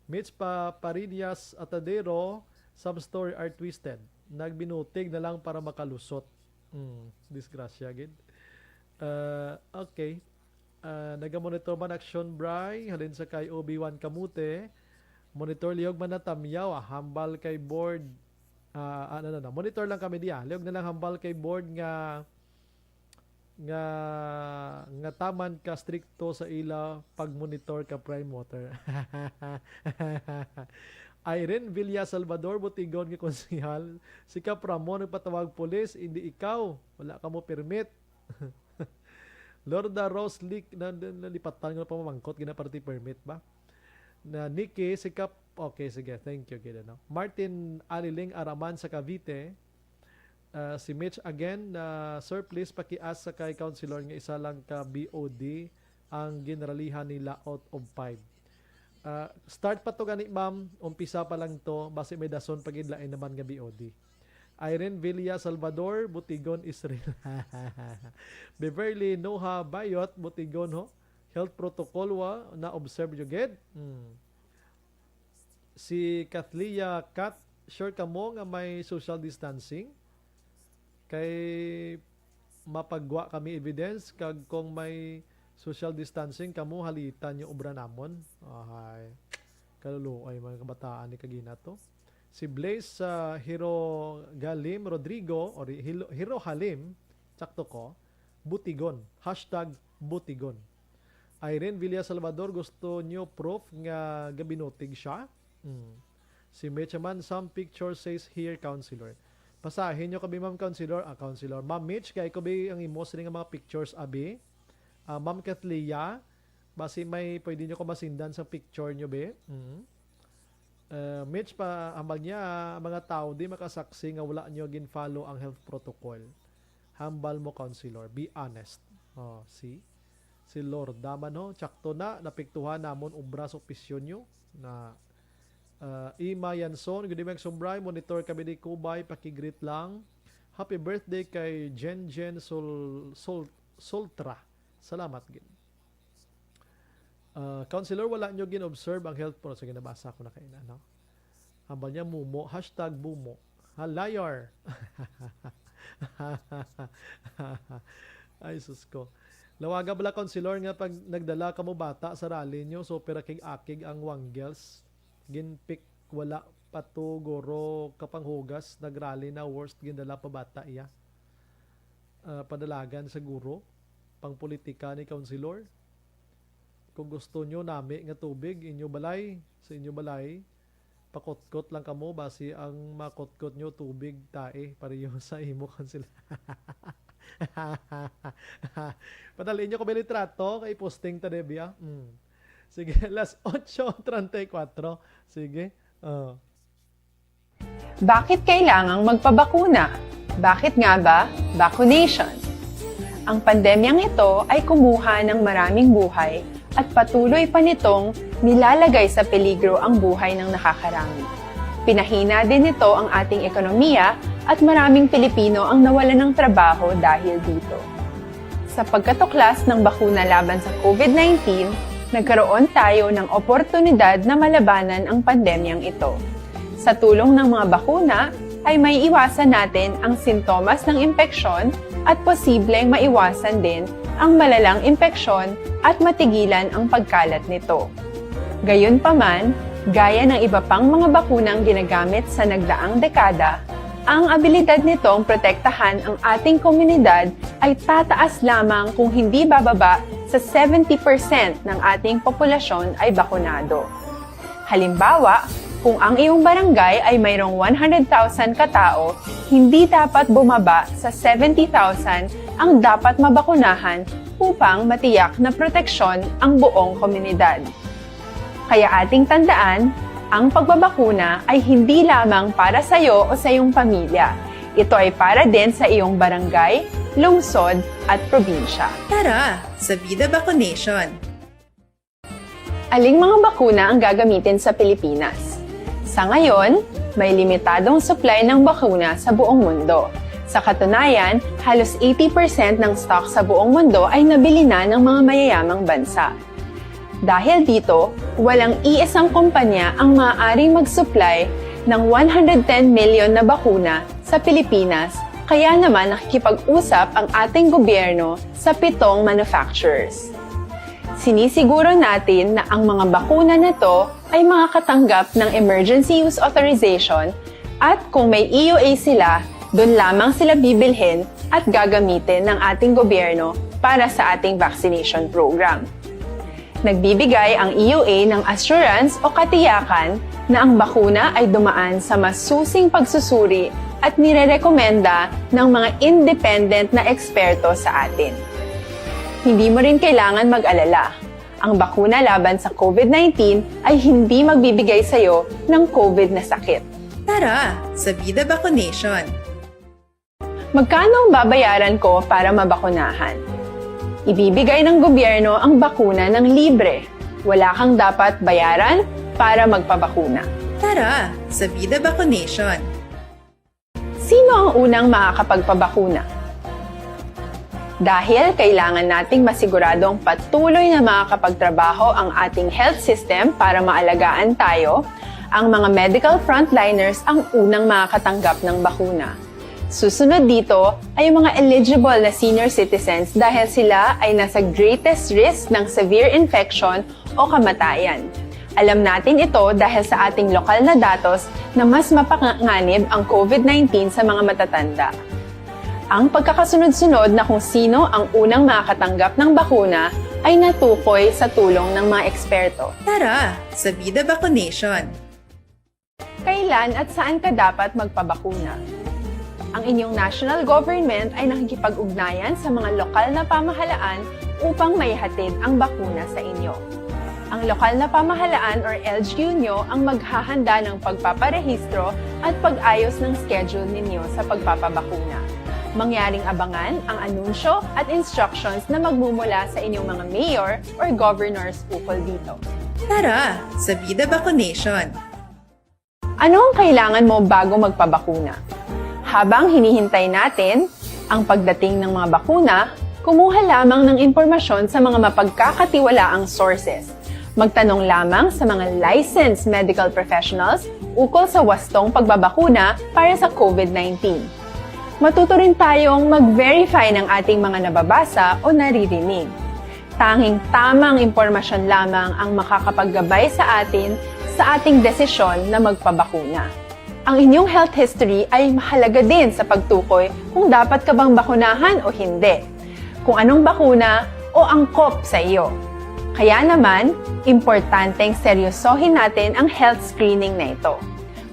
Mitch pa Paridias Atadero, some story are twisted. Nagbinutig na lang para makalusot. Hmm, disgrasya gid. Uh, okay. Uh, nagamonitor man action bray halin sa kay Obi-Wan Kamute. Monitor lihog man na tamyaw, ah, hambal kay board. Ah, ano na, monitor lang kami diya. Lihog na lang hambal kay board nga nga nga taman ka strikto sa ila pag-monitor ka Prime Water. Irene Villa Salvador, butigon nga konsehal, si Kap Ramon nagpatawag pulis, hindi ikaw, wala ka mo permit. Lorda Rose Leak, na, na, nalipatan nga pamamangkot, gina party permit ba? Na Nikki, si Kap, okay, sige, thank you, gid, ano. Martin Aliling Araman sa Cavite, Ah, si Mitch again, ah, "Sir, please paki-ask sa kay Councilor nga isa lang ka B O D ang ginralihan nila out of five." Ah, start pa to gani, ma'am. Umpisa pa lang to. Basi may dason pa gid lain naman nga B O D. Irene Villa Salvador, Butigon, Israel. Beverly Noha Bayot, Butigon, ho. Health protocol wa na-observe nyo gid? Hmm. Si Kathlia Kat, "Sure kamo nga may social distancing? Kay mapagwa kami evidence, kag kung may social distancing kamo, halitan yung obra namon." Ahay, kaluluoy mga kabataan ni kagina to. Si Blaze sa Hiro Galim Rodrigo, or Hilo- Hiro Halim, sakto ko, Butigon. Hashtag Butigon. Irene Villa Salvador, gusto nyo proof nga gabinutig siya? Hmm. Si Mitch man, "Some picture says here, Councilor." Pasahin nyo kami, Ma'am Councilor. Ah, Councilor. Ma'am Mitch, kay ko bi ang imo sini nga mga pictures, abi. Ah, Ma'am Kathlia, basi may pwede nyo ko masindan sa picture nyo, be. Hmm. Ah, Mitch, pa, hambal niya, "Mga tao di makasaksi nga wala nyo gin-follow ang health protocol." Hambal mo, Councilor. Be honest. Oh, see? Si Lorda man, ho. Tsakto na, napiktuhan namon obra sa opisyo nyo. Na, ah, Ima Yanson, "Good evening, Sumbray. Monitor kami di Kubay. Pakigreet lang. Happy birthday kay Jen Jen Sol, Sol, Soltra. Salamat gid." Ah, Counselor, wala nyo gin-observe ang health pro-, sige, nabasa ko na kaina, no? Hambal niya, Mumo. Hashtag Bumo. Ha, liar! Ay, sus ko. Lawaga bala, Counselor, nga pag nagdala kamo bata sa rally nyo, super akig-akig ang wanggels. Ginpick, wala pa to, guro, kapanghugas, nag-rally na, worst, gindala pa bata iya. Ah, padalagan sa guro, pang politika ni Counselor. Kung gusto nyo nami nga tubig, inyo balay, sa inyo balay, pakutkot lang kamo, basi ang makutkot nyo tubig tae, pareho sa imo, Counselor. Padali nyo ko may litrato, kay posting ta, Debia. Mm. Sige, las ocho treinta y cuatro. Sige. Oh. Bakit kailangang magpabakuna? Bakit nga ba vaccination? Ang pandemyang ito ay kumuha ng maraming buhay at patuloy pa nitong nilalagay sa peligro ang buhay ng nakakarami. Pinahina din nito ang ating ekonomiya at maraming Pilipino ang nawalan ng trabaho dahil dito. Sa pagkatuklas ng bakuna laban sa COVID nineteen, nagkaroon tayo ng oportunidad na malabanan ang pandemyang ito. Sa tulong ng mga bakuna, ay maiiwasan natin ang sintomas ng impeksyon at posibleng maiwasan din ang malalang impeksyon at matigilan ang pagkalat nito. Gayunpaman, gaya ng iba pang mga bakunang ginagamit sa nagdaang dekada, ang abilidad nitong protektahan ang ating komunidad ay tataas lamang kung hindi bababa sa seventy percent ng ating populasyon ay bakunado. Halimbawa, kung ang iyong barangay ay mayroong one hundred thousand ka tao, hindi dapat bumaba sa seventy thousand ang dapat mabakunahan upang matiyak na proteksyon ang buong komunidad. Kaya ating tandaan, ang pagbabakuna ay hindi lamang para sa iyo o sa iyong pamilya. Ito ay para din sa iyong barangay, lungsod, at probinsya. Tara, sa Vida Vaccination! Aling mga bakuna ang gagamitin sa Pilipinas? Sa ngayon, may limitadong supply ng bakuna sa buong mundo. Sa katunayan, halos eighty percent ng stock sa buong mundo ay nabili na ng mga mayayamang bansa. Dahil dito, walang iisang kumpanya ang maaaring mag-supply ng one hundred ten million na bakuna sa Pilipinas, kaya naman nakikipag-usap ang ating gobyerno sa pitong manufacturers. Sinisiguro natin na ang mga bakuna na to ay makakatanggap ng emergency use authorization at kung may E U A sila, doon lamang sila bibilhin at gagamitin ng ating gobyerno para sa ating vaccination program. Nagbibigay ang E U A ng assurance o katiyakan na ang bakuna ay dumaan sa masusing pagsusuri at nirerekomenda ng mga independent na eksperto sa atin. Hindi mo rin kailangan mag-alala. Ang bakuna laban sa COVID nineteen ay hindi magbibigay sa iyo ng COVID na sakit. Tara, sa Vida Vaccination! Magkano ang babayaran ko para mabakunahan? Ibibigay ng gobyerno ang bakuna ng libre. Wala kang dapat bayaran para magpabakuna. Tara, sa Vida Vaccination! Sino ang unang makakapagpabakuna? Dahil kailangan nating masiguradong patuloy na makakapagtrabaho ang ating health system para maalagaan tayo, ang mga medical frontliners ang unang makakatanggap ng bakuna. Susunod dito ay ang mga eligible na senior citizens dahil sila ay nasa greatest risk ng severe infection o kamatayan. Alam natin ito dahil sa ating lokal na datos na mas mapanganib ang COVID nineteen sa mga matatanda. Ang pagkakasunod-sunod na kung sino ang unang makakatanggap ng bakuna ay natukoy sa tulong ng mga eksperto. Tara, sa Vida Vaccination! Kailan at saan ka dapat magpabakuna? Ang inyong national government ay nakikipag-ugnayan sa mga lokal na pamahalaan upang maihatid ang bakuna sa inyo. Ang lokal na pamahalaan or L G U nyo ang maghahanda ng pagpaparehistro at pag-ayos ng schedule ninyo sa pagpapabakuna. Mangyaring abangan ang anunsyo at instructions na magmumula sa inyong mga mayor or governors ukol dito. Tara, sa Vida Vaccination! Ano ang kailangan mo bago magpabakuna? Habang hinihintay natin ang pagdating ng mga bakuna, kumuha lamang ng impormasyon sa mga mapagkakatiwalaang sources. Magtanong lamang sa mga licensed medical professionals ukol sa wastong pagbabakuna para sa COVID nineteen. Matuto rin tayong mag-verify ng ating mga nababasa o naririnig. Tanging tamang impormasyon lamang ang makakapaggabay sa atin sa ating desisyon na magpabakuna. Ang inyong health history ay mahalaga din sa pagtukoy kung dapat ka bang bakunahan o hindi, kung anong bakuna o angkop sa iyo. Kaya naman, importanteng seryosohin natin ang health screening na ito.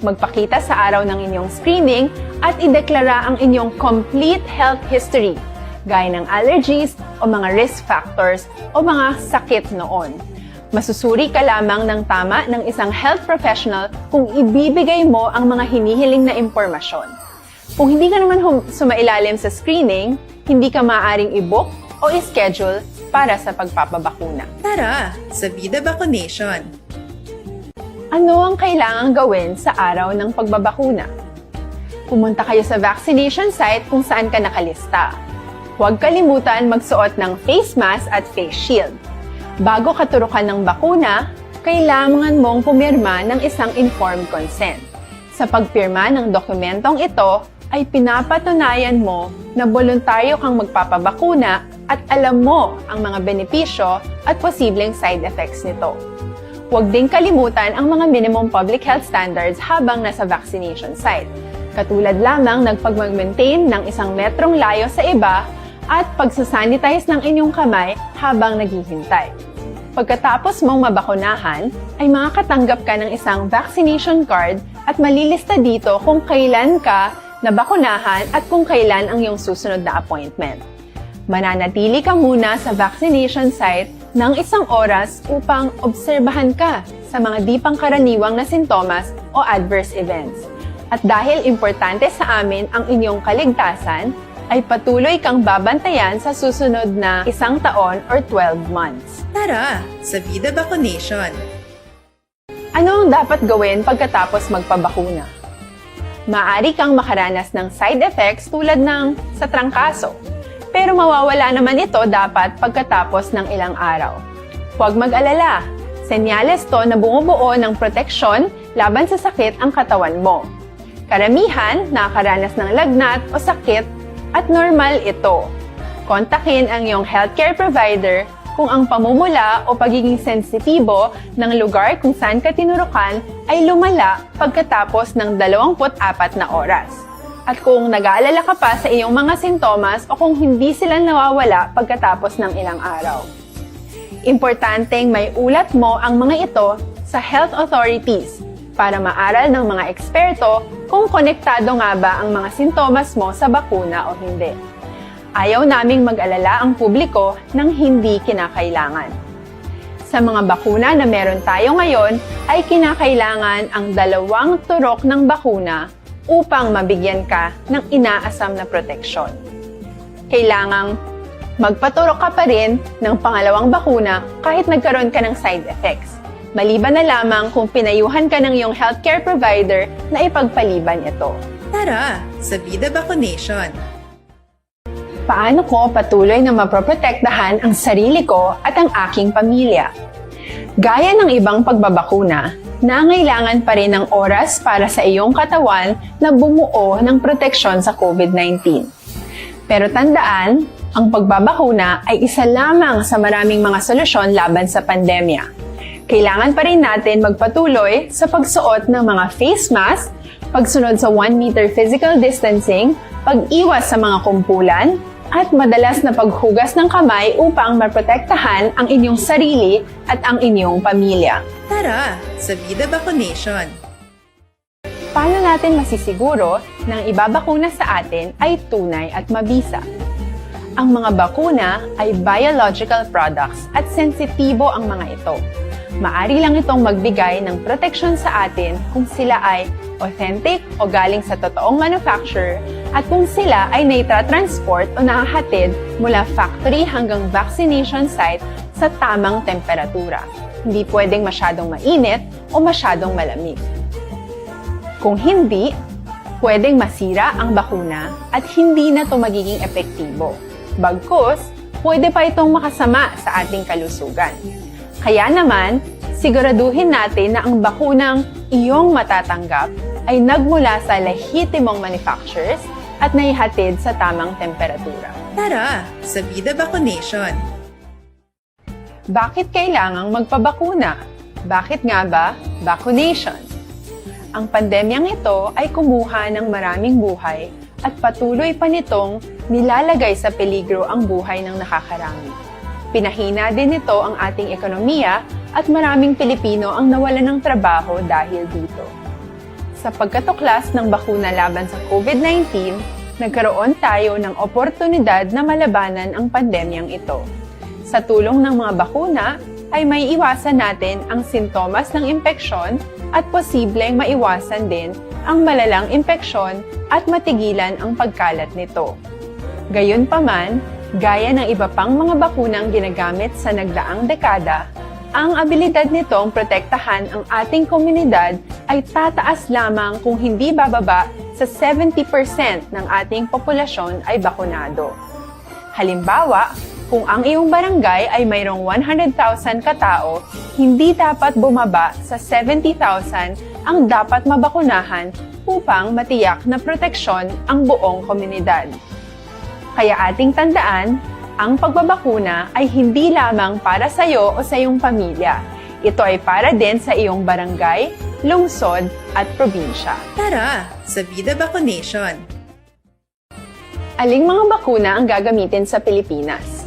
Magpakita sa araw ng inyong screening at ideklara ang inyong complete health history, gaya ng allergies o mga risk factors o mga sakit noon. Masusuri ka lamang ng tama ng isang health professional kung ibibigay mo ang mga hinihiling na impormasyon. Kung hindi ka naman hum- sumailalim sa screening, hindi ka maaaring i-book o i-schedule para sa pagpapabakuna. Tara, sa Vida Vaccination! Ano ang kailangang gawin sa araw ng pagbabakuna? Pumunta kayo sa vaccination site kung saan ka nakalista. Huwag kalimutan magsuot ng face mask at face shield. Bago katurukan ng bakuna, kailangan mong pumirma ng isang informed consent. Sa pagpirma ng dokumentong ito ay pinapatunayan mo na boluntaryo kang magpapabakuna at alam mo ang mga benepisyo at posibleng side effects nito. Huwag ding kalimutan ang mga minimum public health standards habang nasa vaccination site, katulad lamang ng pagmag-maintain ng isang metrong layo sa iba at pagsasanitize ng inyong kamay habang naghihintay. Pagkatapos mong mabakunahan, ay makakatanggap ka ng isang vaccination card at malilista dito kung kailan ka nabakunahan at kung kailan ang iyong susunod na appointment. Mananatili ka muna sa vaccination site ng isang oras upang obserbahan ka sa mga di pangkaraniwang na sintomas o adverse events. At dahil importante sa amin ang inyong kaligtasan, ay patuloy kang babantayan sa susunod na isang taon or twelve months. Tara, sa Vida Vaccination! Ano ang dapat gawin pagkatapos magpabakuna? Maaari kang makaranas ng side effects tulad ng sa trangkaso, pero mawawala naman ito dapat pagkatapos ng ilang araw. Huwag mag-alala, senyales to na bumubuo ng proteksyon laban sa sakit ang katawan mo. Karamihan nakakaranas ng lagnat o sakit at normal ito. Kontakin ang iyong healthcare provider kung ang pamumula o pagiging sensitibo ng lugar kung saan ka tinurukan ay lumala pagkatapos ng dalawampu't apat na oras, at kung nag-aalala ka pa sa iyong mga sintomas o kung hindi sila nawawala pagkatapos ng ilang araw. Importanteng may ulat mo ang mga ito sa health authorities para maaral ng mga eksperto kung konektado nga ba ang mga sintomas mo sa bakuna o hindi. Ayaw naming mag-alala ang publiko ng hindi kinakailangan. Sa mga bakuna na meron tayo ngayon, ay kinakailangan ang dalawang turok ng bakuna upang mabigyan ka ng inaasam na proteksyon. Kailangang magpaturok ka pa rin ng pangalawang bakuna kahit nagkaroon ka ng side effects, maliban na lamang kung pinayuhan ka ng iyong healthcare provider na ipagpaliban ito. Tara, sa Vida Vaccination! Paano ko patuloy na mapoprotektahan ang sarili ko at ang aking pamilya? Gaya ng ibang pagbabakuna, nangailangan pa rin ng oras para sa iyong katawan na bumuo ng proteksyon sa COVID nineteen. Pero tandaan, ang pagbabakuna ay isa lamang sa maraming mga solusyon laban sa pandemya. Kailangan pa rin natin magpatuloy sa pagsuot ng mga face mask, pagsunod sa one meter physical distancing, pag-iwas sa mga kumpulan, at madalas na paghugas ng kamay upang maprotektahan ang inyong sarili at ang inyong pamilya. Tara, sa Vida Vaccination! Paano natin masisiguro na ang ibabakuna sa atin ay tunay at mabisa? Ang mga bakuna ay biological products at sensitibo ang mga ito. Maari lang itong magbigay ng proteksyon sa atin kung sila ay authentic o galing sa totoong manufacturer at kung sila ay naitra-transport o nahahatid mula factory hanggang vaccination site sa tamang temperatura. Hindi pwedeng masyadong mainit o masyadong malamig. Kung hindi, pwedeng masira ang bakuna at hindi na ito magiging epektibo. Bagkus, pwede pa itong makasama sa ating kalusugan. Kaya naman, siguraduhin natin na ang bakunang iyong matatanggap ay nagmula sa lehitimong manufacturers at naihatid sa tamang temperatura. Tara, sa Bida Vacunation! Bakit kailangang magpabakuna? Bakit nga ba vacunation? Ang pandemyang ito ay kumuha ng maraming buhay at patuloy pa nitong nilalagay sa peligro ang buhay ng nakakarami. Pinahina din nito ang ating ekonomiya at maraming Pilipino ang nawalan ng trabaho dahil dito. Sa pagkatuklas ng bakuna laban sa COVID nineteen, nagkaroon tayo ng oportunidad na malabanan ang pandemyang ito. Sa tulong ng mga bakuna, ay may iwasan natin ang sintomas ng impeksyon at posibleng maiwasan din ang malalang impeksyon at matigilan ang pagkalat nito. Gayunpaman, gaya ng iba pang mga bakunang ginagamit sa nagdaang dekada, ang abilidad nitong protektahan ang ating komunidad ay tataas lamang kung hindi bababa sa seventy percent ng ating populasyon ay bakunado. Halimbawa, kung ang iyong barangay ay mayroong one hundred thousand katao, hindi dapat bumaba sa seventy thousand ang dapat mabakunahan upang matiyak na proteksyon ang buong komunidad. Kaya ating tandaan, ang pagbabakuna ay hindi lamang para sa iyo o sa iyong pamilya. Ito ay para din sa iyong barangay, lungsod, at probinsya. Tara, sa Bida Vacunation! Aling mga bakuna ang gagamitin sa Pilipinas?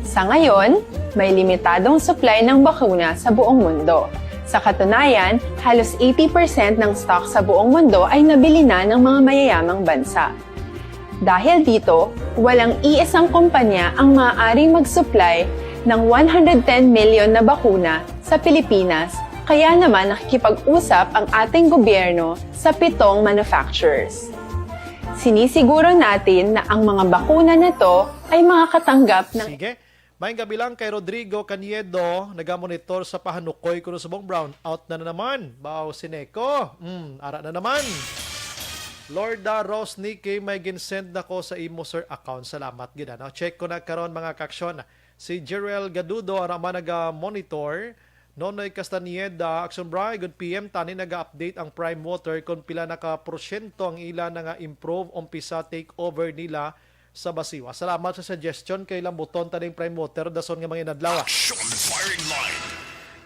Sa ngayon, may limitadong supply ng bakuna sa buong mundo. Sa katunayan, halos eighty percent ng stock sa buong mundo ay nabili na ng mga mayayamang bansa. Dahil dito, walang iisang kumpanya ang maaaring mag-supply ng one hundred ten million na bakuna sa Pilipinas, kaya naman nakikipag-usap ang ating gobyerno sa pitong manufacturers. Sinisiguro natin na ang mga bakuna na to ay makakatanggap ng Sige. Maayong gabi lang kay Rodrigo Caniedo, nagamonitor sa Pahanukoy, kuno subong brownout na, na naman. Baw, Sineco. Mm, ara na naman. Lorda Rose Nikki, may ginsend na ko sa imo, sir, account. Salamat gid, ano. Check ko na karon, mga kaaksyon. Si Jerel Gadudo, ara man naga-monitor. Nonoy Castañeda, Action Bri, good P M, tani naga-update ang Prime Water kung pila na ka porsyento ang ila na nga improve, umpisa take over nila sa Basiwa. Salamat sa suggestion kay lambuton taning Prime Water, dason nga mga inadlaw. Action Firing Line.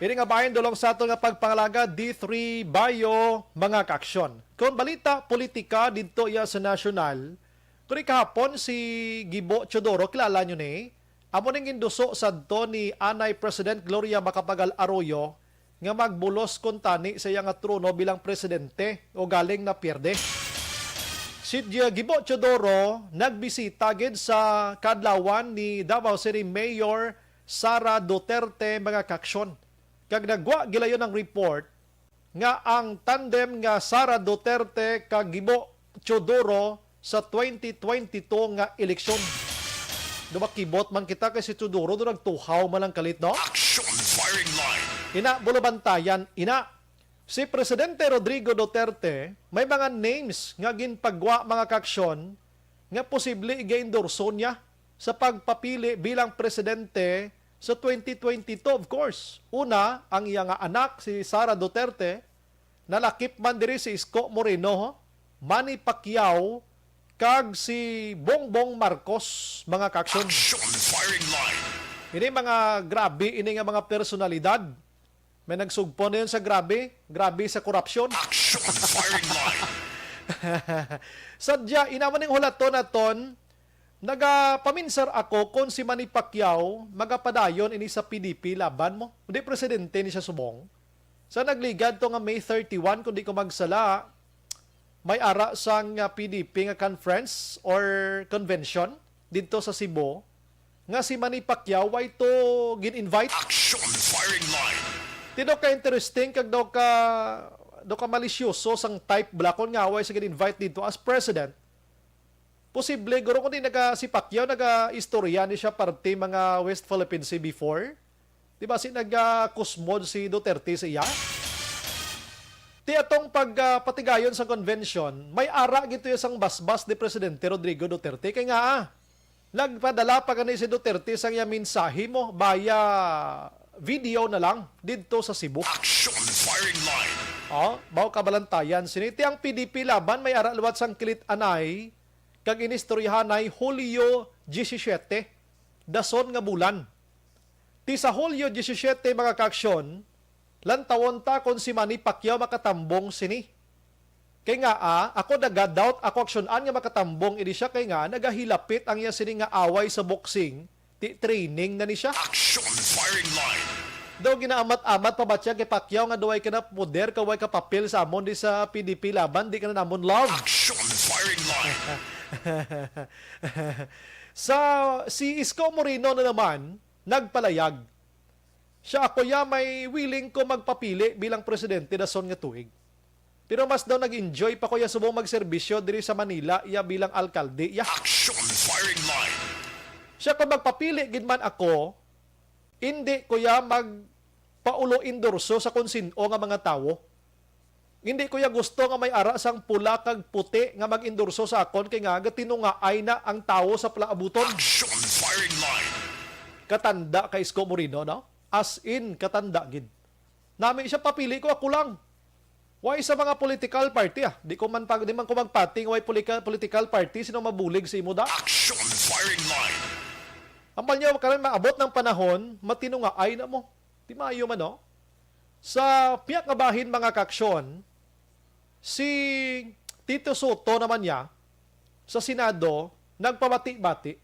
Ini nga bahin dulong sa ato nga pagpangalaga, D three Bio, mga kaaksyon. Kung balita politika didto iya sa nasyonal, kung kahapon si Gibo Teodoro, kilala nyo ni? Amo ning ginduso sadto ni anay President Gloria Macapagal Arroyo nga magbulos kuntani sa iya nga trono bilang presidente o galing na pierde. Si Gi-, Gibo Teodoro nagbisita gid sa kaadlawan ni Davao City Mayor Sara Duterte, mga kaaksyon, kag nagwa gilayon ang report nga ang tandem nga Sara Duterte kag Gibo Teodoro sa twenty twenty-two nga eleksyon. Do makibot man kita kay si Teodoro do nagtuhaw man lang kalit, no? Action Firing Line. Ina, bulabantayan, ina. Si Presidente Rodrigo Duterte, may mga names nga ginpagwa, mga kaaksyon, nga posible iga-endorso niya sa pagpapili bilang presidente sa twenty twenty-two, of course. Una, ang iya nga anak, si Sara Duterte, nalakip man diri si Isko Moreno, Manny Pacquiao, kag si Bongbong Marcos, mga kaaksyon. Action Firing Line. Ini mga grabe, ini nga mga personalidad. May nagsugpon na yun sa grabe, grabe sa korupsyon. Action Firing Line. Sadya, inaman ning hulaton naton, nagapaminsar ako kung si Manny Pacquiao magapadayon ini sa P D P laban mo. Hindi presidente ni siya subong. Sa nagligad to nga May thirty-one, kung di ko magsala, may ara sang, ah, P D P nga conference or convention didto sa Cebu nga si Manny Pacquiao way to gin-invite. Action Firing Line. Ti daw ka interesting kag daw ka, daw ka malisyoso sang type bala kon nga way sa gin-invite didto as president. Posible, guro, kundi naga, si Pacquiao, naga-istorya ni siya parte mga West Philippine Sea before. Di ba si naga-kusmod si Duterte sa iya? Ti atong pag, ah, patigayon sa convention, may ara gito sang basbas ni Presidente Rodrigo Duterte. Kay nga, ah, nagpadala pa gani si Duterte sang iya mensahe mo via video na lang didto sa Cebu. Action firing line. Oh, baw kabalantayan sini ti ang P D P Laban may ara liwat sang kilit anay kag inistoryahanay Hulyo diyesisiete, dason nga bulan. Ti sa Hulyo diyesisiete, mga kaaksyon, lantawon ta kon si Manny Pacquiao makatambong sini. Kay nga, ah, ako naga-doubt ako aksyon-an nga makatambong ini siya, kay nga nagahilapit ang iya sini nga away sa boxing, ti training na ni siya. Action firing line. Daw ginaamat-amat pa ba siya kay Pacquiao nga daw way ka na poder, ka way ka papel sa amon di sa P D P Laban, di ka na namon love. Action firing line. Sa, si Isko Moreno na naman nagpalayag. Siya, "Ako ya may willing ko magpapili bilang presidente dason nga tuig. Pero mas daw nag-enjoy pa ko ya subong magserbisyo diri sa Manila ya bilang alkalde ya." Action firing line. Siya, "Kung magpapili gid man ako, indi ko ya magpaulo-endorso sa kon sin-o nga mga tawo. Hindi ko ya gusto nga may ara sang pula kag puti nga mag-endorso sa akon, kay nga gatinungaay na ang tawo sa palaabuton." Action firing line. Katanda kay Isko Moreno, no? As in, katanda gid. Nami siya, "Papili ko, ako lang." Why sa mga political party, ah? Di ko man pag, di man ko magpating, why politika-, political party, sino mabulig sa imo da? Action firing line. Ambal niya, karon maabot ng panahon, matinungaay na mo. Di maayo man, no? Sa piyak nga bahin, mga kaaksyon, si Tito Sotto naman niya, sa Senado, nagpabati-bati.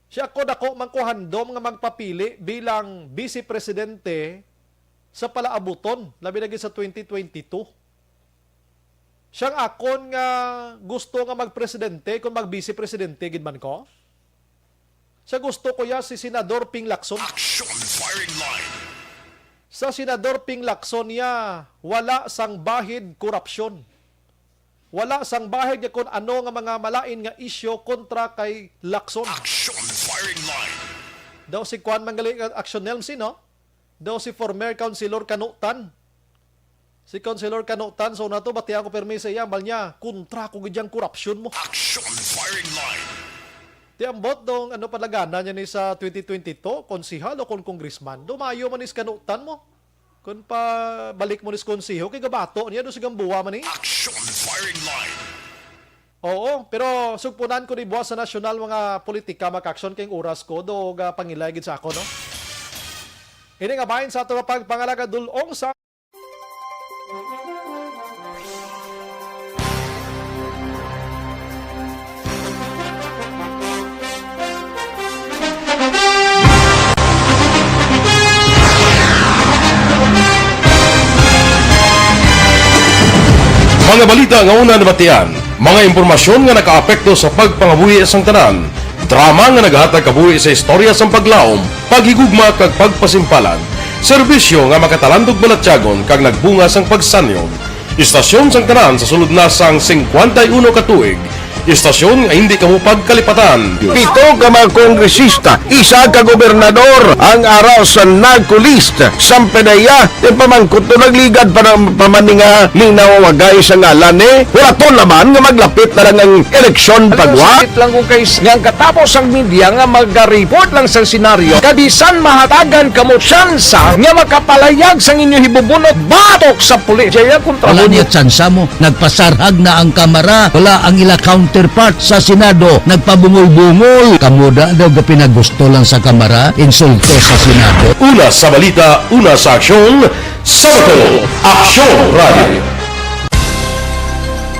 Siya, "Ako dako man ko handom nga magpapili bilang Vice Presidente sa palaabuton, labi na gid sa twenty twenty-two." Siya, "Ang akon nga gusto nga magpresidente, kung mag-vice presidente gid man ko, sa gusto ko ya si Senador Ping Lacson." Action firing line. Sa Senador Ping Lacson niya, wala sang bahid korupsyon. Wala sang bahid nga kun ano nga mga malain nga isyu kontra kay Lacson. Action firing line. Daw si Kwan Mangali, Action Nelson, no? Daw si former Councilor Kanutan. Si Councilor Kanutan, so nato, batian ko permi sa iya, ambal niya, "Kontra ko gid yang korupsyon mo." Action firing line. Ti ambot dong ano palagana niya ni sa twenty twenty-two, konsehal o kon congressman. Dumayo man is Kanutan mo. Kon pa balik mo ni sa konseho, kay gabato niya do sa Gamboa man ni. Action firing line. Oo, pero sugpunan ko ni buwas sa nasyonal mga politika, mga kaaksyon, kay ang oras ko do ga pangilay gid sa ako, no? Ini nga bahin sa ato nga pagpangalaga dul-ong sa Mga balita nga una nabatian, mga impormasyon nga nakaapekto sa pagpangabuhi sang tanan, drama nga nagahatag kabuhi sa istorya sang paglaom, paghigugma kag pagpasimpalan, serbisyo nga makatalandog balatyagon kag nagbunga sang pagsanyog. Istasyon sang tanan sa sulod na sang singkwenta y uno ka tuig. Istasyon nga hindi kamo pagkalipatan. Pito ka mga kongresista, isa ka gobernador, ang ara sa NAGCOLEST. Sampe na iya, di pamangkot to, nagligad pa na, pa man ni nga ning nawawagay sa ngalan, eh. Hulaton naman nga maglapit na lang ang eleksyon. Alam mo, pagwa. Sakit lang kung kay s-, nga ang katapos ang media nga magaripot lang sa senaryo. Kabisan mahatagan kamo tsansa nga makapalayag sang inyo hibubunot batok sa pulis. Jaya kontra Wala mo niya niya. Tsansa mo. Nagpasarhag na ang Kamara. Wala ang ila counterpart sa Senado. Nagpabungol-bungol. Kamo da daw gapinagusto lang sa Kamara. Insulto sa Senado. Una sa balita, una sa aksyon, sa Bato, Aksyon Radio.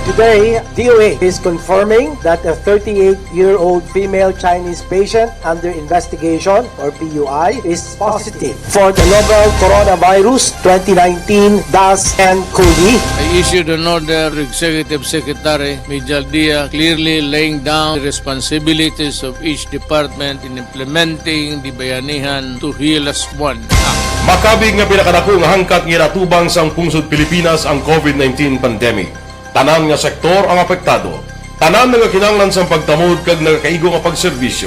Today, D O A is confirming that a thirty-eight-year-old female Chinese patient under investigation, or P U I, is positive for the novel coronavirus twenty nineteen dash N COVID. I issued an order to Executive Secretary Mijal Dia, clearly laying down the responsibilities of each department in implementing the Bayanihan to Heal as One Act. Makabig nga pinakadako nga hangkat nga ginatubang sang pungsod Pilipinas ang COVID nineteen pandemic. Tanan nga sektor ang apektado. Tanan nagakinahanglan sang pagtamod kag nagakaigo nga pagserbisyo.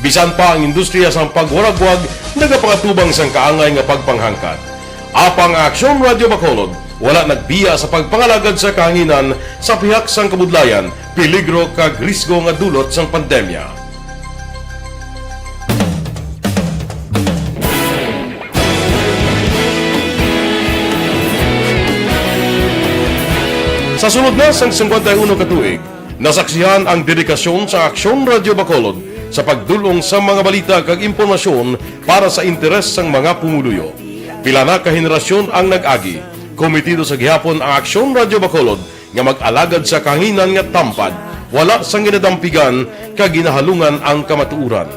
Bisan pa ang industriya sang pagwaragwag nagapangatubang sang kaangay nga pagpanghangkat. Apang ang Aksyon Radio Bacolod wala nagbiya sa pagpangalagad sa kahanginan sa pihak sang kabudlayan, peligro kag risgo nga dulot sang pandemya. Sa sulod na sang singkwenta y uno ka tuig, nasaksihan ang dedikasyon sa Aksyon Radyo Bacolod sa pagdul-ong sa mga balita kag impormasyon para sa interes sang mga pumuluyo. Pila na ka henerasyon ang nag-agi. Komitido sa gihapon ang Aksyon Radyo Bacolod nga mag-alagad sa kahanginan nga tampad, wala sang ginadampigan kag ginahalungan ang kamatuoran.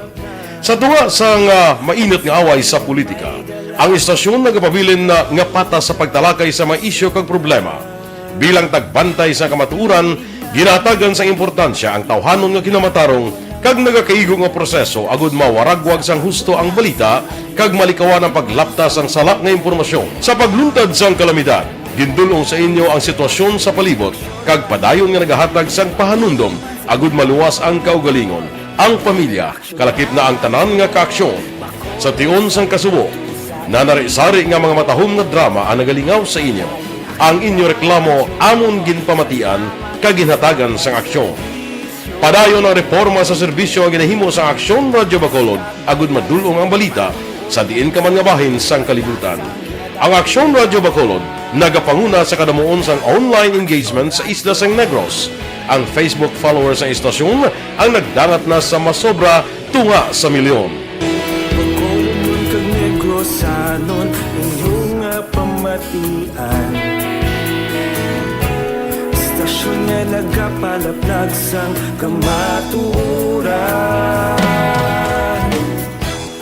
Sa tunga sang, ah, mainit nga away sa politika, ang istasyon nagapabilin na nga patas sa pagtalakay sa mga isyu kag problema. Bilang tagbantay sa kamatuoran, ginahatagan sang importansya ang tawhanon nga kinamatarong kag nagakaigo nga proseso agud mawaragwag sang husto ang balita kag malikawan ang paglapta sang sala nga impormasyon. Sa pagluntad sang kalamidad, gindul-ong sa inyo ang sitwasyon sa palibot kag padayon nga nagahatag sang pahanumdom agud maluwas ang kaugalingon, ang pamilya, kalakip na ang tanan nga kaaksyon. Sa tion sang kasubo, nanari-sari nga mga matahom nga drama ang nagalingaw sa inyo. Ang inyo reklamo amon ginpamatian kag ginhatagan sang aksyon. Padayon ang reporma sa serbisyo nga ginahimo sa Aksyon Radyo Bacolod agud madul-ong ang balita sa diin ka man nga bahin sang kalibutan. Ang Aksyon Radyo Bacolod nagapanguna sa kadamuon sang online engagement sa isla sang Negros. Ang Facebook followers sang istasyon ang nagdangat na sa masobra tunga sa milyon. Bacolod kag Negrosanon, inyo nga pamatian. Istasyon nga nagapalaplag sang kamatuoran.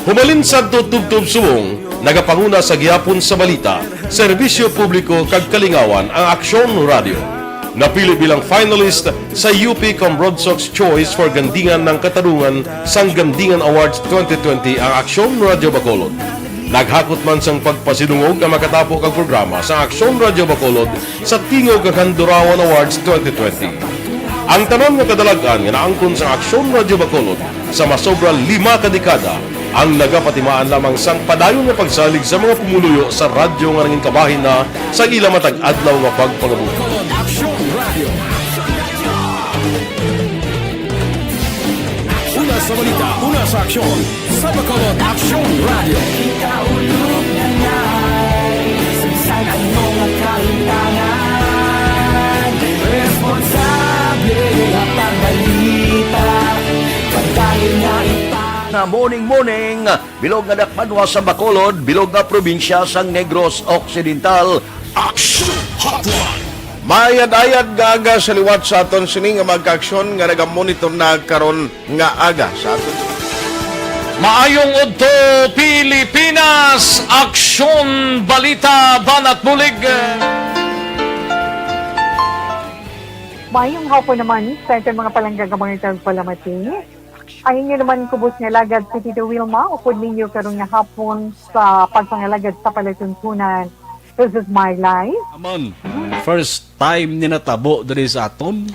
Humalin sadto tubtob subong, nagapanguna sa gihapon sa balita, serbisyo publiko kag kalingawan ang Aksyon Radyo. Napili bilang finalist sa U P Comrade Sox Choice for Gandingan ng Katarungan sang Gandingan Awards twenty twenty ang Aksyon Radyo Bacolod. Naghakot man sang pagpasidungog ang makatapo kag programa sa Aksyon Radyo Bacolod sa Tingog kag Handurawan Awards twenty twenty. Ang tanan nga kadalag-an nga naangkon sa Aksyon Radyo Bacolod sa masobra lima ka dekada ang nagapatimaan lamang sang padayon nga pagsalig sa mga pumuluyo sa radyo nga nangin kabahin na sa ila matag adlaw nga pagpangabuhi. Aksyon Radyo. Una sa balita, una sa aksyon. Sa Bacolod Aksyon Radyo. Ikaulo na nga, sa bisan ano nga kahitangan, responsable nga pagbalita, padayon nga ipa- Nga morning, morning, bilog nga dakbanwa sa Bacolod, bilog nga probinsya sang Negros Occidental. Aksyon Hotline. Maayad-ayad nga aga sa liwat sa aton sini nga mga kaaksyon nga nagamonitor na karon nga aga sa aton. Maayong udto, Pilipinas! Aksyon, balita, banat, bulig. Maayong hapon naman sa aton mga palangga nga mga tagpalamati. Ang inyo naman kubos nga alagad si Tito Wilma, upod ninyo karon nga hapon sa pagpangalagad sa palatuntunan. This is my life. Amon, first time ni natabo diri sa aton,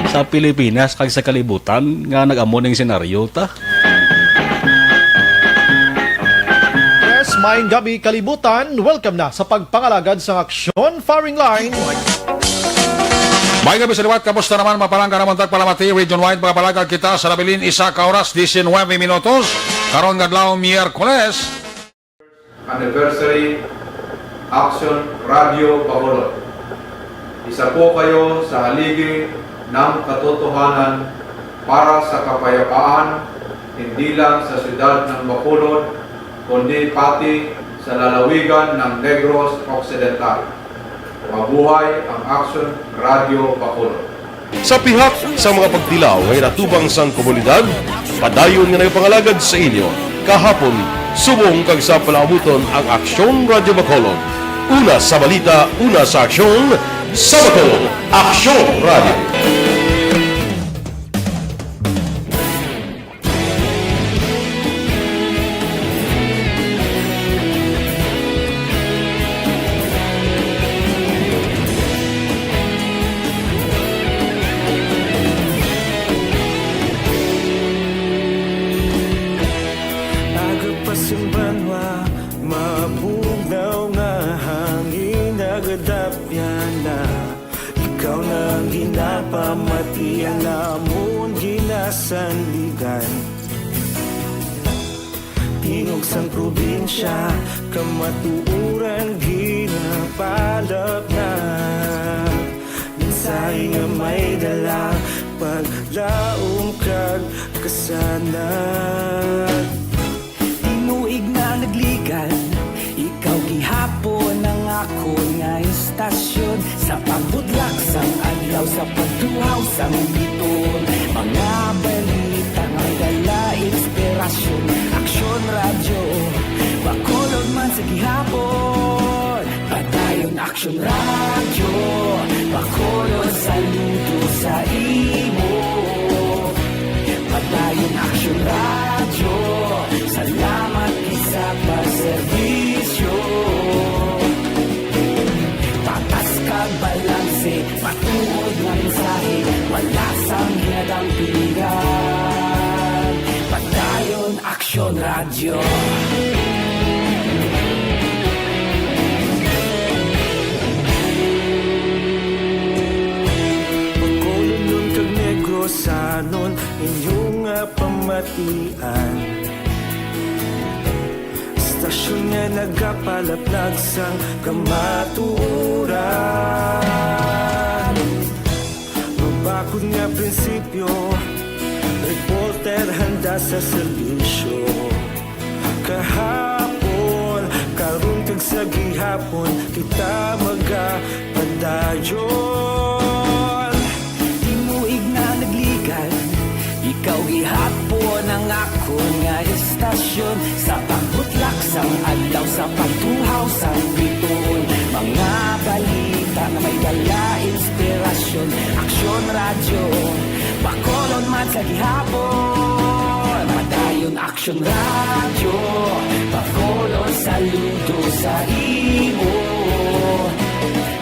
sa Pilipinas kag sa kalibutan nga nag-amo ning senaryo ta. Yes, maayong gabi, kalibutan. Welcome na sa pagpangalagad sa Aksyon Firing Line. Maayong gabi sa liwat, kamusta naman, mga palangga namon tagpalamati, region wide, mga palangga kita sa nabilin, isa ka oras, diecinuebe minutos, karon nga adlaw, Miyerkules. Anniversary Aksyon Radyo Bacolod. Isa po kayo sa haligi ng katotohanan para sa kapayapaan, hindi lang sa siyudad ng Bacolod, kundi pati sa lalawigan ng Negros Occidental. Mabuhay ang Aksyon Radyo Bacolod. Sa pihak sa mga pagtilaw nga ginatubang sang komunidad, padayon nga nagapangalagad sa inyo kahapon, subong kag sa palaabuton ang Aksyon Radyo Bacolod. Una sa balita, una sa aksyon, sa Bacolod, Aksyon Radyo. Aga pa sing banwa, mabugnaw nga hangin nagadapyan na. Ikaw na ang ginapamatian namon ginasandigan. Tingog sang probinsya, kamatuoran ginapalapnag. Ay dala paglaom kag kasanag. Tinuig na nagligan, ikaw gihapon ang akon nga istasyon. Sa pagbudlak sang adlaw, sa pagtuhaw sang biton, mga balita nga may dala inspirasyon. Aksyon Radyo, Bacolod man sa gihapon. Padayon Aksyon Radyo, Bacolod, saludo sa imo. Padayon Aksyon Radyo, salamat gid sa pagserbisyo. Patas kag balanse, matuod nga mensahe, wala sang ginadampigan. Padayon Aksyon Radyo. Bacolodnon kag Negrosanon, inyo nga pamatian. Istasyon nga nagapalaplag sang kamatuoran. Mabakod nga prinsipyo, reporter handa sa serbisyo. Kahapon, karon kag sa gihapon, kita magapadayon. Tinuig na nagligan, ikaw gihapon ang akon nga istasyon. Sa pagbutlak sang adlaw, sa pagtuhaw sang bituon, mga balita nga may dala inspirasyon. Aksyon Radyo, Bacolod man sa gihapon. Padayon Aksyon Radyo, Bacolod, saludo sa imo.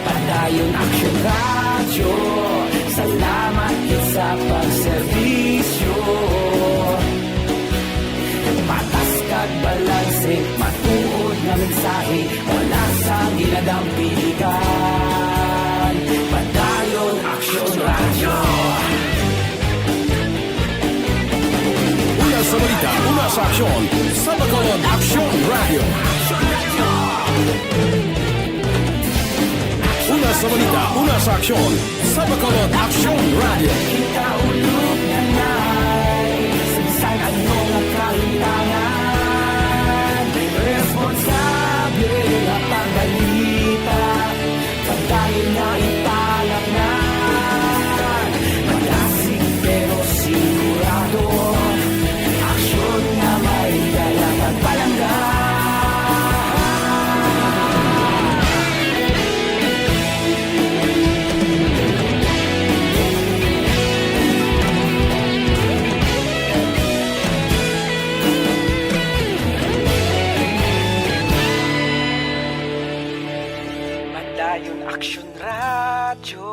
Padayon Aksyon Radyo, salamat gid sa pagserbisyo. Patas kag balanse, matuod nga mensahe, wala sang ginadampigan. Padayon Aksyon Radyo. Una sa balita, una sa aksyon, sa Bacolod Aksyon Radyo. Una sa balita, una sa aksyon, sa Bacolod Aksyon Radyo. Kita ulog na nai, sa bisan ano nga kahitangan, responsable nga pagbalita, pagdahil nga ipalatnan, malasig pero sigurado, aksyon nga may dala kag palangga. Padayon Aksyon Radyo,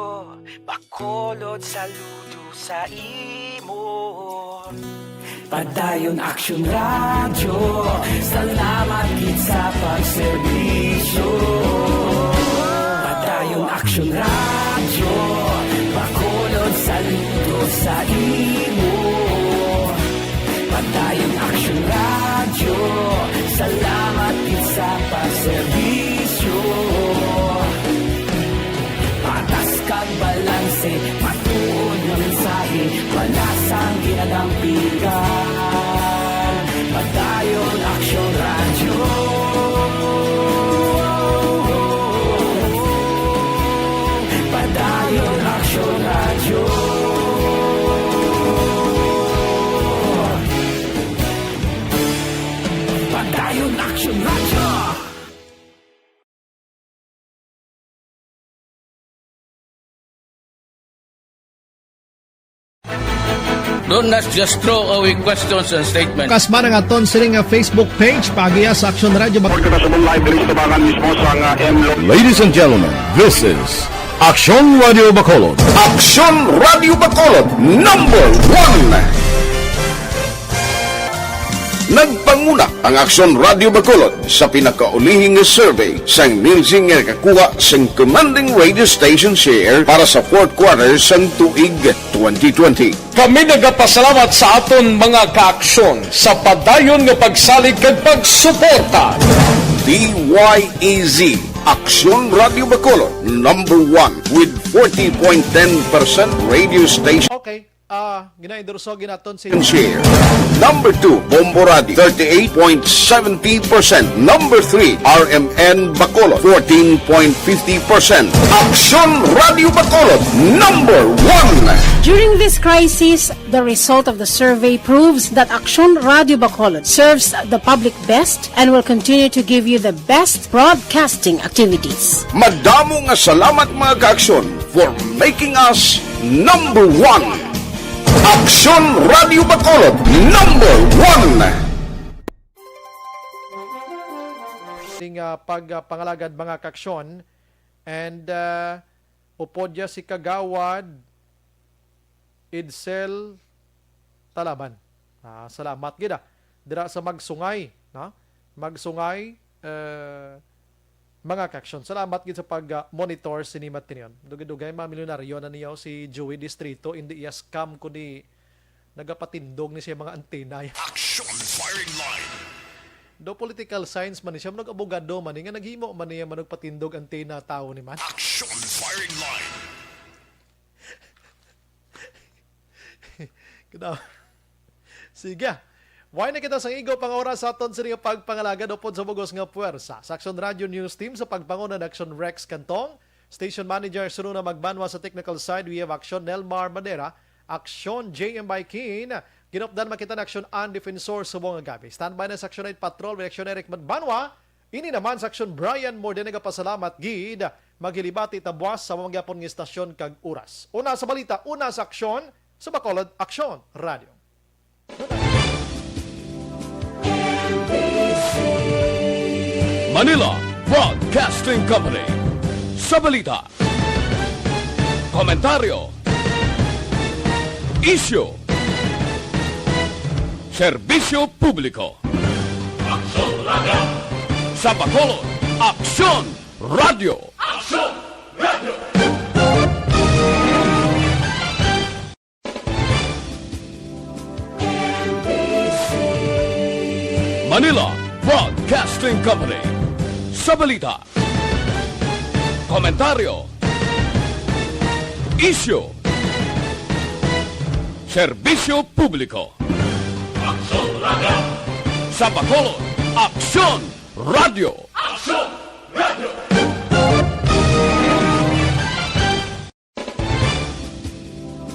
Bacolod, saludo sa imo. Padayon Aksyon Radyo, salamat gid sa pagserbisyo. Padayon Aksyon Radyo, Bacolod, saludo sa imo. Padayon Aksyon Radyo, salamat gid sa pagserbisyo. Patas kag balanse, matuod nga mensahe, wala sang ginadampigan. Padayon Aksyon Radyo. Padayon Aksyon Radyo. Padayon Aksyon Radyo. Don't, let's just throw away questions and statements. Kasma nga aton sini nga Facebook page, paagiya sa Aksyon Radyo Bac- Report kita sa buong live diri sa Tabangan mismo sa nga M Lo- Ladies and gentlemen, this is Aksyon Radyo Bacolod. Aksyon Radyo Bacolod, number one. Nagpanguna ang Aksyon Radyo Bacolod sa pinakaulihi nga survey sang Nielsen nga nakakuha sang commanding radio station share para sa fourth quarter sang tuig twenty twenty. Kami nagapasalamat sa aton mga kaaksyon sa padayon nga pagsalig kag pagsuporta. D Y E Z Aksyon Radio Bacolod, number one with forty point ten percent radio station Okay. Ah, gina-endorso ginaton si share. Number two, Bombo Radio, thirty-eight point seventy percent. Number three, R M N Bacolod, fourteen point fifty percent. Aksyon Radio Bacolod, number one. During this crisis, the result of the survey proves that Aksyon Radio Bacolod serves the public best and will continue to give you the best broadcasting activities. Madamo nga salamat, mga ka-Aksyon, for making us number one. Aksyon Radio Bacolod, number one. Sing, ah, pag, ah, pangalagad, mga ka-Aksyon, and, ah, upod ya si Kagawad Edsel Talaban. Ah, salamat gid, ah. Dira sa Magsungay, no? Magsungay, eh, mga ka-Aksyon. Salamat gid sa pag, ah, monitor sini, Matinion. Dugay-dugay, mga milyonaryo na niyo si Joey Distrito, hindi iya scam, kundi nagapatindog ni siya mga antena. Action firing line. Do political science man ni siya, nag-abogado man ni, nga naghimo man niya, man nagpatindog antena, tawo ni man. Action firing line. Kada-, sige. Way na kita sang igo pang oras sa aton sini nga pagpangalagad upod sa bugos nga puwersa. Sa Aksyon Radio News Team sa pagpanguna ni Aksyon Rex Cantong, Station Manager Sununa Magbanwa, sa technical side, we have Aksyon Nelmar Madera, Aksyon J M Baikin, ginupdan makita ni Aksyon An Defensor subong nga gab-i. Standby na sa Aksyon Night Patrol, with Aksyon Eric Magbanwa, Ini naman sa Aksyon Brian Morde nagapasalamat gid, maghilibati ta buwas sa mga gyapon nga istasyon kag oras. Una sa balita, una sa aksyon, sa Bacolod Aksyon Radio. Manila Broadcasting Company. Sa balita, komentaryo, isyu, serbisyo publiko. Aksyon Radio. Sa Bacolod, Aksyon Radio. Aksyon Radio. Manila Broadcasting Company. Sa balita, komentaryo, isyu, serbisyo publiko. Aksyon Radio. Sa Bacolod, Aksyon Radio. Aksyon